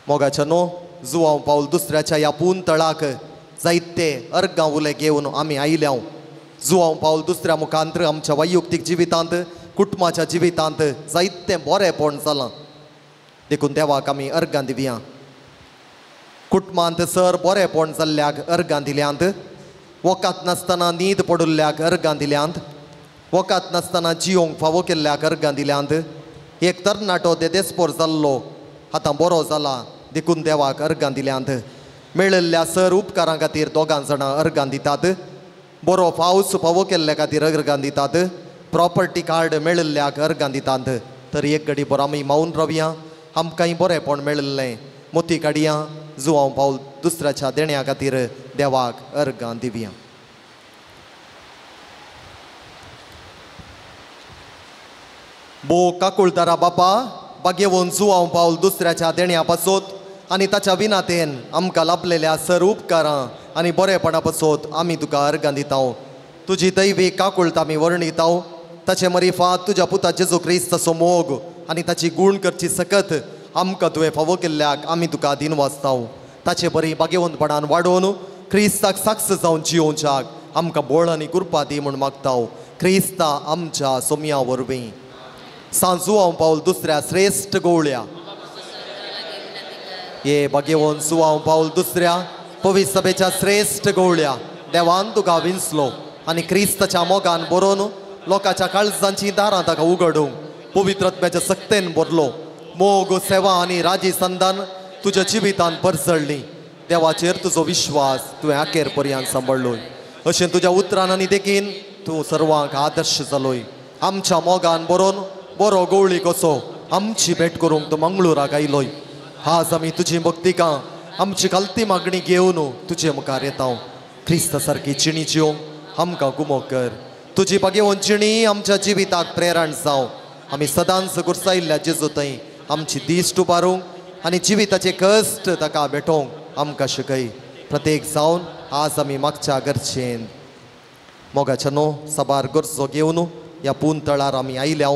मोगाच्या न्हू जुवांव पावल दुसऱ्याच्या ह्या पून तळाक जायते अर्गां उले घेवन आमी आयल्या. जुवांव पावल दुसऱ्या मुखांत आमच्या वैयक्तीक जिवितांत कुटुंबाच्या जिवितांत जायतें बरेंपण जालां. देखून देवाक आमी अर्गां दिवया. कुटुंबांत सर बरेंपण जाल्ल्याक अर्गां दिल्यांत, वकात नासतना न्हीद पडिल्ल्याक अर्गां दिल्यांत, वकात नासतना जियोंक फावो केल्ल्याक अर्गां दिल्यांत. एक तरणाटो देदेस्पोर जाल्लो आतां बरो जाला देखून देवाक अर्गां दिल्यांत. मेळिल्ल्या सर उपकारां खातीर दोगां जाणां अर्गां दितात. बरो पावस फावो केल्ल्या खातीर अर्गां दितात. प्रॉपर्टी कार्ड मेळिल्ल्याक अर्गां दितात. तर एक घडी बरो आमी मावन रावया. आमकांय बरेंपण मेळिल्लें मोती काडया. जुवांव पावल दुसऱ्याच्या देण्या खातीर देवाक अर्गां दिवया. बो काकुळतारा बापा बागेवन जुवांव पावल दुसऱ्याच्या देण्या पासत आनी ताच्या विनातेन आमकां लाभलेल्या सर उपकारां आनी बरेपणा पासत आमी तुका अर्गां दिता. तुजी दैवी काकुळत आमी वर्णिता. ताचे मरिफात तुज्या पुता जेजू क्रिस्ताचो मोग आनी ताची गूण करची सकत आमकां तुवें फावो केल्ल्याक आमी तुका दिनवासता. ताचे बरी बागेवंतपणान वाडोवन क्रिस्ताक साक्ष जावन जियोवच्याक आमकां बळ आनी कृपा दी म्हूण मागता. क्रिस्ता आमच्या सोमया वरवीं. सांजुवांव पावल दुसऱ्या श्रेश्ठ गवळ्या ये बागेवन जुवांव पावल दुसऱ्या पवित्र सभेच्या श्रेश्ठ गवळ्या देवान तुका विंचलो आनी क्रिस्ताच्या मोगान बरोवन लोकांच्या काळजांची दारां ताका उगडूंक पवित्र आत्म्याच्या सक्तेन भरलो. मोग सेवा आनी राजी संदान तुज्या जिवितान परजळ्ळी. देवाचेर तुजो विश्वास तुवें अखेर पर्यंत सांबाळ्ळोय. अशें तुज्या उतरान आनी देखीन तूं सर्वांक आदर्श जालोय. आमच्या मोगान बरोवन बरो गवळी कसो आमची भेट करूंक तूं मंगळुराक आयलोय. आज आमी तुजी भक्तिकां आमची खालती मागणी घेवन तुजे मुखार येता. क्रिस्ता सारकी जिणी जिवंक आमकां गुमो कर. तुजी बागेवन जिणी आमच्या जिविताक प्रेरण जावं. आमी सदांच गुरसायिल्ल्या जेजू थंय आमची दिश्ट उबारूंक आनी जिविताचे कश्ट ताका भेटोवंक आमकां शिकय. प्रत्येक जावन आज आमी मागच्या गरजेन मोगाच्या न्हू साबार गरजो घेवन ह्या पून तळार आमी आयल्या.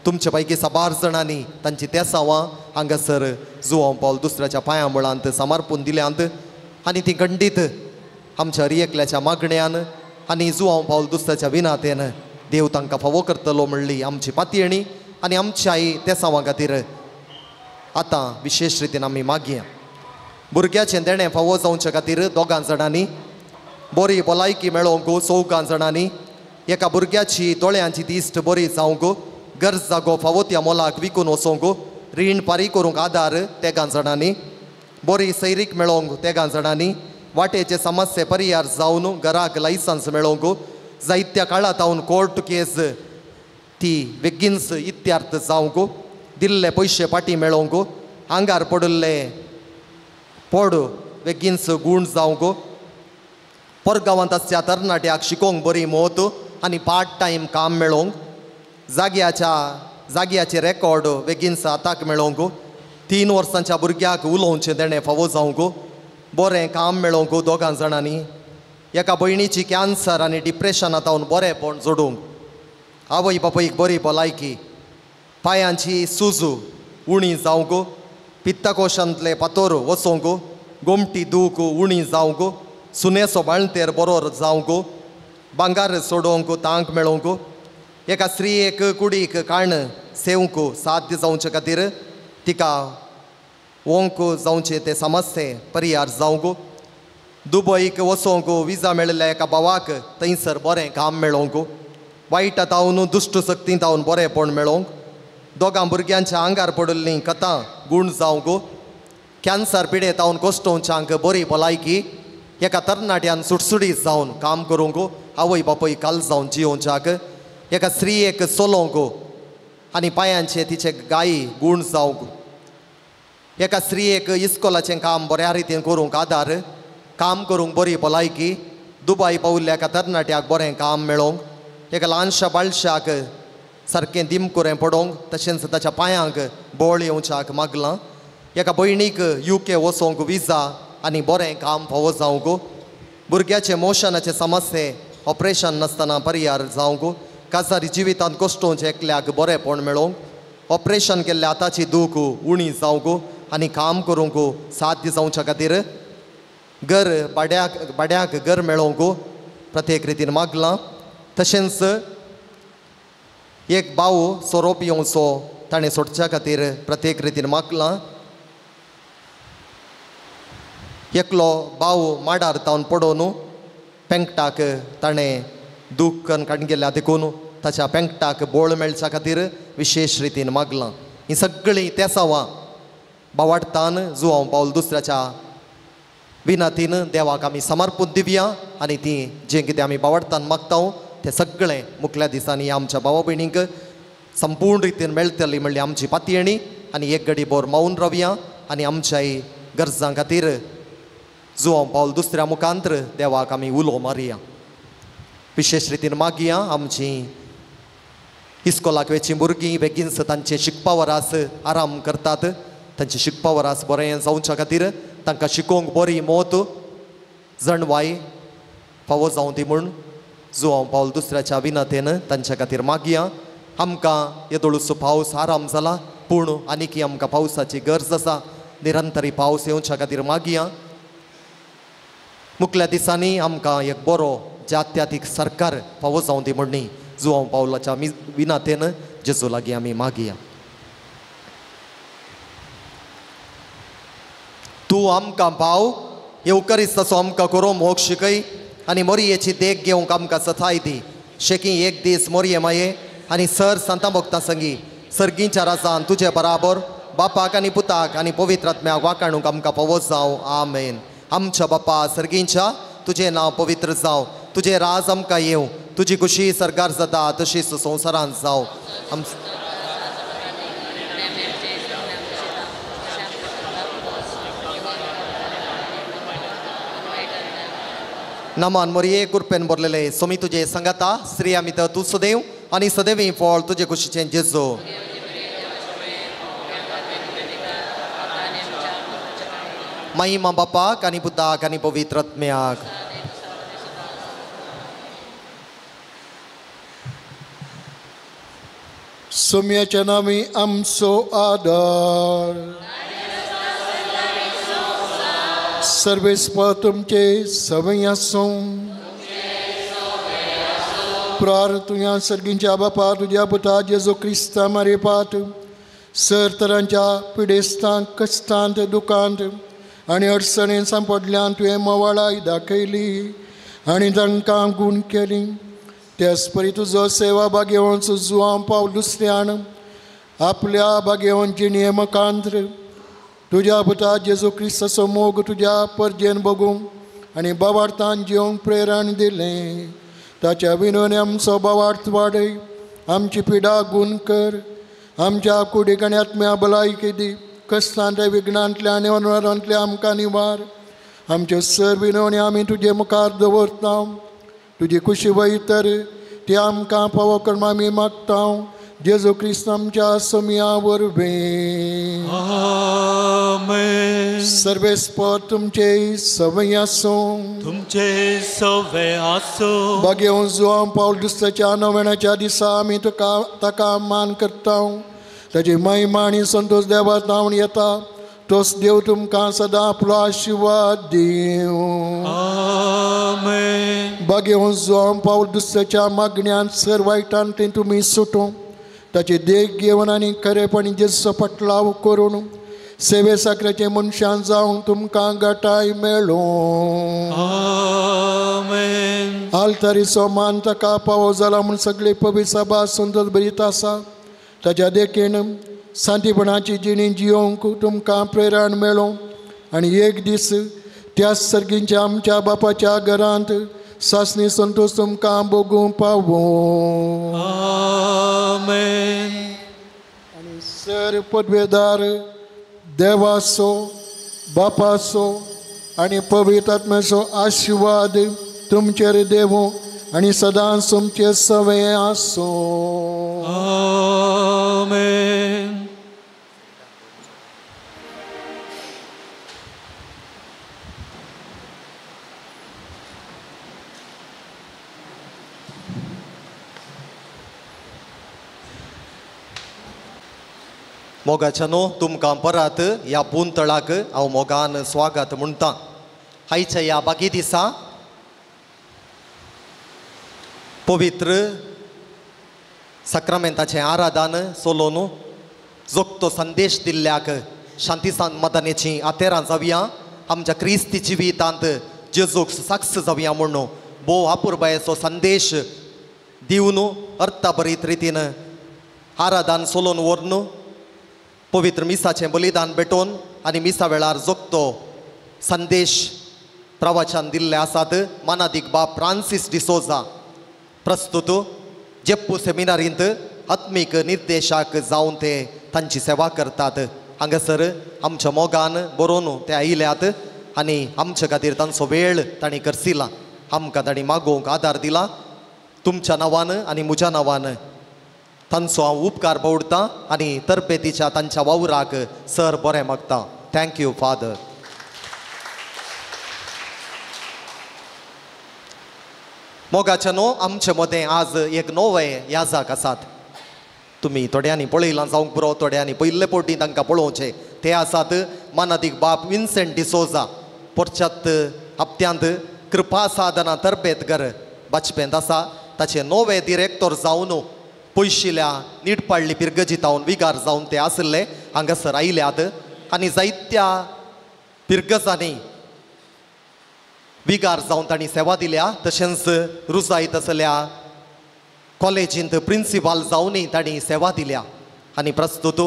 तुमचे पैकी साबार जाणांनी तांची तेसांवां हांगासर जुवांव पावल दुसऱ्याच्या पांया मुळांत समर्पून दिल्यांत आनी ती खंडीत आमच्या हर एकल्याच्या मागण्यान आनी जुवांव पावल दुसऱ्याच्या विनातेन देव तांकां फावो करतलो म्हणली आमची पातयेणी आनी आमची आई तेसांवां खातीर आतां विशेश रितीन आमी मागया. भुरग्याचें देणें फावो जावचे खातीर दोगां जाणांनी, बरी भलायकी मेळोवंक चौगां जाणांनी, एका भुरग्याची दोळ्यांची दिश्ट बरी जावंक, गरज जागो फावो त्या मोलाक विकून वचोंक, रीण फारीक करूंक आदार तेगां जाणांनी, बरी सैरीक मेळोवंक तेगां जाणांनी, वाटेचे समस्ये परिहार जावन घराक लायसन्स मेळोवंक, जायत्या काळा तावन कोर्ट केस ती बेगीनच इत्यार्थ जावंक, दिल्ले पयशे फाटीं मेळोवंक, आंगार पडिल्ले पड बेगीनच गूण जावंक, परगांवांत आसच्या तरणाट्याक शिकोवंक बरी मोत आनी पार्ट टायम काम मेळोवंक, जाग्याचे रेकॉर्ड बेगीनच हाताक मेळोवंक, 3 वर्सांच्या भुरग्याक उलोवचें देणें फावो जावंक, बरें काम मेळोवंक दोगां जाणांनी, एका भयणीची कॅन्सर आनी डिप्रेशना तावन बरेंपण जोडूंक, आवय बापायक बरी भलायकी, पांयांची सुजू उणी जावंक, पित्तकोशांतले पातोर वचोंक, गोमटी दूख उणी जावंक, सुनेचो बाळंतेर बरो जावंक, भांगार सोडोवंक तांक मेळोवंक, एका स्त्रियेक कुडीक काण सेवंक साध्य जावचे खातीर तिका ओंक जावचे ते समस्ये परिहार जावंक, दुबयक वचोंक विजा मेळिल्ल्या एका भावाक थंयसर बरें काम मेळोंक, वायट तावन दुश्ट शक्ती तावन बरेंपण मेळोंक, दोगां भुरग्यांच्या आंगार पडिल्लीं कथां गूण जावंक, कॅन्सर पिडे तावन कोश्टोवच्यांक बरी भलायकी, एका तरणाट्यान सुटसुटीत जावन काम करूंक, आवय बापूय काल जावन जियोवच्याक, एका स्त्रियेक चलोवंक आनी पांयांचे तिचे गायी गूण जावंक, एका स्त्रियेक इस्कोलाचें काम बऱ्या रितीन करूंक आदार, काम करूंक बरी भलायकी, दुबाय पावल्ल्या एका तरणाट्याक बरें काम मेळोवंक, एका ल्हानशा बाळशाक सारकें दिमकुरें पडोवंक तशेंच ताच्या पांयांक बळ येवच्याक मागलां, एका भयणीक युके वचोंक विजा आनी बरें काम फावो जावंक, भुरग्याचे मोशनाचे समस्ये ऑपरेशन नासतना परिहार जावंक, काजारी जिवितांत कश्टोवचें एकल्याक बरेंपण मेळोवंक, ऑपरेशन केल्ल्या हाताची दूख उणी जावंक आनी काम करूंक साध्य जावच्या खातीर घर भाड्याक भाड्याक घर मेळोवंक प्रत्येक रितीन मागलां. तशेंच एक भाव सोरो पियोवचो ताणें सोडच्या खातीर प्रत्येक रितीन मागलां. एकलो भाव माडार तावन पडोवन पेंकटाक ताणें दूख करून काडून गेल्या देखून ताच्या पेंकटाक बोळ मेळच्या खातीर विशेश रितीन मागलां. हीं सगळीं तेसावां बावाडतान जुवांव पावल दुसऱ्याच्या विनातीन देवाक आमी समर्पून दिवया आनी ती जें कितें आमी बावाडतान मागता तें सगळें मुखल्या दिसांनी आमच्या भावा भयणींक संपूर्ण रितीन मेळटली म्हणली आमची पातयेणी. आनी एक घडी बोर मावन रावया आनी आमच्याय गरजां खातीर जुवांव पावल दुसऱ्या मुखांत्र देवाक आमी उलो मारया. विशेश रितीन मागया आमची इस्कोलाक वेचीं भुरगीं बेगीनच तांचें शिकपा वरास आराम करतात, तांचें शिकपा वरास बरें जावच्या खातीर तांकां शिकोवंक बरी मोत जणवाय फावो जावं ती म्हूण जुवांव पावल दुसऱ्याच्या विनतेन तांच्या खातीर मागया. आमकां येदोळूचो पावस आराम जाला पूण आनीकी आमकां पावसाची गरज आसा, निरंतरी पावस येवच्या खातीर मागया. मुखल्या दिसांनी आमकां एक बरो जात्यातीक सरकार फावो जावं ती म्हणणी जुवांव पावलाच्या विनातेन जेजू लागीं आमी मागया. तूं आमकां पाव येवकरीस्त आमकां करो मोग शिकय आनी मोरयेची देख घेवंक आमकां सथाय दी. शेकी एक दीस मोरये माये आनी सर संतां भक्तां संगी सर्गींच्या राजान तुजे बराबर बापाक आनी पुताक आनी पवित्र आत्म्याक वाकाणूंक आमकां फावो जावं. आमेन. आमच्या बापा सर्गींच्या तुजें नांव पवित्र जावं, तुजें राज आमकां येवं, तुजी खुशी सरकार जाता तशीच संवसारांत जावं. आम नमन मोरये कृपेन भरलेले सोमी तुजे संगाता, स्त्रिया मित्र तूं सदैव आनी सदैवी फळ तुजे खुशीचें जेजो. महिमा बापाक आनी पुताक आनी पवित्र आत्म्याक. सोम्याच्या नामी आमचो आदार सर्वेस्पर तुमचे सवय आसूं. प्रार्थुया सर्गींच्या बापा तुज्या पुता जेजू क्रिस्ता मारेपात सर तरांच्या पिडेस्तांक कश्टांत दुखांत आनी अडचणेन सांपडल्यान तुवें मवाळाय दाखयली आनी तांकां गूण केली. त्याच परी तुजो सेवा भागेवन जुवां पावल दुसऱ्यान आपल्या भागेवन जिणये मुखांत्र तुज्या पुता जेजू क्रिस्ताचो मोग तुज्या परजेन बगूंक आनी बावार्थान जिवंक प्रेरण दिलें. ताच्या विनोने आमचो बावार्थ वाडय, आमची पिडा गूण कर, आमच्या कुडीक आनी आत्म्या भलायकी दी, कश्टांतल्या विघ्नांतल्या आनी अनवरांतल्या आमकां निवार. आमच्यो सर विनवणी आमी तुजे मुखार दवरता, तुजी खुशी वयतर ती आमकां पावो करून आमी मागता जेजू क्रिस्त आमच्या सोमया वरवीं. आमेन. सर्वेस्पर तुमचे सवय आसूं, तुमचे सवय आसूं. भाग्यवंत जुवांव पावल दुसऱ्याच्या नव्याच्या दिसा आमी तुका ताका मान करता. ताची महिमा आनी संतोश देवा तावन येता तोच देव तुमकां सदां आपलो आशिर्वाद दिवं. आमेन. भाग्यवंत जुवांव पावल दुसऱ्याच्या मागण्यान सर वायटांतल्यान तुमी सुटूं, ताची देख घेवन आनी खरेपणी जेजूचो पटलाव करून सेवे साकरेचे मनशान जावंक तुमकां गटाय मेळूं. आमेन. आल्तारीचो मान ताका पावो जाला म्हूण सगळी पवित्र सभा संतोष भरीत आसा. ताच्या देखीन शांतीपणाची जिणी जियोंक तुमकां प्रेरण मेळूं आनी एक दीस त्या सर्गींच्या आमच्या बापाच्या घरांत सासणी संतोष तुमकां भोगूंक पावूं. आमेन. आनी सर पदवेदार देवाचो बापाचो आनी पवित्र आत्म्याचो आशिर्वाद तुमचेर देवूं आनी सदांच तुमचे सवे आसूं. आमेन. मोगाच्यानो तुमकां परत ह्या पुंतळाक हांव मोगान स्वागत म्हणटा. आयच्या ह्या बागी दिसा पवित्र साक्रामेंताचें आराधन सोलोन जोगतो संदेश दिल्ल्याक शांती मदनेची आतेरां जावया, आमच्या क्रिस्ती जिवितांत जेजूक साक्ष जावया म्हणून भोव अपुरबायेचो संदेश दिवन अर्थभरीत रितीन आराधन सोलोन व्हरून पवित्र मिसाचें बलिदान भेटोवन आनी मिसा वेळार जोगतो संदेश प्रवचन दिल्ले आसात. मानादीक बाब फ्रांसीस डिसोजा प्रस्तुत जेप्पू सेमिनारींत आत्मीक निर्देशक जावन ते तांची सेवा करतात. हांगासर आमच्या मोगान बरोवन ते आयल्यात आनी आमचे खातीर तांचो वेळ तांणी करसिला, आमकां तांणी मागोवंक आदार दिला. तुमच्या नांवान आनी म्हज्या नांवान तांचो हांव उपकार बावडटा आनी तरबेतीच्या तांच्या वावराक सर बरें मागता. Thank you father. मोगाच्या न्हू आमचे मदें आज एक नवे याजाक आसात. तुमी थोड्यांनी पळयलां जावंक पुरो, थोड्यांनी पयले पवटी तांकां पळोवचें. ते आसात मानादीक बाप विन्सेंट डिसोजा, पोरच्यात हप्त्यांत कृपा साधना तरबेतगर बाचपेंत आसा. ताचे नवे डिरेक्टर जावन पयशिल्या निडपाडली पिरगजितावन विगार जावन ते आशिल्ले हांगासर आयल्यात आनी जायत्या पिरगजांनी विगार जावन तांणी सेवा दिल्या. तशेंच रुजायत आसल्या कॉलेजींत प्रिंसिपाल जावनूय तांणी सेवा दिल्या आनी प्रस्तुत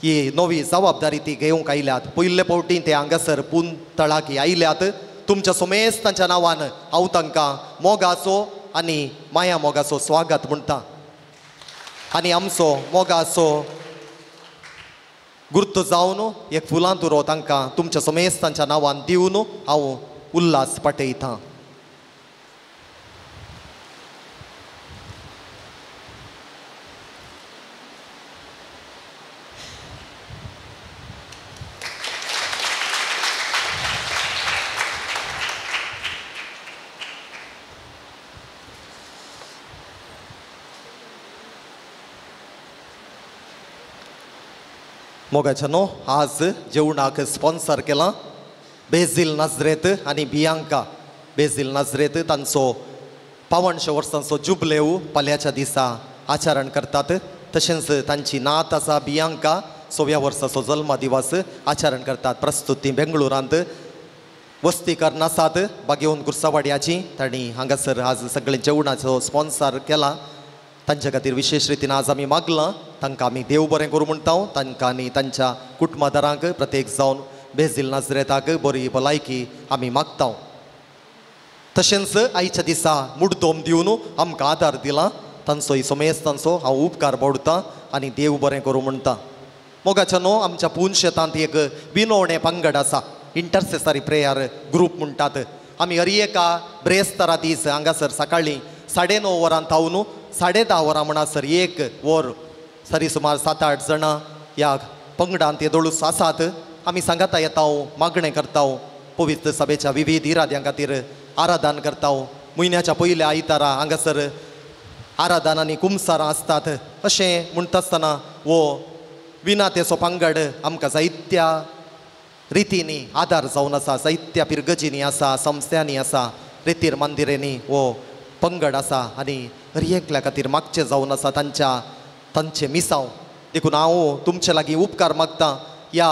ही नवी जबाबदारी ती घेवंक आयल्यात. पयले फावटी ते हांगासर पून तळाकी आयल्यात. तुमच्या समेस्त तांच्या नांवान हांव तांकां मोगाचो आनी माया मोगाचो स्वागत म्हणटा आनी आमचो मोगाचो गुर्त जावन एक फुलां तुरो तांकां तुमच्या समेस्त तांच्या नांवान दिवन हांव उल्हास पाटयता. मोगाच्या न्हू आज जेवणाक स्पॉन्सर केलां बेझील नाजरेत आनी बियांका बेझील नाजरेत. तांचो 500 वर्सांचो जुबलेव पाल्याच्या दिसा आचरण करतात. तशेंच तांची नात आसा बियांका, 6व्या वर्साचो जल्म दिवस आचरण करतात. प्रस्तुत ती बेंगळुरांत वस्तीकरण आसात बागेवन गुरसावाड्याची. तांणी हांगासर आज सगळें जेवणाचो स्पॉन्सर केला. तांचे खातीर विशेश रितीन आज आमी मागलां. तांकां आमी देव बरें करूं म्हणटा. तांकां आनी तांच्या कुटुंबादारांक प्रत्येक जावन बेझील नाजरेताक बरी भलायकी आमी मागता. तशेंच आयच्या दिसा मुडदोम दिवन आमकां आदार दिला तांचो समेस्त तांचो हांव उपकार बावडटा आनी देव बरें करूं म्हणटा. मोगाच्या न्हू आमच्या पून शेतांत एक विनोवणें पंगड आसा, इंटरसेसरी प्रेयर ग्रूप म्हणटात. आमी हर एका ब्रेस्तारा दीस हांगासर सकाळीं 9:30 वरां थावन 10:30 वरां म्हणसर एक वर सरी सुमार 7-8 जाणां ह्या पंगडांत येदोळूच आसात. आमी सांगाता येता, मागणें करता, पवित्र सभेच्या विविध इराद्यां खातीर आराधन करता. म्हयन्याच्या पयल्या आयतारा हांगासर आराधन आनी कुमसारां आसतात. अशें म्हणटा आसतना हो विनातेचो पंगड आमकां जायत्या रितींनी आदार जावन आसा, जायत्या पिरगजींनी आसा, संस्थ्यांनी आसा, रेतीर मंदिरांनी हो पंगड आसा आनी हर एकल्या खातीर मागचें जावन आसा तांच्या तांचें मिसांव. देखून हांव तुमचे लागीं उपकार मागता. ह्या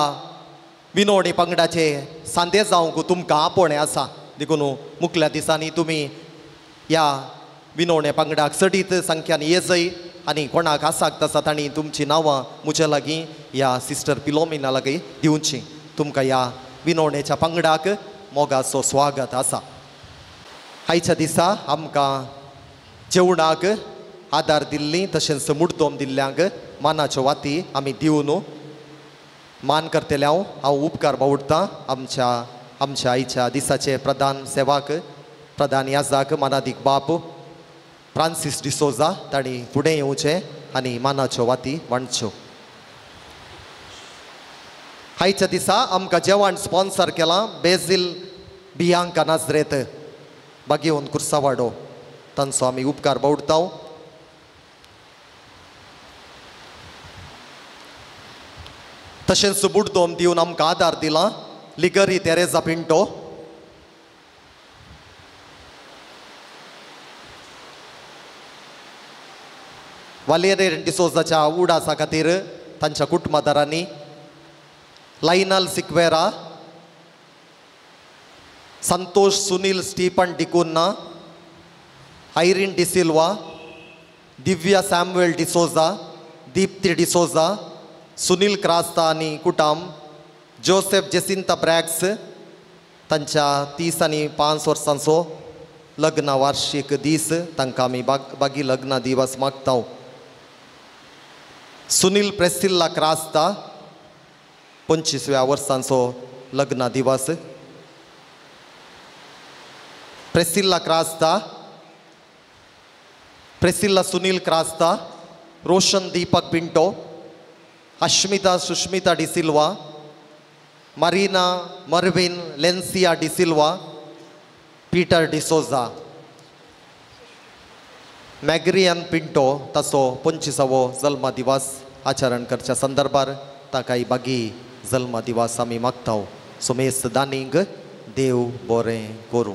विनोणी पंगडाचे सांदे जावंक तुमकां आपोवणें आसा. देखून मुखल्या दिसांनी तुमी ह्या विनोणे पंगडाक चडीत संख्यान येजय आनी कोणाक आसाक तसा तांणी तुमचीं नांवां म्हज्या लागीं ह्या सिस्टर पिलोमिना लागीं दिवचीं. तुमकां ह्या विनोणेच्या पंगडाक मोगाचो स्वागत आसा. आयच्या दिसा आमकां जेवणाक आदार दिल्ली तशेंच मुडदोम दिल्ल्यांक मानाच्यो वाती आमी दिवन मान करतले. हांव हांव उपकार बावडटां आमच्या आमच्या आयच्या दिसाचे प्रधान सेवाक प्रधान याजाक मानादीक बाप फ्रांसीस डिसोजा तांणी फुडें येवचें आनी मानाच्यो वाती वांटच्यो. आयच्या दिसा आमकां जेवण स्पॉन्सर केलां बेजील बियांका नाजरेत बागेवन कुर्सावाडो, तांचो आमी उपकार बावडटा. तशेंच बुडदोम दिवन आमकां आदार दिला लिगरी तेरेजा पिंटो, वालेरियन डिसोजाच्या उडासा खातीर तांच्या कुटुंबादारांनी Lionel Sequeira, Santosh Sunil Stephen D'Cunha, Irene D'Silva, Divya Samuel D'Souza, Deepti D'Souza, Sunil Crasta आनी कुटाम, जोसेफ जेसिंता ब्रॅक्स तांच्या 30 आनी 5 वर्सांचो लग्न वार्षिक दीस, तांकां आमी बागी लग्न दिवस मागता. सुनील प्रेसिल्ला क्रास्ता 25व्या वर्सांचो लग्न दिवस, Priscilla Crasta, Priscilla Sunil Crasta, Roshan Deepak Pinto, Ashmita Sushmita D'Silva, Marina Marvin Lencia D'Silva, Peter D'Souza, Magrian Pinto ताचो 25वो जल्म दिवस आचरण करच्या संदर्भार ताकाय बागी जल्म दिवस आमी मागता. सोमेस्त दानींक देव बरें करूं.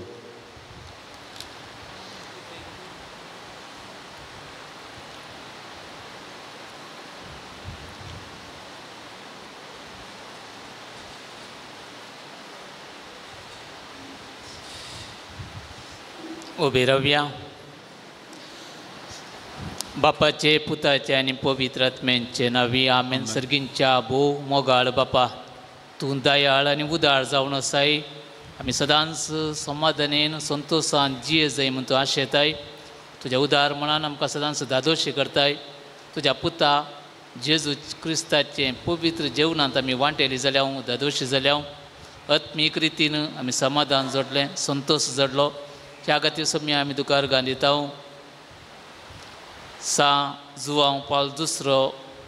उबे रावया. बापाचे पुताचे आनी पवित्र आत्म्यांचे नांवी आमेन. सर्गींच्या भोव मोगाळ बापा, तूं दयाळ आनी उदार जावन आसाय. आमी सदांच समाधानेन संतोशान जिये जाय म्हूण तूं आशेताय. तुज्या उदार मनान आमकां सदांच धादोशी करताय. तुज्या पुता जेजू क्रिस्ताचें पवित्र जेवणांत आमी वांटेली जाल्या, धादोशी जाल्या. आत्मीक रितीन आमी समाधान जोडलें, संतोश जोडलो. ह्या खातीर समी आमी तुका अर्गां दिता. सा जुवांव पावल दुसरो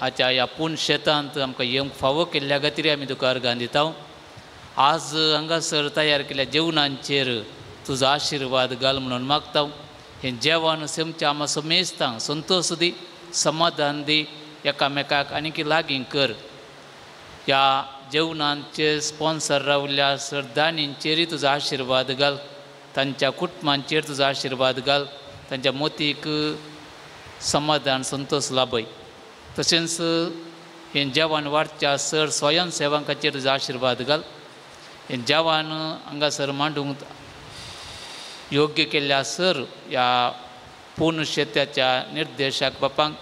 हाच्या ह्या पूण शेतांत आमकां येवंक फावो केल्ल्या खातीर आमी तुका अर्गां दिता. आज हांगासर तयार केल्ल्या जेवणांचेर तुजो आशिर्वाद घाल म्हणून मागता. हें जेवण समच्या आमा समेस्तांक संतोश दी, समाधान दी, एकामेकाक आनीक लागीं कर. ह्या जेवणांचे स्पॉन्सर रावल्या सरदानींचेरय तुजो आशिर्वाद घाल, तांच्या कुटुंबांचेर तुजो आशिर्वाद घाल, तांच्या मोतीक समाधान संतोश लाभय. तशेंच हें जेवण वाडच्या सर स्वयंसेवकांचेर तुजो आशिर्वाद घाल. हें जेवण हांगासर मांडूंक योग्य केल्ल्या सर ह्या पूर्ण शेत्याच्या निर्देशक बापांक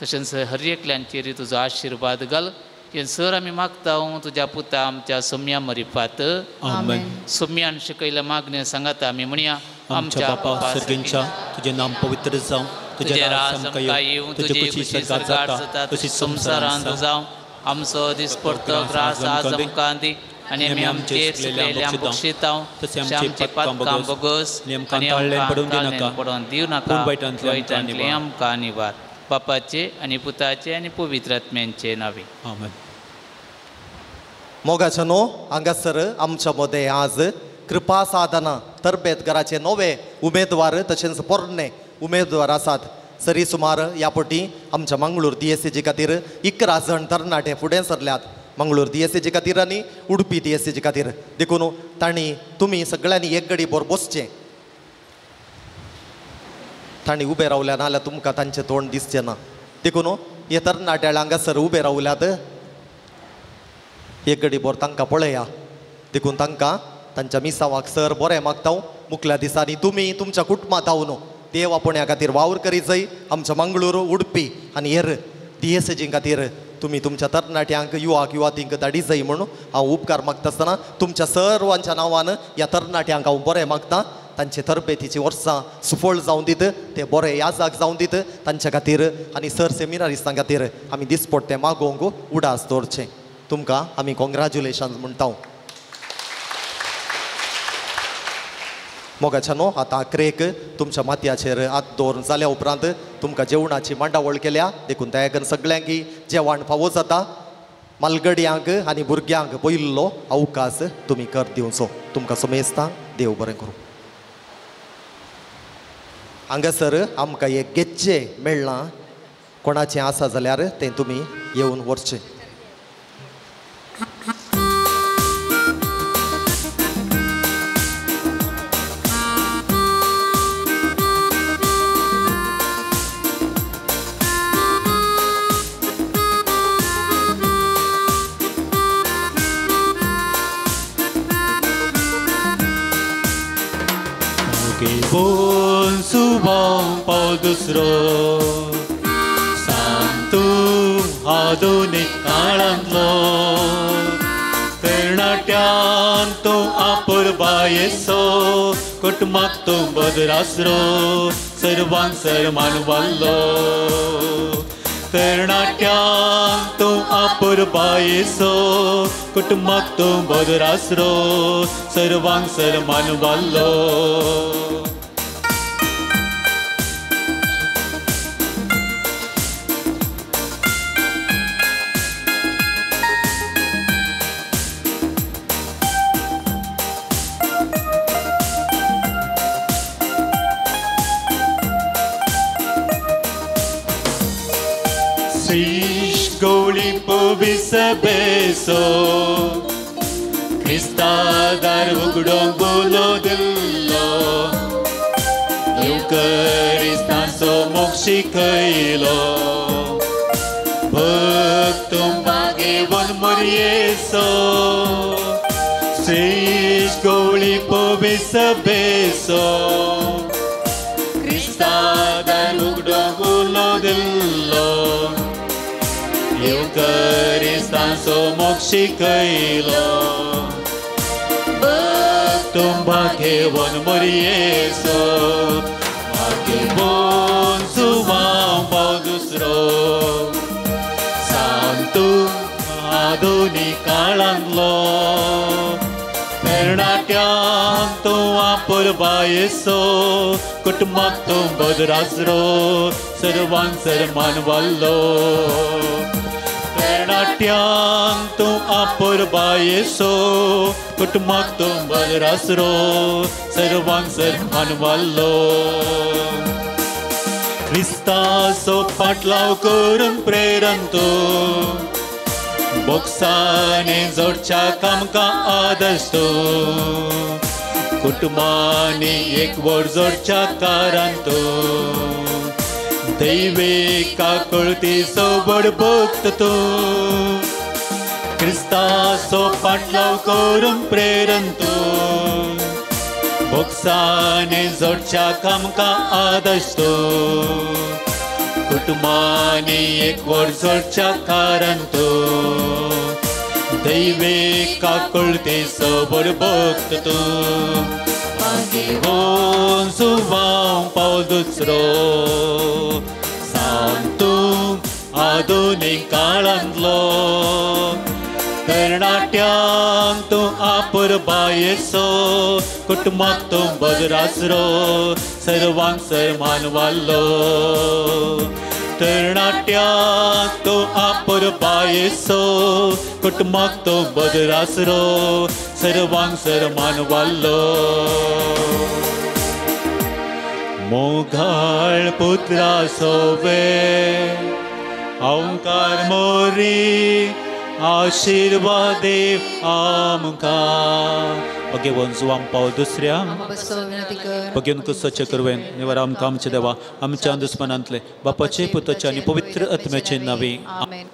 तशेंच हर एकल्यांचेर तुजो आशिर्वाद घाल. हें सर आमी मागता तुज्या पुता आमच्या सोम्या मरिफात. आमेन. सोम्यान शिकयल्या मागणें सांगाता आमी म्हणया. आमच्या बापा सर्गींच्या, तुजें नाम पवित्र जावं, तुजें राज आमकां येवं, तुजी खुशी स्वर्गात जाता तशी संवसारांत जावं. आमचो दिसपडतो ग्रास आज आमकां दी आनी आमी आमचेर चुकलेल्यांक बक्षितांव तशें आमचें पातकां भोगोस आनी आमकां ताळणें पडोवन दिवं नाका, वायटांतलें आमकां निवार. बापाचे आनी पुताचे आनी पवित्र आत्म्यांचे नांवे. आमेन. मोगाच्या न्हू हांगासर आमच्या मदें आज कृपा साधना तरबेतगाराचे नवे उमेदवार तशेंच पोरणे उमेदवार आसात. सरी सुमार ह्या पटी आमच्या मंगळूर DSCG खातीर 11 जण तरणाटे फुडें सरल्यात, मंगळूर DSCG खातीर आनी उडपी DSCG खातीर. देखून तांणी तुमी सगळ्यांनी एक गडी बोर बसचें. तांणी उबे रावल्या नाजाल्यार तुमकां तांचें तोंड दिसचें ना. देखून हे तरणाट्या हांगासर उबे रावल्यात. एक घडी भर तांकां पळया. देखून तांकां तांच्या मिसावाक सर बरें मागता. मुखल्या दिसांनी तुमी तुमच्या कुटुंबांत न्हू देव आपण्या खातीर वावर करी जाय. आमच्या मंगळूर, उडपी आनी हेर दियेसेजी खातीर तुमी तुमच्या तरणाट्यांक, युवाक, युवातींक धाडी जाय म्हणून हांव उपकार मागता आसतना तुमच्या सर्वांच्या नांवान ह्या तरणाट्यांक हांव बरें मागता. तांचे तरबेतीची वर्सां सुफळ जावन दीत, ते बरे याजाक जावन दीत तांच्या खातीर आनी सर सेमिनारिस्तां खातीर आमी दिसपट्टे मागोवंक उडास दवरचें. तुमकां आमी कॉंग्रॅच्युलेशन म्हणटा. मोगाच्या न्हू आतां अकरेक तुमच्या माथ्याचेर हात दवरून जाल्या उपरांत तुमकां जेवणाची मांडावळ केल्या. देखून दयाकन सगळ्यांकी जेवण फावो जाता. मालगड्यांक आनी भुरग्यांक पयिल्लो अवकाश तुमी कर दिवचो. तुमकां समेस्तांक देव बरें करूं. हांगासर आमकां एक गेच्चे मेळ्ळां, कोणाचें आसा जाल्यार तें तुमी येवन व्हरचें. दुसरो सांतू आधुनीक काळांतलो तरणाट्यान तूं आपुरबायेचो कुटुंबाक तूं बदरासरो सर्वांक सरमान वाडलो. तरणाट्यान तूं आपुरबायेचो कुटुंबाक तूं बदरासरो सर्वांक सरमान वाडलो. Beso Krista dar उगडोंक बोलो दिल्लो युकरिस्ताचो मोग शिकयलो भक्त मागेवन मोरयेसो श्रेश गवळी पविस बेसो क्रिस्तादार उगडोंक उलो दिल्लो युकरिस्ताचो मोग शिकयलो तुंबा घेवन मोरयेसो मागेवन सुवां पाव दुसरो सांतू आधुनीक काळांतलो तरणाट्यान तूं आपुरबायेचो कुटुंबाक तूं बदरासरो सर्वांक सरमान वाडलो. तरणाट्यान तूं आपुरबायेचो कुटुंबाक तूं बदरासरो सर्वांक सरमान वाडलो. क्रिस्ताचो पाटलाव करून प्रेरण तूं बोक्साने जोडच्या कामकां आदर्श तूं कुटुंबांनी एकवट जोडच्या कारान तूं दैवी काकुळतीचो व्हड भक्त तूं क्रिस्ताचो पाटलाव करून प्रेरण तूं बोक्साने जोडच्या कामकां आदर्श तूं कुटुंबांनी एकवट जोडच्या कारान तूं दैवी काकुळतीचो व्हड भक्त तूं मागेवन सुवां पाव दुसरो सांतू आधुनीक काळांतलो तरणाट्यान तूं आपुरबायेचो कुटुंबाक तूं बदरासरो सर्वांक सरमान वाडलो. तरणाट्यान तूं आपुरबायेचो कुटुंबाक तूं बदरासरो सर्वांक सरमान वाडलो. मोगाळ पुत्रा सोवे ओंकार मोरी आशीर्वाद देव आमकां. भगेवन जुवां पाव दुसऱ्या भगेवन कुसचे करवेन निवार आमकां आमचे देवा आमच्या दुस्मनांतले बापाचे पुताचे आनी पवित्र आत्म्याचे नावे. आमेन.